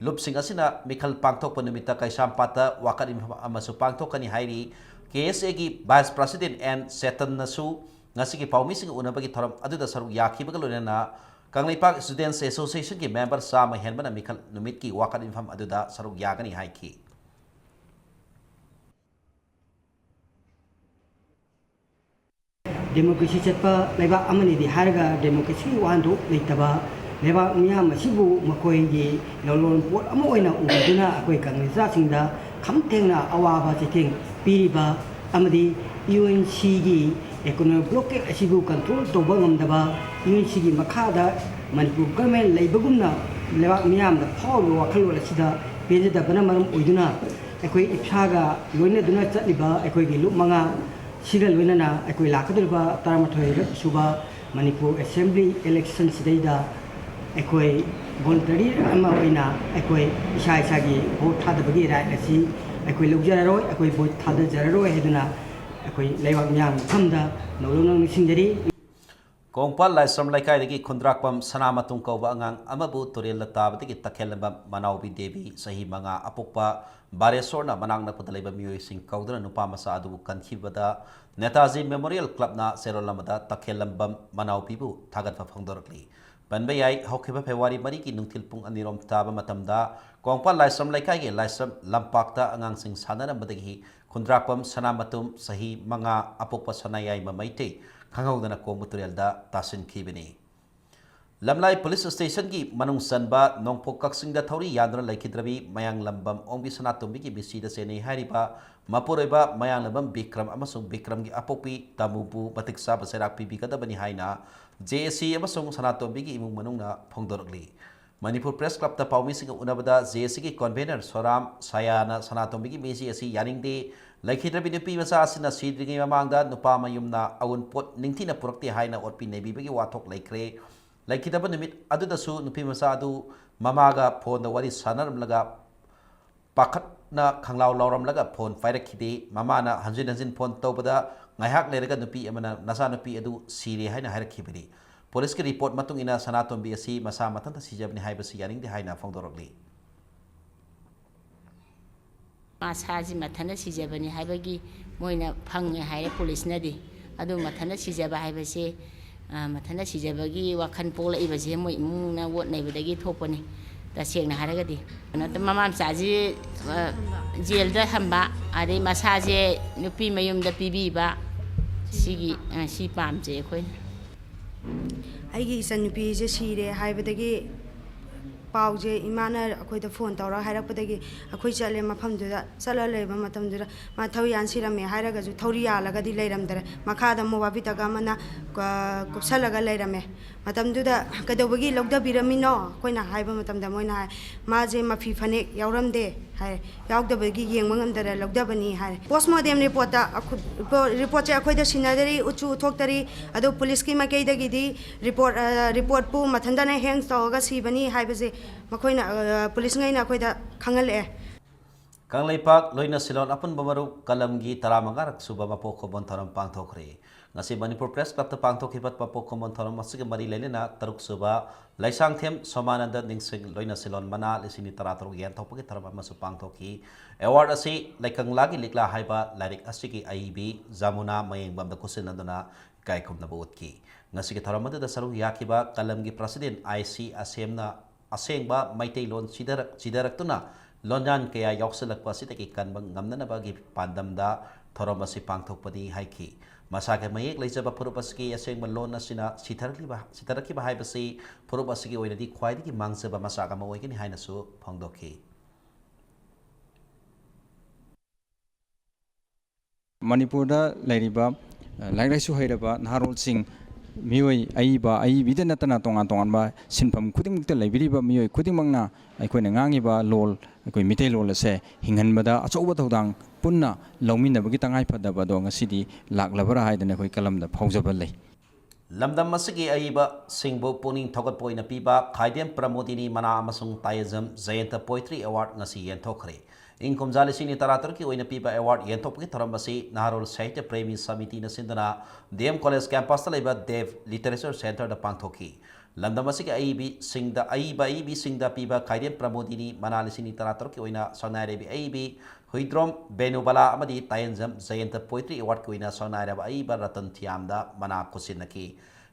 ꯂꯨꯞꯁꯤꯡ ꯑꯁꯤꯅ ꯃꯤꯈꯜ ꯄꯥꯡꯊꯣꯛꯄ ꯅꯨꯃꯤꯠꯇ ꯀꯩꯁꯥꯝꯄꯥꯠꯇ ꯋꯥꯀꯠ ꯃꯤꯐꯝ ꯑꯃꯁꯨ ꯄꯥꯡꯊꯣꯛꯀꯅꯤ ꯍꯥꯏꯔꯤ꯫ K S A ꯒꯤ vice president N ꯁꯦꯇꯟꯅꯁꯨ ꯉꯁꯤꯒꯤ ꯄꯥꯎꯃꯤꯁꯤꯡꯒ ꯎꯅꯕꯒꯤ ꯊꯧꯔꯝ ꯑꯗꯨꯗ ꯁꯔꯨꯛ ꯌꯥꯈꯤꯕꯒ ꯂꯣꯏꯅꯅ ꯀꯪꯂꯩꯄꯥꯛ Students Association ꯒꯤ member ꯆꯥꯝꯃ ꯍꯦꯟꯕꯅ ꯃꯤꯈꯜ ꯅꯨꯃꯤꯠꯀꯤ ꯋꯥꯀꯠ ꯃꯤꯐꯝ ꯑꯗꯨꯗ ꯁꯔꯨꯛ ꯌꯥꯒꯅꯤ ꯍꯥꯏꯈꯤ꯫ Democracy ꯆꯠꯄ ꯂꯩꯕꯥꯛ ꯑꯃꯅꯤꯗꯤ ꯍꯥꯏꯔꯒ democracy ꯒꯤ ꯋꯥꯍꯟꯊꯣꯛ ꯂꯩꯇꯕ ꯂꯩꯕꯥꯛ ꯃꯤꯌꯥꯝ ꯑꯁꯤꯕꯨ ꯃꯈꯣꯏꯒꯤ ꯂꯂꯣꯟ ꯄꯣꯠ ꯑꯃ ꯑꯣꯏꯅ ꯎꯕꯤꯗꯨꯅ ꯑꯩꯈꯣꯏ ꯀꯪꯂꯩꯆꯥꯁꯤꯡꯗ ꯈꯝ ꯊꯦꯡꯅ ꯑꯋꯥꯕ ꯆꯩꯊꯦꯡ ꯄꯤꯔꯤꯕ ꯑꯃꯗꯤ U N C ꯒꯤ economic blockade ꯑꯁꯤꯕꯨ control ꯇꯧꯕ ꯉꯝꯗꯕ, U N C ꯒꯤ ꯃꯈꯥꯗ ꯃꯅꯤꯄꯨꯔ government ꯂꯩꯕꯒꯨꯝꯅ ꯂꯩꯕꯥꯛ ꯃꯤꯌꯥꯝꯗ ꯐꯥꯎꯔꯤꯕ ꯋꯥꯈꯜꯂꯣꯟ ꯑꯁꯤꯗ ꯄꯦꯟꯖꯗꯕꯅ ꯃꯔꯝ ꯑꯣꯏꯗꯨꯅ ꯑꯩꯈꯣꯏ IPSA ꯒ ꯂꯣꯏꯅꯗꯨꯅ ꯆꯠꯂꯤꯕ ꯑꯩꯈꯣꯏꯒꯤ ꯂꯨꯞ ꯃꯉꯥ ꯁꯤꯒ ꯂꯣꯏꯅꯅ ꯑꯩꯈꯣꯏ ꯂꯥꯛꯀꯗꯧꯔꯤꯕ ꯇꯔꯥꯃꯥꯊꯣꯏ ꯁꯨꯕ ꯃꯅꯤꯄꯨꯔ Assembly election ꯁꯤꯗꯩꯗ ꯑꯩꯈꯣꯏ voluntary ꯑꯃ ꯑꯣꯏꯅ ꯑꯩꯈꯣꯏ ꯏꯁꯥ ꯏꯁꯥꯒꯤ vote ꯊꯥꯗꯕꯒꯤ right ꯑꯁꯤ ꯑꯩꯈꯣꯏ ꯂꯧꯖꯔꯔꯣꯏ, ꯑꯩꯈꯣꯏ vote ꯊꯥꯗꯖꯔꯔꯣꯏ ꯍꯥꯏꯗꯨꯅ ꯑꯩꯈꯣꯏ ꯂꯩꯕꯥꯛ ꯃꯤꯌꯥꯝꯒꯤ ꯃꯐꯝꯗ ꯅꯧꯂꯧꯅ ꯅꯤꯡꯁꯤꯡꯖꯔꯤ꯫ ꯀꯣꯡꯄꯥꯜ ꯂꯥꯏꯁ꯭ꯔꯝ ꯂꯩꯀꯥꯏꯗꯒꯤ ꯈꯨꯟꯗ꯭ꯔꯥꯛꯄꯝ ꯁꯅꯥꯃꯇꯨꯝ ꯀꯧꯕ ꯑꯉꯥꯡ ꯑꯃꯕꯨ ꯇꯨꯔꯦꯜꯗ ꯇꯥꯕꯗꯒꯤ ꯇꯈꯦꯜꯂꯝꯕꯝ ꯃꯅꯥꯎꯕꯤ ꯗꯦꯕꯤ, ꯆꯍꯤ ꯃꯉꯥ, ꯑꯄꯣꯛꯄ ꯕꯥꯔꯦꯁꯣꯔꯅ ꯃꯅꯥꯛ ꯅꯛꯄꯗ ꯂꯩꯕ ꯃꯤꯑꯣꯏꯁꯤꯡ ꯀꯧꯗꯨꯅ ꯅꯨꯄꯥ ꯃꯆꯥ ꯑꯗꯨꯕꯨ ꯀꯟꯈꯤꯕꯗ ꯅꯦꯇꯥꯖꯤ Memorial Club ꯅ ꯆꯦꯔꯣꯜ ꯑꯃꯗ ꯇꯈꯦꯜꯂꯝꯕꯝ ꯃꯅꯥꯎꯕꯤꯕꯨ ꯊꯥꯒꯠꯄ ꯐꯣꯡꯗꯣꯔꯛꯂꯤ꯫ ꯄꯟꯕ ꯌꯥꯏ, ꯍꯧꯈꯤꯕ February ꯃꯔꯤꯒꯤ ꯅꯨꯡꯊꯤꯜ ꯄꯨꯡ ꯑꯅꯤꯔꯣꯝ ꯇꯥꯕ ꯃꯇꯝꯗ ꯀꯣꯡꯄꯥꯜ ꯂꯥꯏꯁ꯭ꯔꯝ ꯂꯩꯀꯥꯏꯒꯤ ꯂꯥꯏꯁ꯭ꯔꯝ ꯂꯝꯄꯥꯛꯇ ꯑꯉꯥꯡꯁꯤꯡ ꯁꯥꯟꯅꯔꯝꯕꯗꯒꯤ ꯈꯨꯟꯗ꯭ꯔꯥꯛꯄꯝ ꯁꯅꯥꯃꯇꯨꯝ, ꯆꯍꯤ ꯃꯉꯥ, ꯑꯄꯣꯛꯄ ꯁꯅꯥꯌꯥꯏꯃ ꯃꯩꯇꯩ, ꯈꯪꯍꯧꯗꯅ ꯀꯣꯡꯕ ꯇꯨꯔꯦꯜꯗ ꯇꯥꯁꯤꯟꯈꯤꯕꯅꯤ꯫ ꯂꯝꯂꯥꯏ ꯄꯨꯂꯤꯁ ꯁ꯭ꯇꯦꯁꯟꯒꯤ ꯃꯅꯨꯡ ꯆꯟꯕ ꯅꯣꯡꯄꯣꯛ ꯀꯛꯆꯤꯡꯗ ꯊꯧꯔꯤ ꯌꯥꯟꯗꯨꯅ ꯂꯩꯈꯤꯗ꯭ꯔꯕꯤ ꯃꯌꯥꯡꯂꯝꯕꯝ ꯑꯣꯡꯕꯤ ꯁꯅꯥꯇꯣꯝꯕꯤꯒꯤ ꯃꯤꯁꯤꯗ ꯆꯦꯟꯅꯩ ꯍꯥꯏꯔꯤꯕ ꯃꯄꯨꯔꯣꯏꯕ ꯃꯌꯥꯡꯂꯝꯕꯝ ꯕꯤꯀ꯭ꯔꯝ ꯑꯃꯁꯨꯡ ꯕꯤꯀ꯭ꯔꯝꯒꯤ ꯑꯄꯣꯛꯄꯤ ꯇꯥꯃꯨꯕꯨ ꯃꯇꯤꯛ ꯆꯥꯕ ꯆꯩꯔꯥꯛ ꯄꯤꯕꯤꯒꯗꯕꯅꯤ ꯍꯥꯏꯅ ꯖꯦ ꯑꯦ ꯁꯤ ꯑꯃꯁꯨꯡ ꯁꯅꯥꯇꯣꯝꯕꯤꯒꯤ ꯏꯃꯨꯡ ꯃꯅꯨꯡꯅ ꯐꯣꯡꯗꯣꯔꯛꯂꯤ꯫ ꯃꯅꯤꯄꯨꯔ ꯄ꯭ꯔꯦꯁ ꯀ꯭ꯂꯕꯇ ꯄꯥꯎꯃꯤꯁꯤꯡꯒ ꯎꯅꯕꯗ ꯖꯦ ꯑꯦ ꯁꯤꯒꯤ ꯀꯣꯟꯚꯦꯅꯔ ꯁꯣꯔꯥꯝ ꯁꯥꯌꯥꯅ ꯁꯅꯥꯇꯣꯝꯕꯤꯒꯤ ꯃꯤꯁꯤ ꯑꯁꯤ ꯌꯥꯅꯤꯡꯗꯦ, ꯂꯩꯈꯤꯗ꯭ꯔꯕꯤ ꯅꯨꯄꯤ ꯃꯆꯥ ꯑꯁꯤꯅ ꯁꯤꯗ꯭ꯔꯤꯉꯩ ꯃꯃꯥꯡꯗ ꯅꯨꯄꯥ ꯃꯌꯨꯝꯅ ꯑꯎꯟꯄꯣꯠ ꯅꯤꯡꯊꯤꯅ ꯄꯨꯔꯛꯇꯦ ꯍꯥꯏꯅ ꯑꯣꯠꯄꯤ ꯅꯩꯕꯤꯕꯒꯤ ꯋꯥꯊꯣꯛ ꯂꯩꯈ꯭ꯔꯦ꯫ ꯂꯩꯈꯤꯗꯕ ꯅꯨꯃꯤꯠ ꯑꯗꯨꯗꯁꯨ ꯅꯨꯄꯤ ꯃꯆꯥ ꯑꯗꯨ ꯃꯃꯥꯒ ꯐꯣꯟꯗ ꯋꯥꯔꯤ ꯁꯥꯟꯅꯔꯝꯂꯒ ꯄꯥꯈꯠꯅ ꯈꯪꯂꯥꯎ ꯂꯥꯎꯔꯝꯂꯒ ꯐꯣꯟ ꯄꯥꯏꯔꯛꯈꯤꯗꯦ꯫ ꯃꯃꯥꯅ ꯍꯟꯖꯤꯟ ꯍꯟꯖꯤꯟ ꯐꯣꯟ ꯇꯧꯕꯗ ꯉꯥꯏꯍꯥꯛ ꯂꯩꯔꯒ ꯅꯨꯄꯤ ꯑꯃꯅ ꯅꯆꯥꯅꯨꯄꯤ ꯑꯗꯨ ꯁꯤꯔꯦ ꯍꯥꯏꯅ ꯍꯥꯏꯔꯛꯈꯤꯕꯅꯤ꯫ ꯄꯨꯂꯤꯁꯀꯤ ꯔꯤꯄꯣꯔꯠ ꯃꯇꯨꯡ ꯏꯟꯅ ꯁꯅꯥꯇꯣꯝꯕꯤ ꯑꯁꯤ ꯃꯁꯥ ꯃꯊꯟꯇ ꯁꯤꯖꯕꯅꯤ ꯍꯥꯏꯕꯁꯤ ꯌꯥꯅꯤꯡꯗꯦ ꯍꯥꯏꯅ ꯐꯣꯡꯗꯣꯔꯛꯂꯤ꯫ ꯃꯁꯥꯁꯤ ꯃꯊꯟꯇ ꯁꯤꯖꯕꯅꯤ ꯍꯥꯏꯕꯒꯤ ꯃꯣꯏꯅ ꯐꯪꯉꯦ ꯍꯥꯏꯔꯦ ꯄꯨꯂꯤꯁꯅꯗꯤ꯫ ꯑꯗꯨ ꯃꯊꯟꯇ ꯁꯤꯖꯕ ꯍꯥꯏꯕꯁꯦ, ꯑ, ꯃꯊꯟꯇ ꯁꯤꯖꯕꯒꯤ ꯋꯥꯈꯜ ꯄꯣꯛꯂꯛꯏꯕꯁꯦ ꯃꯣꯏ ꯏꯃꯨꯡꯅ ꯋꯣꯠ ꯅꯩꯕꯗꯒꯤ ꯊꯣꯛꯄꯅꯤ꯫ ꯇꯁꯦꯡꯅ ꯍꯥꯏꯔꯒꯗꯤ ꯀꯩꯅꯣ ꯃꯃꯥ ꯃꯆꯥꯁꯤ, ꯑ, ꯖꯦꯜꯗ ꯊꯝꯕ, ꯑꯗꯩ ꯃꯁꯥꯁꯦ ꯅꯨꯄꯤ ꯃꯌꯨꯝꯗ ꯄꯤꯕꯤꯕ, ꯁꯤꯒꯤ, ꯑ, ꯁꯤ ꯄꯥꯝꯖꯩ ꯑꯩꯈꯣꯏꯅ꯫ ꯑꯩꯒꯤ ꯏꯆꯟꯅꯨꯄꯤꯁꯦ ꯁꯤꯔꯦ ꯍꯥꯏꯕꯗꯒꯤ ꯄꯥꯎꯁꯦ ꯏꯃꯥꯅ ꯑꯩꯈꯣꯏꯗ ꯐꯣꯟ ꯇꯧꯔꯒ ꯍꯥꯏꯔꯛꯄꯗꯒꯤ ꯑꯩꯈꯣꯏ ꯆꯠꯂꯦ꯫ ꯃꯐꯝꯗꯨꯗ ꯆꯠꯂ ꯂꯩꯕ ꯃꯇꯝꯗꯨꯗ ꯃꯥ ꯊꯧꯔꯤ ꯌꯥꯟ ꯁꯤꯔꯝꯃꯦ ꯍꯥꯏꯔꯒꯁꯨ ꯊꯧꯔꯤ ꯌꯥꯜꯂꯒꯗꯤ ꯂꯩꯔꯝꯗꯔꯦ꯫ ꯃꯈꯥꯗ ꯃꯣꯕꯥ ꯐꯤꯇꯛ ꯑꯃꯅ, ꯑ, ꯀꯨꯞꯁꯜꯂꯒ ꯂꯩꯔꯝꯃꯦ꯫ ꯃꯇꯝꯗꯨꯗ "ꯀꯩꯗꯧꯕꯒꯤ ꯂꯧꯊꯕꯤꯔꯝꯃꯤꯅꯣ?" ꯑꯩꯈꯣꯏꯅ ꯍꯥꯏꯕ ꯃꯇꯝꯗ ꯃꯣꯏꯅ ꯍꯥꯏ, "ꯃꯥꯁꯦ ꯃꯐꯤ ꯐꯅꯦꯛ ꯌꯥꯎꯔꯝꯗꯦ" ꯍꯥꯏ꯫ "ꯌꯥꯎꯗꯕꯒꯤ ꯌꯦꯡꯕ ꯉꯝꯗꯅ ꯂꯧꯊꯕꯅꯤ" ꯍꯥꯏ꯫ ꯄꯣꯁꯃꯣꯔꯇꯦꯝ ꯔꯤꯄꯣꯔꯠꯇ ꯑꯩꯈꯣꯏ, ꯔꯤꯄꯣꯔꯠꯁꯦ ꯑꯩꯈꯣꯏꯗ ꯁꯤꯟꯅꯗꯔꯤ, ꯎꯠꯁꯨ ꯎꯠꯊꯣꯛꯇꯔꯤ꯫ ꯑꯗꯣ ꯄꯨꯂꯤꯁꯀꯤ ꯃꯥꯏꯀꯩꯗꯒꯤꯗꯤ ꯔꯤꯄꯣꯔꯠ, ꯑ, ꯔꯤꯄꯣꯔꯠꯄꯨ ꯃꯊꯟꯇꯅ ꯍꯦꯡ ꯇꯧꯔꯒ ꯁꯤꯕꯅꯤ ꯍꯥꯏꯕꯁꯦ ꯃꯈꯣꯏꯅ, ꯑ, ꯄꯨꯂꯤꯁꯉꯩꯅ ꯑꯩꯈꯣꯏꯗ ꯈꯪꯍꯜꯂꯛꯑꯦ꯫ ꯀꯪꯂꯩꯄꯥꯛ ꯂꯣꯏꯅ ꯁꯤꯂꯣꯟ ꯑꯄꯨꯟꯕ ꯃꯔꯨꯞ ꯀꯂꯝꯒꯤ ꯇꯔꯥꯃꯉꯥꯔꯛ ꯁꯨꯕ ꯃꯄꯣꯛ ꯀꯨꯝꯑꯣꯟ ꯊꯧꯔꯝ ꯄꯥꯡꯊꯣꯛꯈ꯭ꯔꯦ꯫ ꯉꯁꯤ ꯃꯅꯤꯄꯨꯔ ꯄ꯭ꯔꯦꯁ ꯀ꯭ꯂꯕꯇ ꯄꯥꯡꯊꯣꯛꯈꯤꯕ ꯃꯄꯣꯛ ꯀꯨꯝꯑꯣꯟ ꯊꯧꯔꯝ ꯑꯁꯤꯒ ꯃꯔꯤ ꯂꯩꯅꯅ ꯇꯔꯨꯛ ꯁꯨꯕ ꯂꯩꯁꯥꯡꯊꯦꯝ ꯁꯣꯃꯥꯅꯟꯗ ꯅꯤꯡꯁꯤꯡ ꯂꯣꯏꯅ ꯁꯤꯂꯣꯟ ꯃꯅꯥ ꯂꯤꯁꯤꯡ ꯇꯔꯥ ꯇꯔꯨꯛ ꯌꯦꯟꯊꯣꯛꯄꯒꯤ ꯊꯧꯔꯝ ꯑꯃꯁꯨ ꯄꯥꯡꯊꯣꯛꯈꯤ꯫ ꯑꯦꯋꯥꯔꯗ ꯑꯁꯤ ꯂꯩꯀꯪꯂꯥꯒꯤ ꯂꯤꯛꯂꯥ ꯍꯥꯏꯕ ꯂꯥꯏꯔꯤꯛ ꯑꯁꯤꯒꯤ ꯑꯏꯕꯤ ꯖꯃꯨꯅꯥ ꯃꯌꯦꯡꯕꯝꯗ ꯈꯨꯠꯁꯤꯟꯅꯗꯨꯅ ꯏꯀꯥꯏ ꯈꯨꯝꯅꯕ ꯎꯠꯈꯤ꯫ ꯉꯁꯤꯒꯤ ꯊꯧꯔꯝ ꯑꯗꯨꯗ ꯁꯔꯨꯛ ꯌꯥꯈꯤꯕ ꯀꯂꯝꯒꯤ ꯄ꯭ꯔꯁꯤꯗꯦꯟ ꯑꯥꯏ ꯁꯤ ꯑꯁꯦꯝꯅ ꯑꯁꯦꯡꯕ ꯃꯩꯇꯩꯂꯣꯟ ꯁꯤꯗꯔꯛ-, ꯁꯤꯗꯔꯛꯇꯨꯅ ꯂꯣꯟꯌꯥꯟ ꯀꯌꯥ ꯌꯥꯎꯁꯤꯜꯂꯛꯄ ꯑꯁꯤꯗꯒꯤ ꯀꯟꯕ ꯉꯝꯅꯅꯕꯒꯤ ꯄꯥꯟꯗꯝꯗ ꯊꯧꯔꯝ ꯑꯁꯤ ꯄꯥꯡꯊꯣꯛꯄꯅꯤ ꯍꯥꯏꯈꯤ꯫ ꯃꯁꯥꯒꯤ ꯃꯌꯦꯛ ꯂꯩꯖꯕ ꯐꯨꯔꯨꯞ ꯑꯁꯤꯒꯤ ꯑꯁꯦꯡꯕ ꯂꯣꯟ ꯑꯁꯤꯅ ꯁꯤꯊꯔꯛꯂꯤꯕ, ꯁꯤꯊꯔꯛꯈꯤꯕ ꯍꯥꯏꯕꯁꯤ ꯐꯨꯔꯨꯞ ꯑꯁꯤꯒꯤ ꯑꯣꯏꯅꯗꯤ ꯈ꯭ꯋꯥꯏꯗꯒꯤ ꯃꯥꯡꯖꯕ ꯃꯆꯥꯛ ꯑꯃ ꯑꯣꯏꯒꯅꯤ ꯍꯥꯏꯅꯁꯨ ꯐꯣꯡꯗꯣꯛꯈꯤ꯫ ꯃꯅꯤꯄꯨꯔꯗ ꯂꯩꯔꯤꯕ, ꯑ, ꯂꯥꯏꯔꯤꯛ ꯂꯥꯏꯁꯨ ꯍꯩꯔꯕ ꯅꯍꯥꯔꯣꯜꯁꯤꯡ, ꯃꯤꯑꯣꯏ ꯑꯏꯕ, ꯑꯏꯕꯤꯗ ꯅꯠꯇꯅ ꯇꯣꯉꯥꯟ ꯇꯣꯉꯥꯟꯕ ꯁꯤꯟꯐꯝ ꯈꯨꯗꯤꯡꯃꯛꯇ ꯂꯩꯕꯤꯔꯤꯕ ꯃꯤꯑꯣꯏ ꯈꯨꯗꯤꯡꯃꯛꯅ ꯑꯩꯈꯣꯏꯅ ꯉꯥꯡꯉꯤꯕ ꯂꯣꯜ, ꯑꯩꯈꯣꯏ ꯃꯤꯇꯩꯂꯣꯜ ꯑꯁꯦ ꯍꯤꯡꯍꯟꯕꯗ ꯑꯆꯧꯕ ꯊꯧꯗꯥꯡ ꯄꯨꯟꯅ ꯂꯧꯃꯤꯟꯅꯕꯒꯤ ꯇꯉꯥꯏꯐꯗꯕ ꯑꯗꯣ ꯉꯁꯤꯗꯤ ꯂꯥꯛꯂꯕ꯭ꯔꯥ ꯍꯥꯏꯗꯅ ꯑꯩꯈꯣꯏ ꯀꯂꯝꯗ ꯐꯥꯎꯖꯕ ꯂꯩ꯫ ꯂꯝꯗꯝ ꯑꯁꯤꯒꯤ ꯑꯏꯕꯁꯤꯡꯕꯨ ꯄꯨꯛꯅꯤꯡ ꯊꯧꯒꯠꯄ ꯑꯣꯏꯅ ꯄꯤꯕ ꯈꯥꯏꯗꯦꯝ ꯄ꯭ꯔꯃꯣꯗꯤꯅꯤ ꯃꯅꯥ ꯑꯃꯁꯨꯡ ꯇꯥꯌꯦꯖꯝ ꯖꯌꯟꯇ Poetry Award ꯉꯁꯤ ꯌꯦꯟꯊꯣꯛꯈ꯭ꯔꯦ꯫ ꯏꯪ ꯀꯨꯝꯖꯥ ꯂꯤꯁꯤꯡ ꯑꯅꯤ ꯇꯔꯥꯇꯔꯨꯛꯀꯤ ꯑꯣꯏꯅ ꯄꯤꯕ award ꯌꯦꯟꯊꯣꯛꯄꯒꯤ ꯊꯧꯔꯝ ꯑꯁꯤ ꯅꯍꯥꯔꯣꯜ ꯁꯥꯍꯤꯇ꯭ꯌ ꯄ꯭ꯔꯦꯃꯤ ꯁꯃꯤꯇꯤꯅ ꯁꯤꯟꯗꯨꯅ D M College campus ꯇ ꯂꯩꯕ Dev Literature Center ꯗ ꯄꯥꯡꯊꯣꯛꯈꯤ꯫ ꯂꯝꯗꯝ ꯑꯁꯤꯒꯤ ꯑꯏꯕꯤꯁꯤꯡꯗ, ꯑꯏꯕ ꯑꯏꯕꯤꯁꯤꯡꯗ ꯄꯤꯕ ꯈꯥꯏꯗꯦꯝ ꯄ꯭ꯔꯃꯣꯗꯤꯅꯤ ꯃꯅꯥ ꯂꯤꯁꯤꯡ ꯑꯅꯤ ꯇꯔꯥꯇꯔꯨꯛꯀꯤ ꯑꯣꯏꯅ ꯁꯛꯅꯥꯏꯔꯕꯤ ꯑꯏꯕꯤ ꯍꯨꯏꯗ꯭ꯔꯣꯝ ꯕꯦꯅꯨꯕꯂꯥ ꯑꯃꯗꯤ ꯇꯥꯌꯦꯟꯖꯝ ꯖꯌꯟꯇ Poetry Award ꯀꯤ ꯑꯣꯏꯅ ꯁꯛꯅꯥꯏꯔꯕ ꯑꯏꯕ ꯔꯇꯟ ꯊꯤꯌꯥꯝꯗ ꯃꯅꯥ ꯈꯨꯠꯁꯤꯟꯅꯈꯤ꯫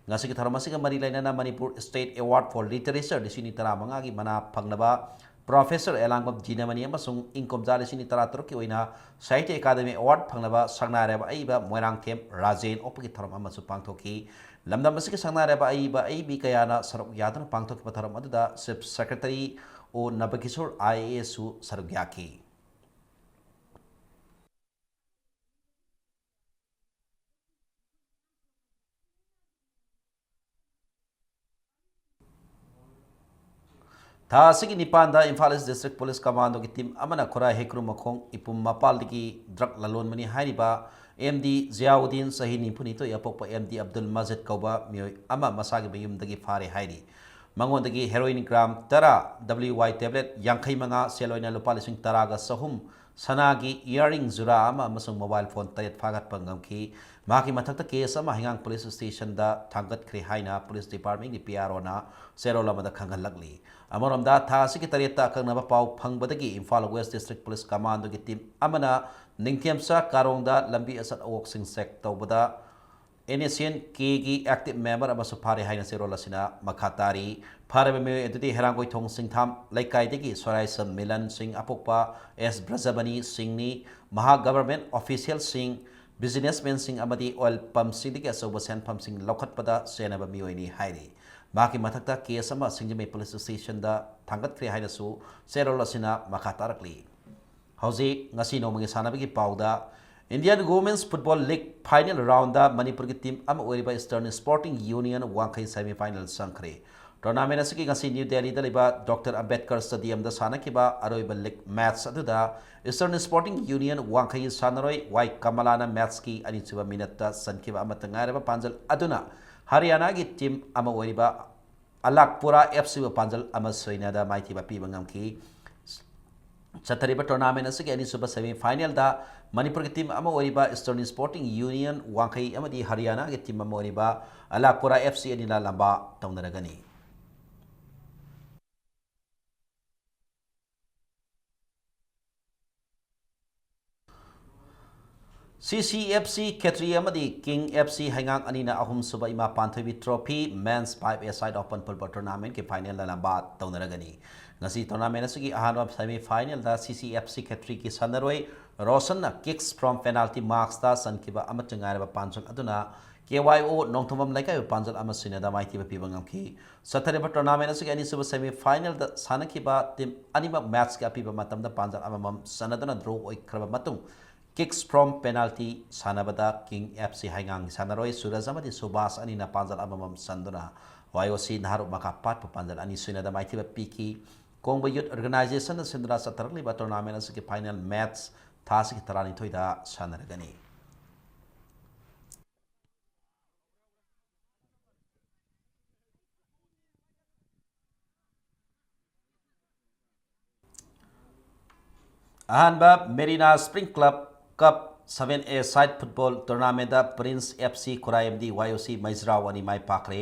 ꯉꯁꯤꯒꯤ ꯊꯧꯔꯝ ꯑꯁꯤꯒ ꯃꯔꯤ ꯂꯩꯅꯅ Manipur State Award for Literature ꯂꯤꯁꯤꯡ ꯑꯅꯤ ꯇꯔꯥꯃꯉꯥꯒꯤ ꯃꯅꯥ ꯐꯪꯂꯕ Professor ꯑꯦꯂꯥꯡꯕꯝ ꯖꯤꯅꯃꯅꯤ ꯑꯃꯁꯨꯡ ꯏꯪ ꯀꯨꯝꯖꯥ ꯂꯤꯁꯤꯡ ꯑꯅꯤ ꯇꯔꯥꯇꯔꯨꯛꯀꯤ ꯑꯣꯏꯅ Sahitya Academy Award ꯐꯪꯂꯕ ꯁꯛꯅꯥꯏꯔꯕ ꯑꯏꯕ ꯃꯣꯏꯔꯥꯡꯊꯦꯝ ꯔꯥꯖꯦꯟ ꯑꯣꯛꯄꯒꯤ ꯊꯧꯔꯝ ꯑꯃꯁꯨ ꯄꯥꯡꯊꯣꯛꯈꯤ꯫ ꯂꯝꯗꯝ ꯑꯁꯤꯒꯤ ꯁꯛꯅꯥꯏꯔꯕ ꯑꯏꯕ ꯑꯏꯕꯤ ꯀꯌꯥꯅ ꯁꯔꯨꯛ ꯌꯥꯗꯨꯅ ꯄꯥꯡꯊꯣꯛꯈꯤꯕ ꯊꯧꯔꯝ ꯑꯗꯨꯗ Chief Secretary O ꯅꯕꯀꯤꯁꯣꯔ I A S ꯁꯨ ꯁꯔꯨꯛ ꯌꯥꯈꯤ꯫ ꯊꯥ ꯑꯁꯤꯒꯤ ꯅꯤꯄꯥꯟꯗ Imphal East District Police Commando ꯒꯤ team ꯑꯃꯅ ꯈꯨꯔꯥꯏ ꯍꯩꯀ꯭ꯔꯨ ꯃꯈꯣꯡ ꯏꯄꯨꯝ ꯃꯄꯥꯜꯗꯒꯤ drug ꯂꯂꯣꯟꯕꯅꯤ ꯍꯥꯏꯔꯤꯕ M D ꯖꯤꯌꯥꯎꯗꯤꯟ, ꯆꯍꯤ ꯅꯤꯐꯨꯅꯤꯊꯣꯏ ꯑꯄꯣꯛꯄ M D ꯑꯕꯗꯨꯜ ꯃꯖꯤꯗ ꯀꯧꯕ ꯃꯤꯑꯣꯏ ꯑꯃ ꯃꯁꯥꯒꯤ ꯃꯌꯨꯝꯗꯒꯤ ꯐꯥꯔꯦ ꯍꯥꯏꯔꯤ꯫ ꯃꯉꯣꯟꯗꯒꯤ heroin gram ꯇꯔꯥ, W Y tablet ꯌꯥꯡꯈꯩ ꯃꯉꯥ, ꯁꯦꯜ ꯑꯣꯏꯅ ꯂꯨꯄꯥ ꯂꯤꯁꯤꯡ ꯇꯔꯥꯒ ꯆꯍꯨꯝ, ꯁꯅꯥꯒꯤ earring ꯖꯨꯔꯥ ꯑꯃ ꯑꯃꯁꯨꯡ mobile phone ꯇꯔꯦꯠ ꯐꯥꯒꯠꯄ ꯉꯝꯈꯤ꯫ ꯃꯍꯥꯛꯀꯤ ꯃꯊꯛꯇ case ꯑꯃ ꯍꯩꯉꯥꯡ police station ꯗ ꯊꯥꯡꯒꯠꯈ꯭ꯔꯦ ꯍꯥꯏꯅ police department ꯀꯤ P R O ꯅ ꯆꯦꯔꯣꯜ ꯑꯃꯗ ꯈꯪꯍꯜꯂꯛꯂꯤ꯫ ꯑꯃꯔꯣꯝꯗ, ꯊꯥ ꯑꯁꯤꯒꯤ ꯇꯔꯦꯠꯇ ꯑꯀꯛꯅꯕ ꯄꯥꯎ ꯐꯪꯕꯗꯒꯤ Imphal West District Police Commando ꯒꯤ team ꯑꯃꯅ ꯅꯤꯡꯊꯦꯝꯆꯥ ꯀꯥꯔꯣꯡꯗ ꯂꯝꯕꯤ ꯑꯆꯠ ꯑꯋꯣꯛꯁꯤꯡ check ꯇꯧꯕꯗ ꯑꯦꯟ ꯑꯦꯁ ꯑꯦꯟ ꯀꯦꯒꯤ ꯑꯦꯛꯇꯤꯚ ꯃꯦꯝꯕꯔ ꯑꯃꯁꯨ ꯐꯥꯔꯦ ꯍꯥꯏꯅ ꯆꯦꯔꯣꯜ ꯑꯁꯤꯅ ꯃꯈꯥ ꯇꯥꯔꯤ꯫ ꯐꯥꯔꯕ ꯃꯤꯑꯣꯏ ꯑꯗꯨꯗꯤ ꯍꯩꯔꯥꯡꯒꯣꯏꯊꯣꯡ ꯁꯤꯡꯊꯥꯝ ꯂꯩꯀꯥꯏꯗꯒꯤ ꯁꯣꯔꯥꯏꯁꯝ ꯃꯤꯂꯟ ꯁꯤꯡ, ꯑꯄꯣꯛꯄ ꯑꯦꯁ ꯕ꯭ꯔꯖꯃꯅꯤ ꯁꯤꯡꯅꯤ꯫ ꯃꯍꯥꯛ ꯒꯚꯔꯟꯃꯦꯟꯠ ꯑꯣꯐꯤꯁꯤꯌꯦꯜꯁꯤꯡ, ꯕꯤꯖꯤꯅꯦꯁꯃꯦꯟꯁꯤꯡ ꯑꯃꯗꯤ ꯑꯣꯏꯜ ꯄꯝꯁꯤꯡꯗꯒꯤ ꯑꯆꯧꯕ ꯁꯦꯟꯐꯝꯁꯤꯡ ꯂꯧꯈꯠꯄꯗ ꯆꯦꯟꯅꯕ ꯃꯤꯑꯣꯏꯅꯤ ꯍꯥꯏꯔꯤ꯫ ꯃꯍꯥꯛꯀꯤ ꯃꯊꯛꯇ ꯀꯦꯁ ꯑꯃ ꯁꯤꯡꯖꯃꯩ ꯄꯨꯂꯤꯁ ꯁ꯭ꯇꯦꯁꯟꯗ ꯊꯥꯡꯒꯠꯈ꯭ꯔꯦ ꯍꯥꯏꯅꯁꯨ ꯆꯦꯔꯣꯜ ꯑꯁꯤꯅ ꯃꯈꯥ ꯇꯥꯔꯛꯂꯤ꯫ ꯍꯧꯖꯤꯛ ꯉꯁꯤ ꯅꯣꯡꯃꯒꯤ ꯁꯥꯟꯅꯕꯒꯤ ꯄꯥꯎꯗ, Indian Women's Football League final round ꯃꯅꯤꯄꯨꯔꯒꯤ ꯇꯤꯝ ꯑꯃ ꯑꯣꯏꯔꯤꯕ Eastern Sporting Union ꯋꯥꯡꯈꯩ semi final ꯆꯪꯈ꯭ꯔꯦ꯫ ꯇꯣꯔꯅꯥꯃꯦꯟꯠ ꯑꯁꯤꯒꯤ ꯉꯁꯤ ꯅ꯭ꯌꯨ ꯗꯦꯜꯂꯤꯗ ꯂꯩꯕ ꯗꯣꯛꯇꯔ ꯑꯝꯕꯦꯗꯀꯔ ꯁ꯭ꯇꯦꯗꯤꯌꯝꯗ ꯁꯥꯟꯅꯈꯤꯕ ꯑꯔꯣꯏꯕ ꯂꯤꯒ ꯃꯦꯆ ꯑꯗꯨꯗ Eastern Sporting Union ꯋꯥꯡꯈꯩꯒꯤ ꯁꯥꯟꯅꯔꯣꯏ ꯋꯥꯏ ꯀꯃꯂꯥꯅ ꯃꯦꯆꯀꯤ ꯑꯅꯤꯁꯨꯕ ꯃꯤꯅꯠꯇ ꯆꯟꯈꯤꯕ ꯑꯃꯠꯇ ꯉꯥꯏꯔꯕ ꯄꯥꯟꯖꯜ ꯑꯗꯨꯅ ꯍꯔꯤꯌꯥꯅꯥꯒꯤ ꯇꯤꯝ ꯑꯃ ꯑꯣꯏꯔꯤꯕ ꯑꯂꯥꯛꯄꯨꯔꯥ ꯑꯦꯐ ꯁꯤꯕꯨ ꯄꯥꯟꯖꯜ ꯑꯃ ꯁꯣꯏꯅꯗ ꯃꯥꯏꯊꯤꯕ ꯄꯤꯕ ꯉꯝꯈꯤ꯫ ꯆꯠꯊꯔꯤꯕ ꯇꯣꯔꯅꯥꯃꯦꯟ ꯑꯁꯤꯒꯤ ꯑꯅꯤꯁꯨꯕ semi finalꯗ ꯃꯅꯤꯄꯨꯔꯒꯤ ꯇꯤꯝ ꯑꯃ ꯑꯣꯏꯔꯤꯕ Eastern Sporting Union ꯋꯥꯡꯈꯩ ꯑꯃꯗꯤ ꯍꯔꯤꯌꯥꯅꯥꯒꯤ ꯇꯤꯝ ꯑꯃ ꯑꯣꯏꯔꯤꯕ ꯑꯂꯥꯛꯄꯨꯔꯥ ꯑꯦꯐ ꯁꯤ ꯑꯅꯤꯅ ꯂꯝꯕꯥ ꯇꯧꯅꯔꯒꯅꯤ꯫ ꯁꯤ ꯁꯤ ꯑꯦꯐ ꯁꯤ ꯈꯦꯇ꯭ꯔꯤ ꯑꯃꯗꯤ ꯀꯤꯡ ꯑꯦꯐ ꯁꯤ ꯍꯩꯉꯥꯡ ꯑꯅꯤꯅ ꯑꯍꯨꯝꯁꯨꯕ ꯏꯃꯥ Panthoibi trophy men's five-a-side open football tournamentꯀꯤ finalꯗ ꯂꯝꯕꯥ ꯇꯧꯅꯔꯒꯅꯤ꯫ ꯉꯁꯤ ꯇꯣꯔꯅꯥꯃꯦꯟ ꯑꯁꯤꯒꯤ ꯑꯍꯥꯟꯕ semi finalꯗ ꯁꯤ ꯁꯤ ꯑꯦꯐ ꯁꯤ ꯈꯦꯇ꯭ꯔꯤꯒꯤ ꯁꯥꯟꯅꯔꯣꯏ ꯔꯣꯁꯟꯅ kicks from penalty marksꯇ ꯆꯟꯈꯤꯕ ꯑꯃꯠꯇ ꯉꯥꯏꯔꯕ ꯄꯥꯟꯖꯜ ꯑꯗꯨꯅ ꯀꯦ ꯋꯥꯏ ꯑꯣ ꯅꯣꯡꯊꯣꯝꯕꯝ ꯂꯩꯀꯥꯏꯕꯨ ꯄꯥꯟꯖꯜ ꯑꯃ ꯁꯣꯏꯅꯗ ꯃꯥꯏꯊꯤꯕ ꯄꯤꯕ ꯉꯝꯈꯤ꯫ ꯆꯠꯊꯔꯤꯕ ꯇꯣꯔꯅꯥꯃꯦꯟ ꯑꯁꯤꯒꯤ ꯑꯅꯤꯁꯨꯕ semi finalꯗ ꯁꯥꯟꯅꯈꯤꯕ ꯇꯤꯝ ꯑꯅꯤꯃꯛ ꯃꯦꯆꯀꯤ ꯑꯄꯤꯕ ꯃꯇꯝꯗ ꯄꯥꯟꯖꯜ ꯑꯃꯃꯝ ꯆꯟꯅꯗꯨꯅ draw ꯑꯣꯏꯈ꯭ꯔꯕ ꯃꯇꯨꯡ, kicks from penalty ꯁꯥꯟꯅꯕꯗ ꯀꯤꯡ ꯑꯦꯐ ꯁꯤ ꯍꯩꯉꯥꯡꯒꯤ ꯁꯥꯟꯅꯔꯣꯏ ꯁꯨꯔꯖ ꯑꯃꯗꯤ ꯁꯨꯕꯥꯁ ꯑꯅꯤꯅ ꯄꯥꯟꯖꯜ ꯑꯃꯃꯝ ꯆꯟꯗꯨꯅ ꯋꯥꯏ ꯑꯣ ꯁꯤ ꯅꯍꯥꯔꯣꯜ ꯃꯀꯥ ꯄꯥꯠꯄꯨ ꯄꯥꯟꯖꯜ ꯑꯅꯤ ꯁꯣꯏꯅꯗ ꯃꯥꯏꯊꯤꯕ ꯄꯤꯈꯤ꯫ ꯀꯣꯡꯕ ꯌꯨꯠ ꯑꯣꯔꯒꯅꯥꯏꯖꯦꯁꯟꯅ ꯁꯤꯟꯗꯨꯅ ꯆꯠꯊꯔꯛꯂꯤꯕ ꯇꯣꯔꯅꯥꯃꯦꯟ ꯑꯁꯤꯒꯤ ꯐꯥꯏꯅꯦꯜ ꯃꯦꯠꯆ ꯊꯥ ꯑꯁꯤꯒꯤ ꯇꯔꯥꯅꯤꯊꯣꯏꯗ ꯁꯥꯟꯅꯔꯒꯅꯤ꯫ ꯑꯍꯥꯟꯕ Marina spring club cup seven-a-side football tournamentꯇ ꯄ꯭ꯔꯤꯟꯁ ꯑꯦꯐ ꯁꯤ ꯈꯨꯔꯥꯏ ꯑꯃꯗꯤ ꯋꯥꯏ ꯑꯣ ꯁꯤ ꯃꯩꯖ꯭ꯔꯥꯎ ꯑꯅꯤ ꯃꯥꯏ ꯄꯥꯛꯈ꯭ꯔꯦ꯫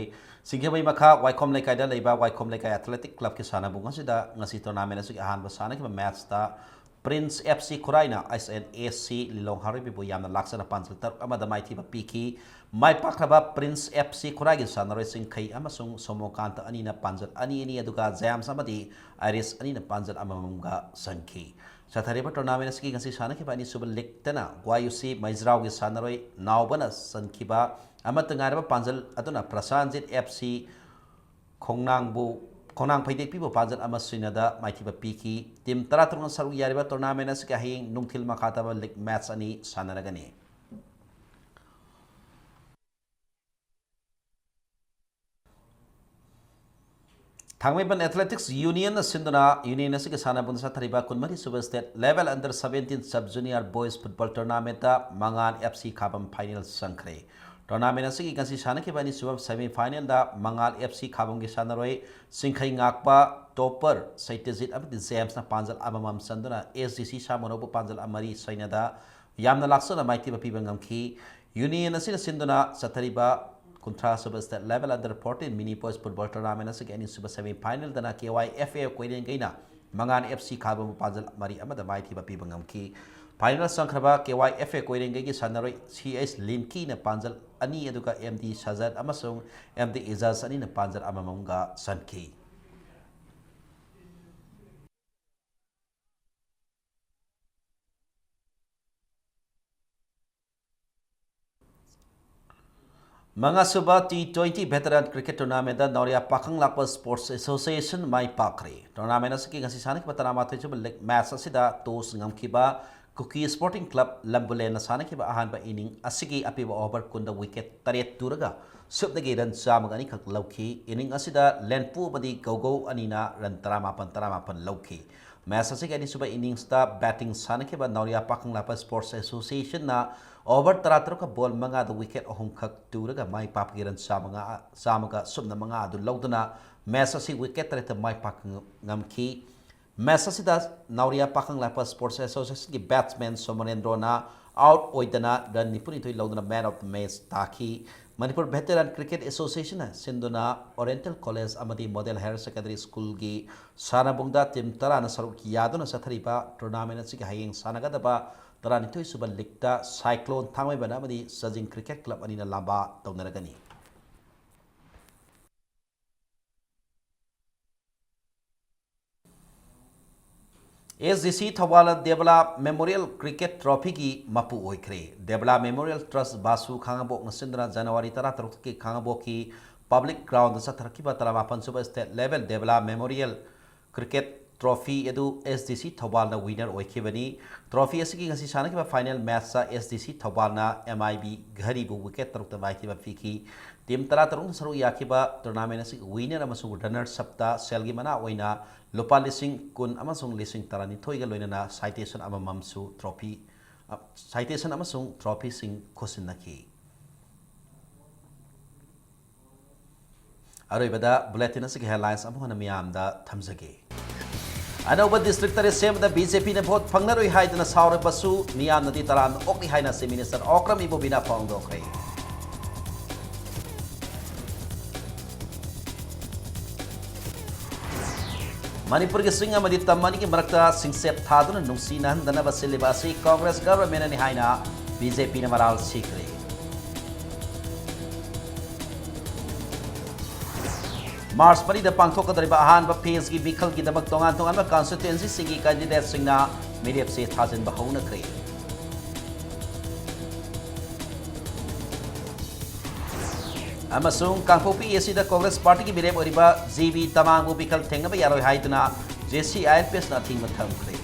ꯁꯤꯡꯖꯃꯩ ꯃꯈꯥ ꯋꯥꯏꯈꯣꯝ ꯂꯩꯀꯥꯏꯗ ꯂꯩꯕ ꯋꯥꯏꯈꯣꯝ ꯂꯩꯀꯥꯏ ꯑꯦꯊꯂꯦꯇꯤꯛ ꯀ꯭ꯂꯕꯀꯤ ꯁꯥꯟꯅꯕꯨꯡ ꯑꯁꯤꯗ ꯉꯁꯤ ꯇꯣꯔꯅꯥꯃꯦꯟ ꯑꯁꯤꯒꯤ ꯑꯍꯥꯟꯕ ꯁꯥꯟꯅꯈꯤꯕ ꯃꯦꯠꯆꯇ ꯄ꯭ꯔꯤꯟꯁ ꯑꯦꯐ ꯁꯤ ꯈꯨꯔꯥꯏꯅ ꯑꯩꯆ ꯑꯦꯟ ꯑꯦ ꯁꯤ ꯂꯤꯂꯣꯡ ꯍꯥꯔꯣꯏꯕꯤꯕꯨ ꯌꯥꯝꯅ ꯂꯥꯛꯆꯅ ꯄꯥꯟꯖꯜ ꯇꯔꯨꯛ ꯑꯃꯗ ꯃꯥꯏꯊꯤꯕ ꯄꯤꯈꯤ꯫ ꯃꯥꯏ ꯄꯥꯛꯈ꯭ꯔꯕ ꯄ꯭ꯔꯤꯟꯁ ꯑꯦꯐ ꯁꯤ ꯈꯨꯔꯥꯏꯒꯤ ꯁꯥꯟꯅꯔꯣꯏꯁꯤꯡ ꯈꯩ ꯑꯃꯁꯨꯡ ꯁꯣꯃꯣꯀꯥꯟꯇ ꯑꯅꯤꯅ ꯄꯥꯟꯖꯜ ꯑꯅꯤ ꯑꯅꯤ, ꯑꯗꯨꯒ ꯖꯦꯝꯁ ꯑꯃꯗꯤ ꯑꯥꯏꯔꯤꯁ ꯑꯅꯤꯅ ꯄꯥꯟꯖꯜ ꯑꯃꯃꯝꯒ ꯁꯟꯈꯤ꯫ ꯆꯠꯊꯔꯤꯕ ꯇꯣꯔꯅꯥꯃꯦꯟ ꯑꯁꯤꯒꯤ ꯉꯁꯤ ꯁꯥꯟꯅꯈꯤꯕ ꯑꯅꯤꯁꯨꯕ ꯂꯤꯛꯇꯅ ꯒ꯭ꯋꯥꯌꯨꯁꯤ ꯃꯩꯖ꯭ꯔꯥꯎꯒꯤ ꯁꯥꯟꯅꯔꯣꯏ ꯅꯥꯎꯕꯅ ꯁꯟꯈꯤꯕ ꯑꯃꯠꯇ ꯉꯥꯏꯔꯕ ꯄꯥꯟꯖꯜ ꯑꯗꯨꯅ ꯄ꯭ꯔꯁꯥꯟꯖꯤꯠ ꯑꯦꯐ ꯁꯤ ꯈꯣꯡꯅꯥꯡꯕꯨ, ꯈꯣꯡꯅꯥꯡ ꯐꯩꯗꯦꯛꯄꯤꯕꯨ ꯄꯥꯟꯖꯜ ꯑꯃ ꯁꯨꯏꯅꯗ ꯃꯥꯏꯊꯤꯕ ꯄꯤꯈꯤ꯫ ꯇꯤꯝ ꯇꯔꯥ ꯇꯔꯨꯛꯅ ꯁꯔꯨꯛ ꯌꯥꯔꯤꯕ ꯇꯣꯔꯅꯥꯃꯦꯟ ꯑꯁꯤꯒꯤ ꯍꯌꯦꯡ ꯅꯨꯡꯊꯤꯜ ꯃꯈꯥ ꯇꯥꯕ ꯂꯤꯛ ꯃꯦꯠꯆ ꯑꯅꯤ ꯁꯥꯟꯅꯔꯒꯅꯤ꯫ ꯊꯥꯡꯃꯩꯕꯟ ꯑꯦꯊꯂꯦꯇꯤꯛꯁ ꯌꯨꯅꯤꯌꯟꯅ ꯁꯤꯟꯗꯨꯅ ꯌꯨꯅꯤꯌꯟ ꯑꯁꯤꯒꯤ ꯁꯥꯟꯅꯕꯨꯡꯗ ꯆꯠꯊꯔꯤꯕ ꯀꯨꯟꯃꯔꯤ ꯁꯨꯕ state level under seventeen sub junior boys football ꯇꯣꯔꯅꯥꯃꯦꯟꯠꯇ ꯃꯉꯥꯜ ꯑꯦꯐ ꯁꯤ ꯈꯥꯕꯝ ꯐꯥꯏꯅꯦꯜ ꯆꯪꯈ꯭ꯔꯦ꯫ ꯇꯣꯔꯅꯥꯃꯦꯟ ꯑꯁꯤꯒꯤ ꯉꯁꯤ ꯁꯥꯟꯅꯈꯤꯕ ꯑꯅꯤꯁꯨꯕ ꯁꯦꯃꯤ ꯐꯥꯏꯅꯦꯜꯗ ꯃꯉꯥꯜ ꯑꯦꯐ ꯁꯤ ꯈꯥꯕꯝꯒꯤ ꯁꯥꯟꯅꯔꯣꯏ ꯆꯤꯡꯈꯩ ꯉꯥꯛꯄ ꯇꯣꯞꯄꯔ ꯁꯩꯇꯖꯤꯠ ꯑꯃꯗꯤ ꯖꯦꯝꯁꯅ ꯄꯥꯟꯖꯜ ꯑꯃꯃꯝ ꯆꯟꯗꯨꯅ ꯑꯦꯁ ꯖꯤ ꯁꯤ ꯁꯥꯃꯨꯔꯧꯕꯨ ꯄꯥꯟꯖꯜ ꯑꯃ ꯃꯔꯤ ꯁꯩꯅꯗ ꯌꯥꯝꯅ ꯂꯥꯛꯆꯅ ꯃꯥꯏꯊꯤꯕ ꯄꯤꯕ ꯉꯝꯈꯤ꯫ ꯌꯨꯅꯤꯌꯟ ꯑꯁꯤꯅ ꯁꯤꯟꯗꯨꯅ ꯆꯠꯊꯔꯤꯕ ꯀꯨꯟꯊ꯭ꯔꯥ ꯁꯨꯕ ꯁ꯭ꯇꯦꯠ ꯂꯦꯚꯦꯜ ꯑꯟꯗꯔ ꯐꯣꯔꯇꯤꯟ ꯃꯤꯅꯤ ꯕꯣꯏꯁ ꯐꯨꯠꯕꯣꯜ ꯇꯣꯔꯅꯥꯃꯦꯟ ꯑꯁꯤꯒꯤ ꯑꯅꯤꯁꯨꯕ semi ꯐꯥꯏꯅꯦꯜꯗꯅ K Y F A ꯀꯣꯏꯔꯦꯡꯒꯩꯅ ꯃꯉꯥꯜ ꯑꯦꯐ ꯁꯤ ꯈꯥꯕꯝꯕꯨ ꯄꯥꯟꯖꯜ ꯃꯔꯤ ꯑꯃꯗ ꯃꯥꯏꯊꯤꯕ ꯄꯤꯕ ꯉꯝꯈꯤ꯫ Final ꯆꯪꯈ꯭ꯔꯕ K Y F A ꯀꯣꯏꯔꯦꯡꯒꯩꯒꯤ ꯁꯥꯟꯅꯔꯣꯏ ꯁꯤ ꯑꯩꯆ ꯂꯤꯟꯀꯤꯅ ꯄꯥꯟꯖꯜ ꯑꯅꯤ, ꯑꯗꯨꯒ ꯑꯦꯝ ꯗꯤ ꯁꯖꯠ ꯑꯃꯁꯨꯡ ꯑꯦꯝ ꯗꯤ ꯏꯖꯥꯖ ꯑꯅꯤꯅ ꯄꯥꯟꯖꯜ ꯑꯃꯃꯝꯒ ꯆꯟꯈꯤ꯫ ꯃꯉꯥꯁꯨꯕ ꯇꯤ ꯇ꯭ꯋꯦꯟꯇꯤ ꯚꯦꯇꯔꯥꯟ ꯀ꯭ꯔꯤꯀꯦꯠ ꯇꯣꯔꯅꯥꯃꯦꯟꯗ ꯅꯥꯎꯔꯤꯌꯥ ꯄꯥꯈꯪ ꯂꯥꯛꯄ ꯁ꯭ꯄꯣꯔꯠꯁ ꯑꯦꯁꯣꯁꯤꯌꯦꯁꯟ ꯃꯥꯏ ꯄꯥꯛꯈ꯭ꯔꯦ꯫ ꯇꯣꯔꯅꯥꯃꯦꯟ ꯑꯁꯤꯒꯤ ꯉꯁꯤ ꯁꯥꯟꯅꯈꯤꯕ ꯇꯔꯥꯃꯥꯊꯣꯏ ꯁꯨꯕ ꯂꯤꯒ ꯃꯦꯆ ꯑꯁꯤꯗ ꯇꯣꯁ ꯉꯝꯈꯤꯕ ꯀꯨꯀꯤ ꯁ꯭ꯄꯣꯔꯇꯤꯡ ꯀ꯭ꯂꯕ ꯂꯝꯕꯨꯂꯦꯟꯅ ꯁꯥꯟꯅꯈꯤꯕ ꯑꯍꯥꯟꯕ ꯏꯅꯤꯡ ꯑꯁꯤꯒꯤ ꯑꯄꯤꯕ ꯑꯣꯚꯔ ꯀꯨꯟꯗ ꯋꯤꯀꯦꯠ ꯇꯔꯦꯠ ꯇꯨꯔꯒ ꯁꯨꯞꯅꯒꯤ ꯔꯟ ꯆꯥꯝꯃꯒ ꯑꯅꯤꯈꯛ ꯂꯧꯈꯤ꯫ ꯏꯅꯤꯡ ꯑꯁꯤꯗ ꯂꯦꯟꯄꯨ ꯑꯃꯗꯤ ꯒꯧꯒꯧ ꯑꯅꯤꯅ ꯔꯟ ꯇꯔꯥꯃꯥꯄꯟ ꯇꯔꯥꯃꯥꯄꯟ ꯂꯧꯈꯤ꯫ ꯃꯦꯆ ꯑꯁꯤꯒꯤ ꯑꯅꯤꯁꯨꯕ ꯏꯅꯤꯡꯁꯇ ꯕꯦꯇꯤꯡ ꯁꯥꯟꯅꯈꯤꯕ ꯅꯥꯎꯔꯤꯌꯥ ꯄꯥꯈꯪ ꯂꯥꯛꯄ ꯁ꯭ꯄꯣꯔꯠꯁ ꯑꯦꯁꯣꯁꯤꯌꯦꯁꯟꯅ ꯑꯣꯚꯔ ꯇꯔꯥꯇꯔꯨꯛꯀ ꯕꯣꯜ ꯃꯉꯥꯗ ꯋꯤꯀꯦꯠ ꯑꯍꯨꯝꯈꯛ ꯇꯨꯔꯒ ꯃꯥꯏ ꯄꯥꯛꯄꯒꯤ ꯔꯟ ꯆꯥꯝꯃꯉꯥ, ꯆꯥꯝꯃꯒ ꯁꯨꯞꯅ ꯃꯉꯥ ꯑꯗꯨ ꯂꯧꯗꯨꯅ ꯃꯦꯆ ꯑꯁꯤ ꯋꯤꯀꯦꯠ ꯇꯔꯦꯠꯇ ꯃꯥꯏ ꯄꯥꯛꯄ ꯉꯝꯈꯤ꯫ Match ꯑꯁꯤꯗ ꯅꯥꯎꯔꯤꯌꯥ ꯄꯥꯈꯪ ꯂꯥꯛꯄ Sports Associationꯒꯤ batsman ꯁꯣꯃꯣꯅꯦꯟꯗ꯭ꯔꯣꯅ out ꯑꯣꯏꯗꯅ run ꯅꯤꯐꯨꯅꯤꯊꯣꯏ ꯂꯧꯗꯨꯅ man of the match ꯇꯥꯈꯤ꯫ ꯃꯅꯤꯄꯨꯔ Veteran Cricket Associationꯅ ꯁꯤꯟꯗꯨꯅ Oriental College ꯑꯃꯗꯤ Model Higher Secondary Schoolꯒꯤ ꯁꯥꯟꯅꯕꯨꯡꯗ team ꯇꯔꯥꯅ ꯁꯔꯨꯛ ꯌꯥꯗꯨꯅ ꯆꯠꯊꯔꯤꯕ tournament ꯑꯁꯤꯒꯤ ꯍꯌꯦꯡ ꯁꯥꯟꯅꯒꯗꯕ ꯇꯔꯥꯅꯤꯊꯣꯏ ꯁꯨꯕ leagueꯇ Cyclone ꯊꯥꯡꯃꯩꯕꯟ ꯑꯃꯗꯤ ꯆꯥꯖꯤꯡ Cricket Club ꯑꯅꯤꯅ ꯂꯥꯝꯕ ꯇꯧꯅꯔꯒꯅꯤ꯫ SDC ꯊꯧꯕꯥꯜꯅ ꯗꯦꯕꯂꯥ Memorial Cricket Trophyꯒꯤ ꯃꯄꯨ ꯑꯣꯏꯈ꯭ꯔꯦ꯫ ꯗꯦꯕꯂꯥ Memorial Trust ꯕꯥꯁꯨ ꯈꯥꯉꯕꯣꯛꯅ ꯁꯤꯟꯗꯨꯅ January ꯇꯔꯥꯇꯔꯨꯛꯇꯒꯤ ꯈꯥꯉꯕꯣꯛꯀꯤ public groundꯗ ꯆꯠꯊꯔꯛꯈꯤꯕ ꯇꯔꯥꯃꯥꯄꯟ ꯁꯨꯕ state level ꯗꯦꯕꯂꯥ Memorial Cricket Trophy ꯑꯗꯨ SDC ꯊꯧꯕꯥꯜꯅ winner ꯑꯣꯏꯈꯤꯕꯅꯤ꯫ Trophy ꯑꯁꯤꯒꯤ ꯉꯁꯤ ꯁꯥꯟꯅꯈꯤꯕ final matchꯇ SDC ꯊꯧꯕꯥꯜꯅ MIB ꯘꯔꯤꯕꯨ wicket ꯇꯔꯨꯛꯇ ꯃꯥꯏꯊꯤꯕ ꯄꯤꯈꯤ꯫ Team ꯇꯔꯥꯇꯔꯨꯛꯅ ꯁꯔꯨꯛ ꯌꯥꯈꯤꯕ tournament ꯑꯁꯤꯒꯤ winner ꯑꯃꯁꯨꯡ runners upꯇ ꯁꯦꯜꯒꯤ ꯃꯅꯥ ꯑꯣꯏꯅ ꯂꯨꯄꯥ ꯂꯤꯁꯤꯡ ꯀꯨꯟ ꯑꯃꯁꯨꯡ ꯂꯤꯁꯤꯡ ꯇꯔꯥꯅꯤꯊꯣꯏꯒ ꯂꯣꯏꯅꯅ citation ꯑꯃꯃꯝꯁꯨ trophy, ꯑ, citation ꯑꯃꯁꯨꯡ trophyꯁꯤꯡ ꯈꯨꯠꯁꯤꯟꯅꯈꯤ꯫ ꯑꯔꯣꯏꯕꯗ bulletin ꯑꯁꯤꯒꯤ headlines ꯑꯃꯨꯛ ꯍꯟꯅ ꯃꯤꯌꯥꯝꯗ ꯊꯝꯖꯒꯦ꯫ ꯑꯅꯧꯕ district ꯇꯔꯦꯠ ꯁꯦꯝꯕꯗ BJPꯅ vote ꯐꯪꯂꯔꯣꯏ ꯍꯥꯏꯗꯨꯅ ꯁꯥꯎꯔꯕꯁꯨ ꯃꯤꯌꯥꯝꯅꯗꯤ ꯇꯔꯥꯝꯅ ꯑꯣꯛꯂꯤ ꯍꯥꯏꯅ Chief Minister ꯑꯣꯀ꯭ꯔꯝ ꯏꯕꯣꯕꯤꯅ ꯐꯣꯡꯗꯣꯛꯈ꯭ꯔꯦ꯫ ꯃꯅꯤꯄꯨꯔꯒꯤ ꯆꯤꯡ ꯑꯃꯗꯤ ꯇꯝ ꯑꯅꯤꯒꯤ ꯃꯔꯛꯇ ꯁꯤꯡꯆꯦꯞ ꯊꯥꯗꯨꯅ ꯅꯨꯡꯁꯤꯅꯍꯟꯗꯅꯕ ꯁꯤꯜꯂꯤꯕ ꯑꯁꯤ Congress governmentꯅꯅꯤ ꯍꯥꯏꯅ BJPꯅ ꯃꯔꯥꯜ ꯁꯤꯈ꯭ꯔꯦ꯫ March ꯃꯔꯤꯗ ꯄꯥꯡꯊꯣꯛꯀꯗꯧꯔꯤꯕ ꯑꯍꯥꯟꯕ phaseꯀꯤ ꯃꯤꯈꯜꯒꯤꯗꯃꯛ ꯇꯣꯉꯥꯟ ꯇꯣꯉꯥꯟꯕ constituencyꯁꯤꯡꯒꯤ candidateꯁꯤꯡꯅ ꯃꯤꯔꯦꯞ ꯆꯦ ꯊꯥꯖꯤꯟꯕ ꯍꯧꯅꯈ꯭ꯔꯦ꯫ ꯑꯃꯁꯨꯡ ꯀꯥꯡꯄꯣꯛꯄꯤ ACꯗ Congress partyꯒꯤ ꯃꯤꯔꯦꯞ ꯑꯣꯏꯔꯤꯕ GB ꯇꯃꯥꯡꯕꯨ ꯃꯤꯈꯜ ꯊꯦꯡꯅꯕ ꯌꯥꯔꯣꯏ ꯍꯥꯏꯗꯨꯅ JCILPSꯅ ꯑꯊꯤꯡꯕ ꯊꯝꯈ꯭ꯔꯦ꯫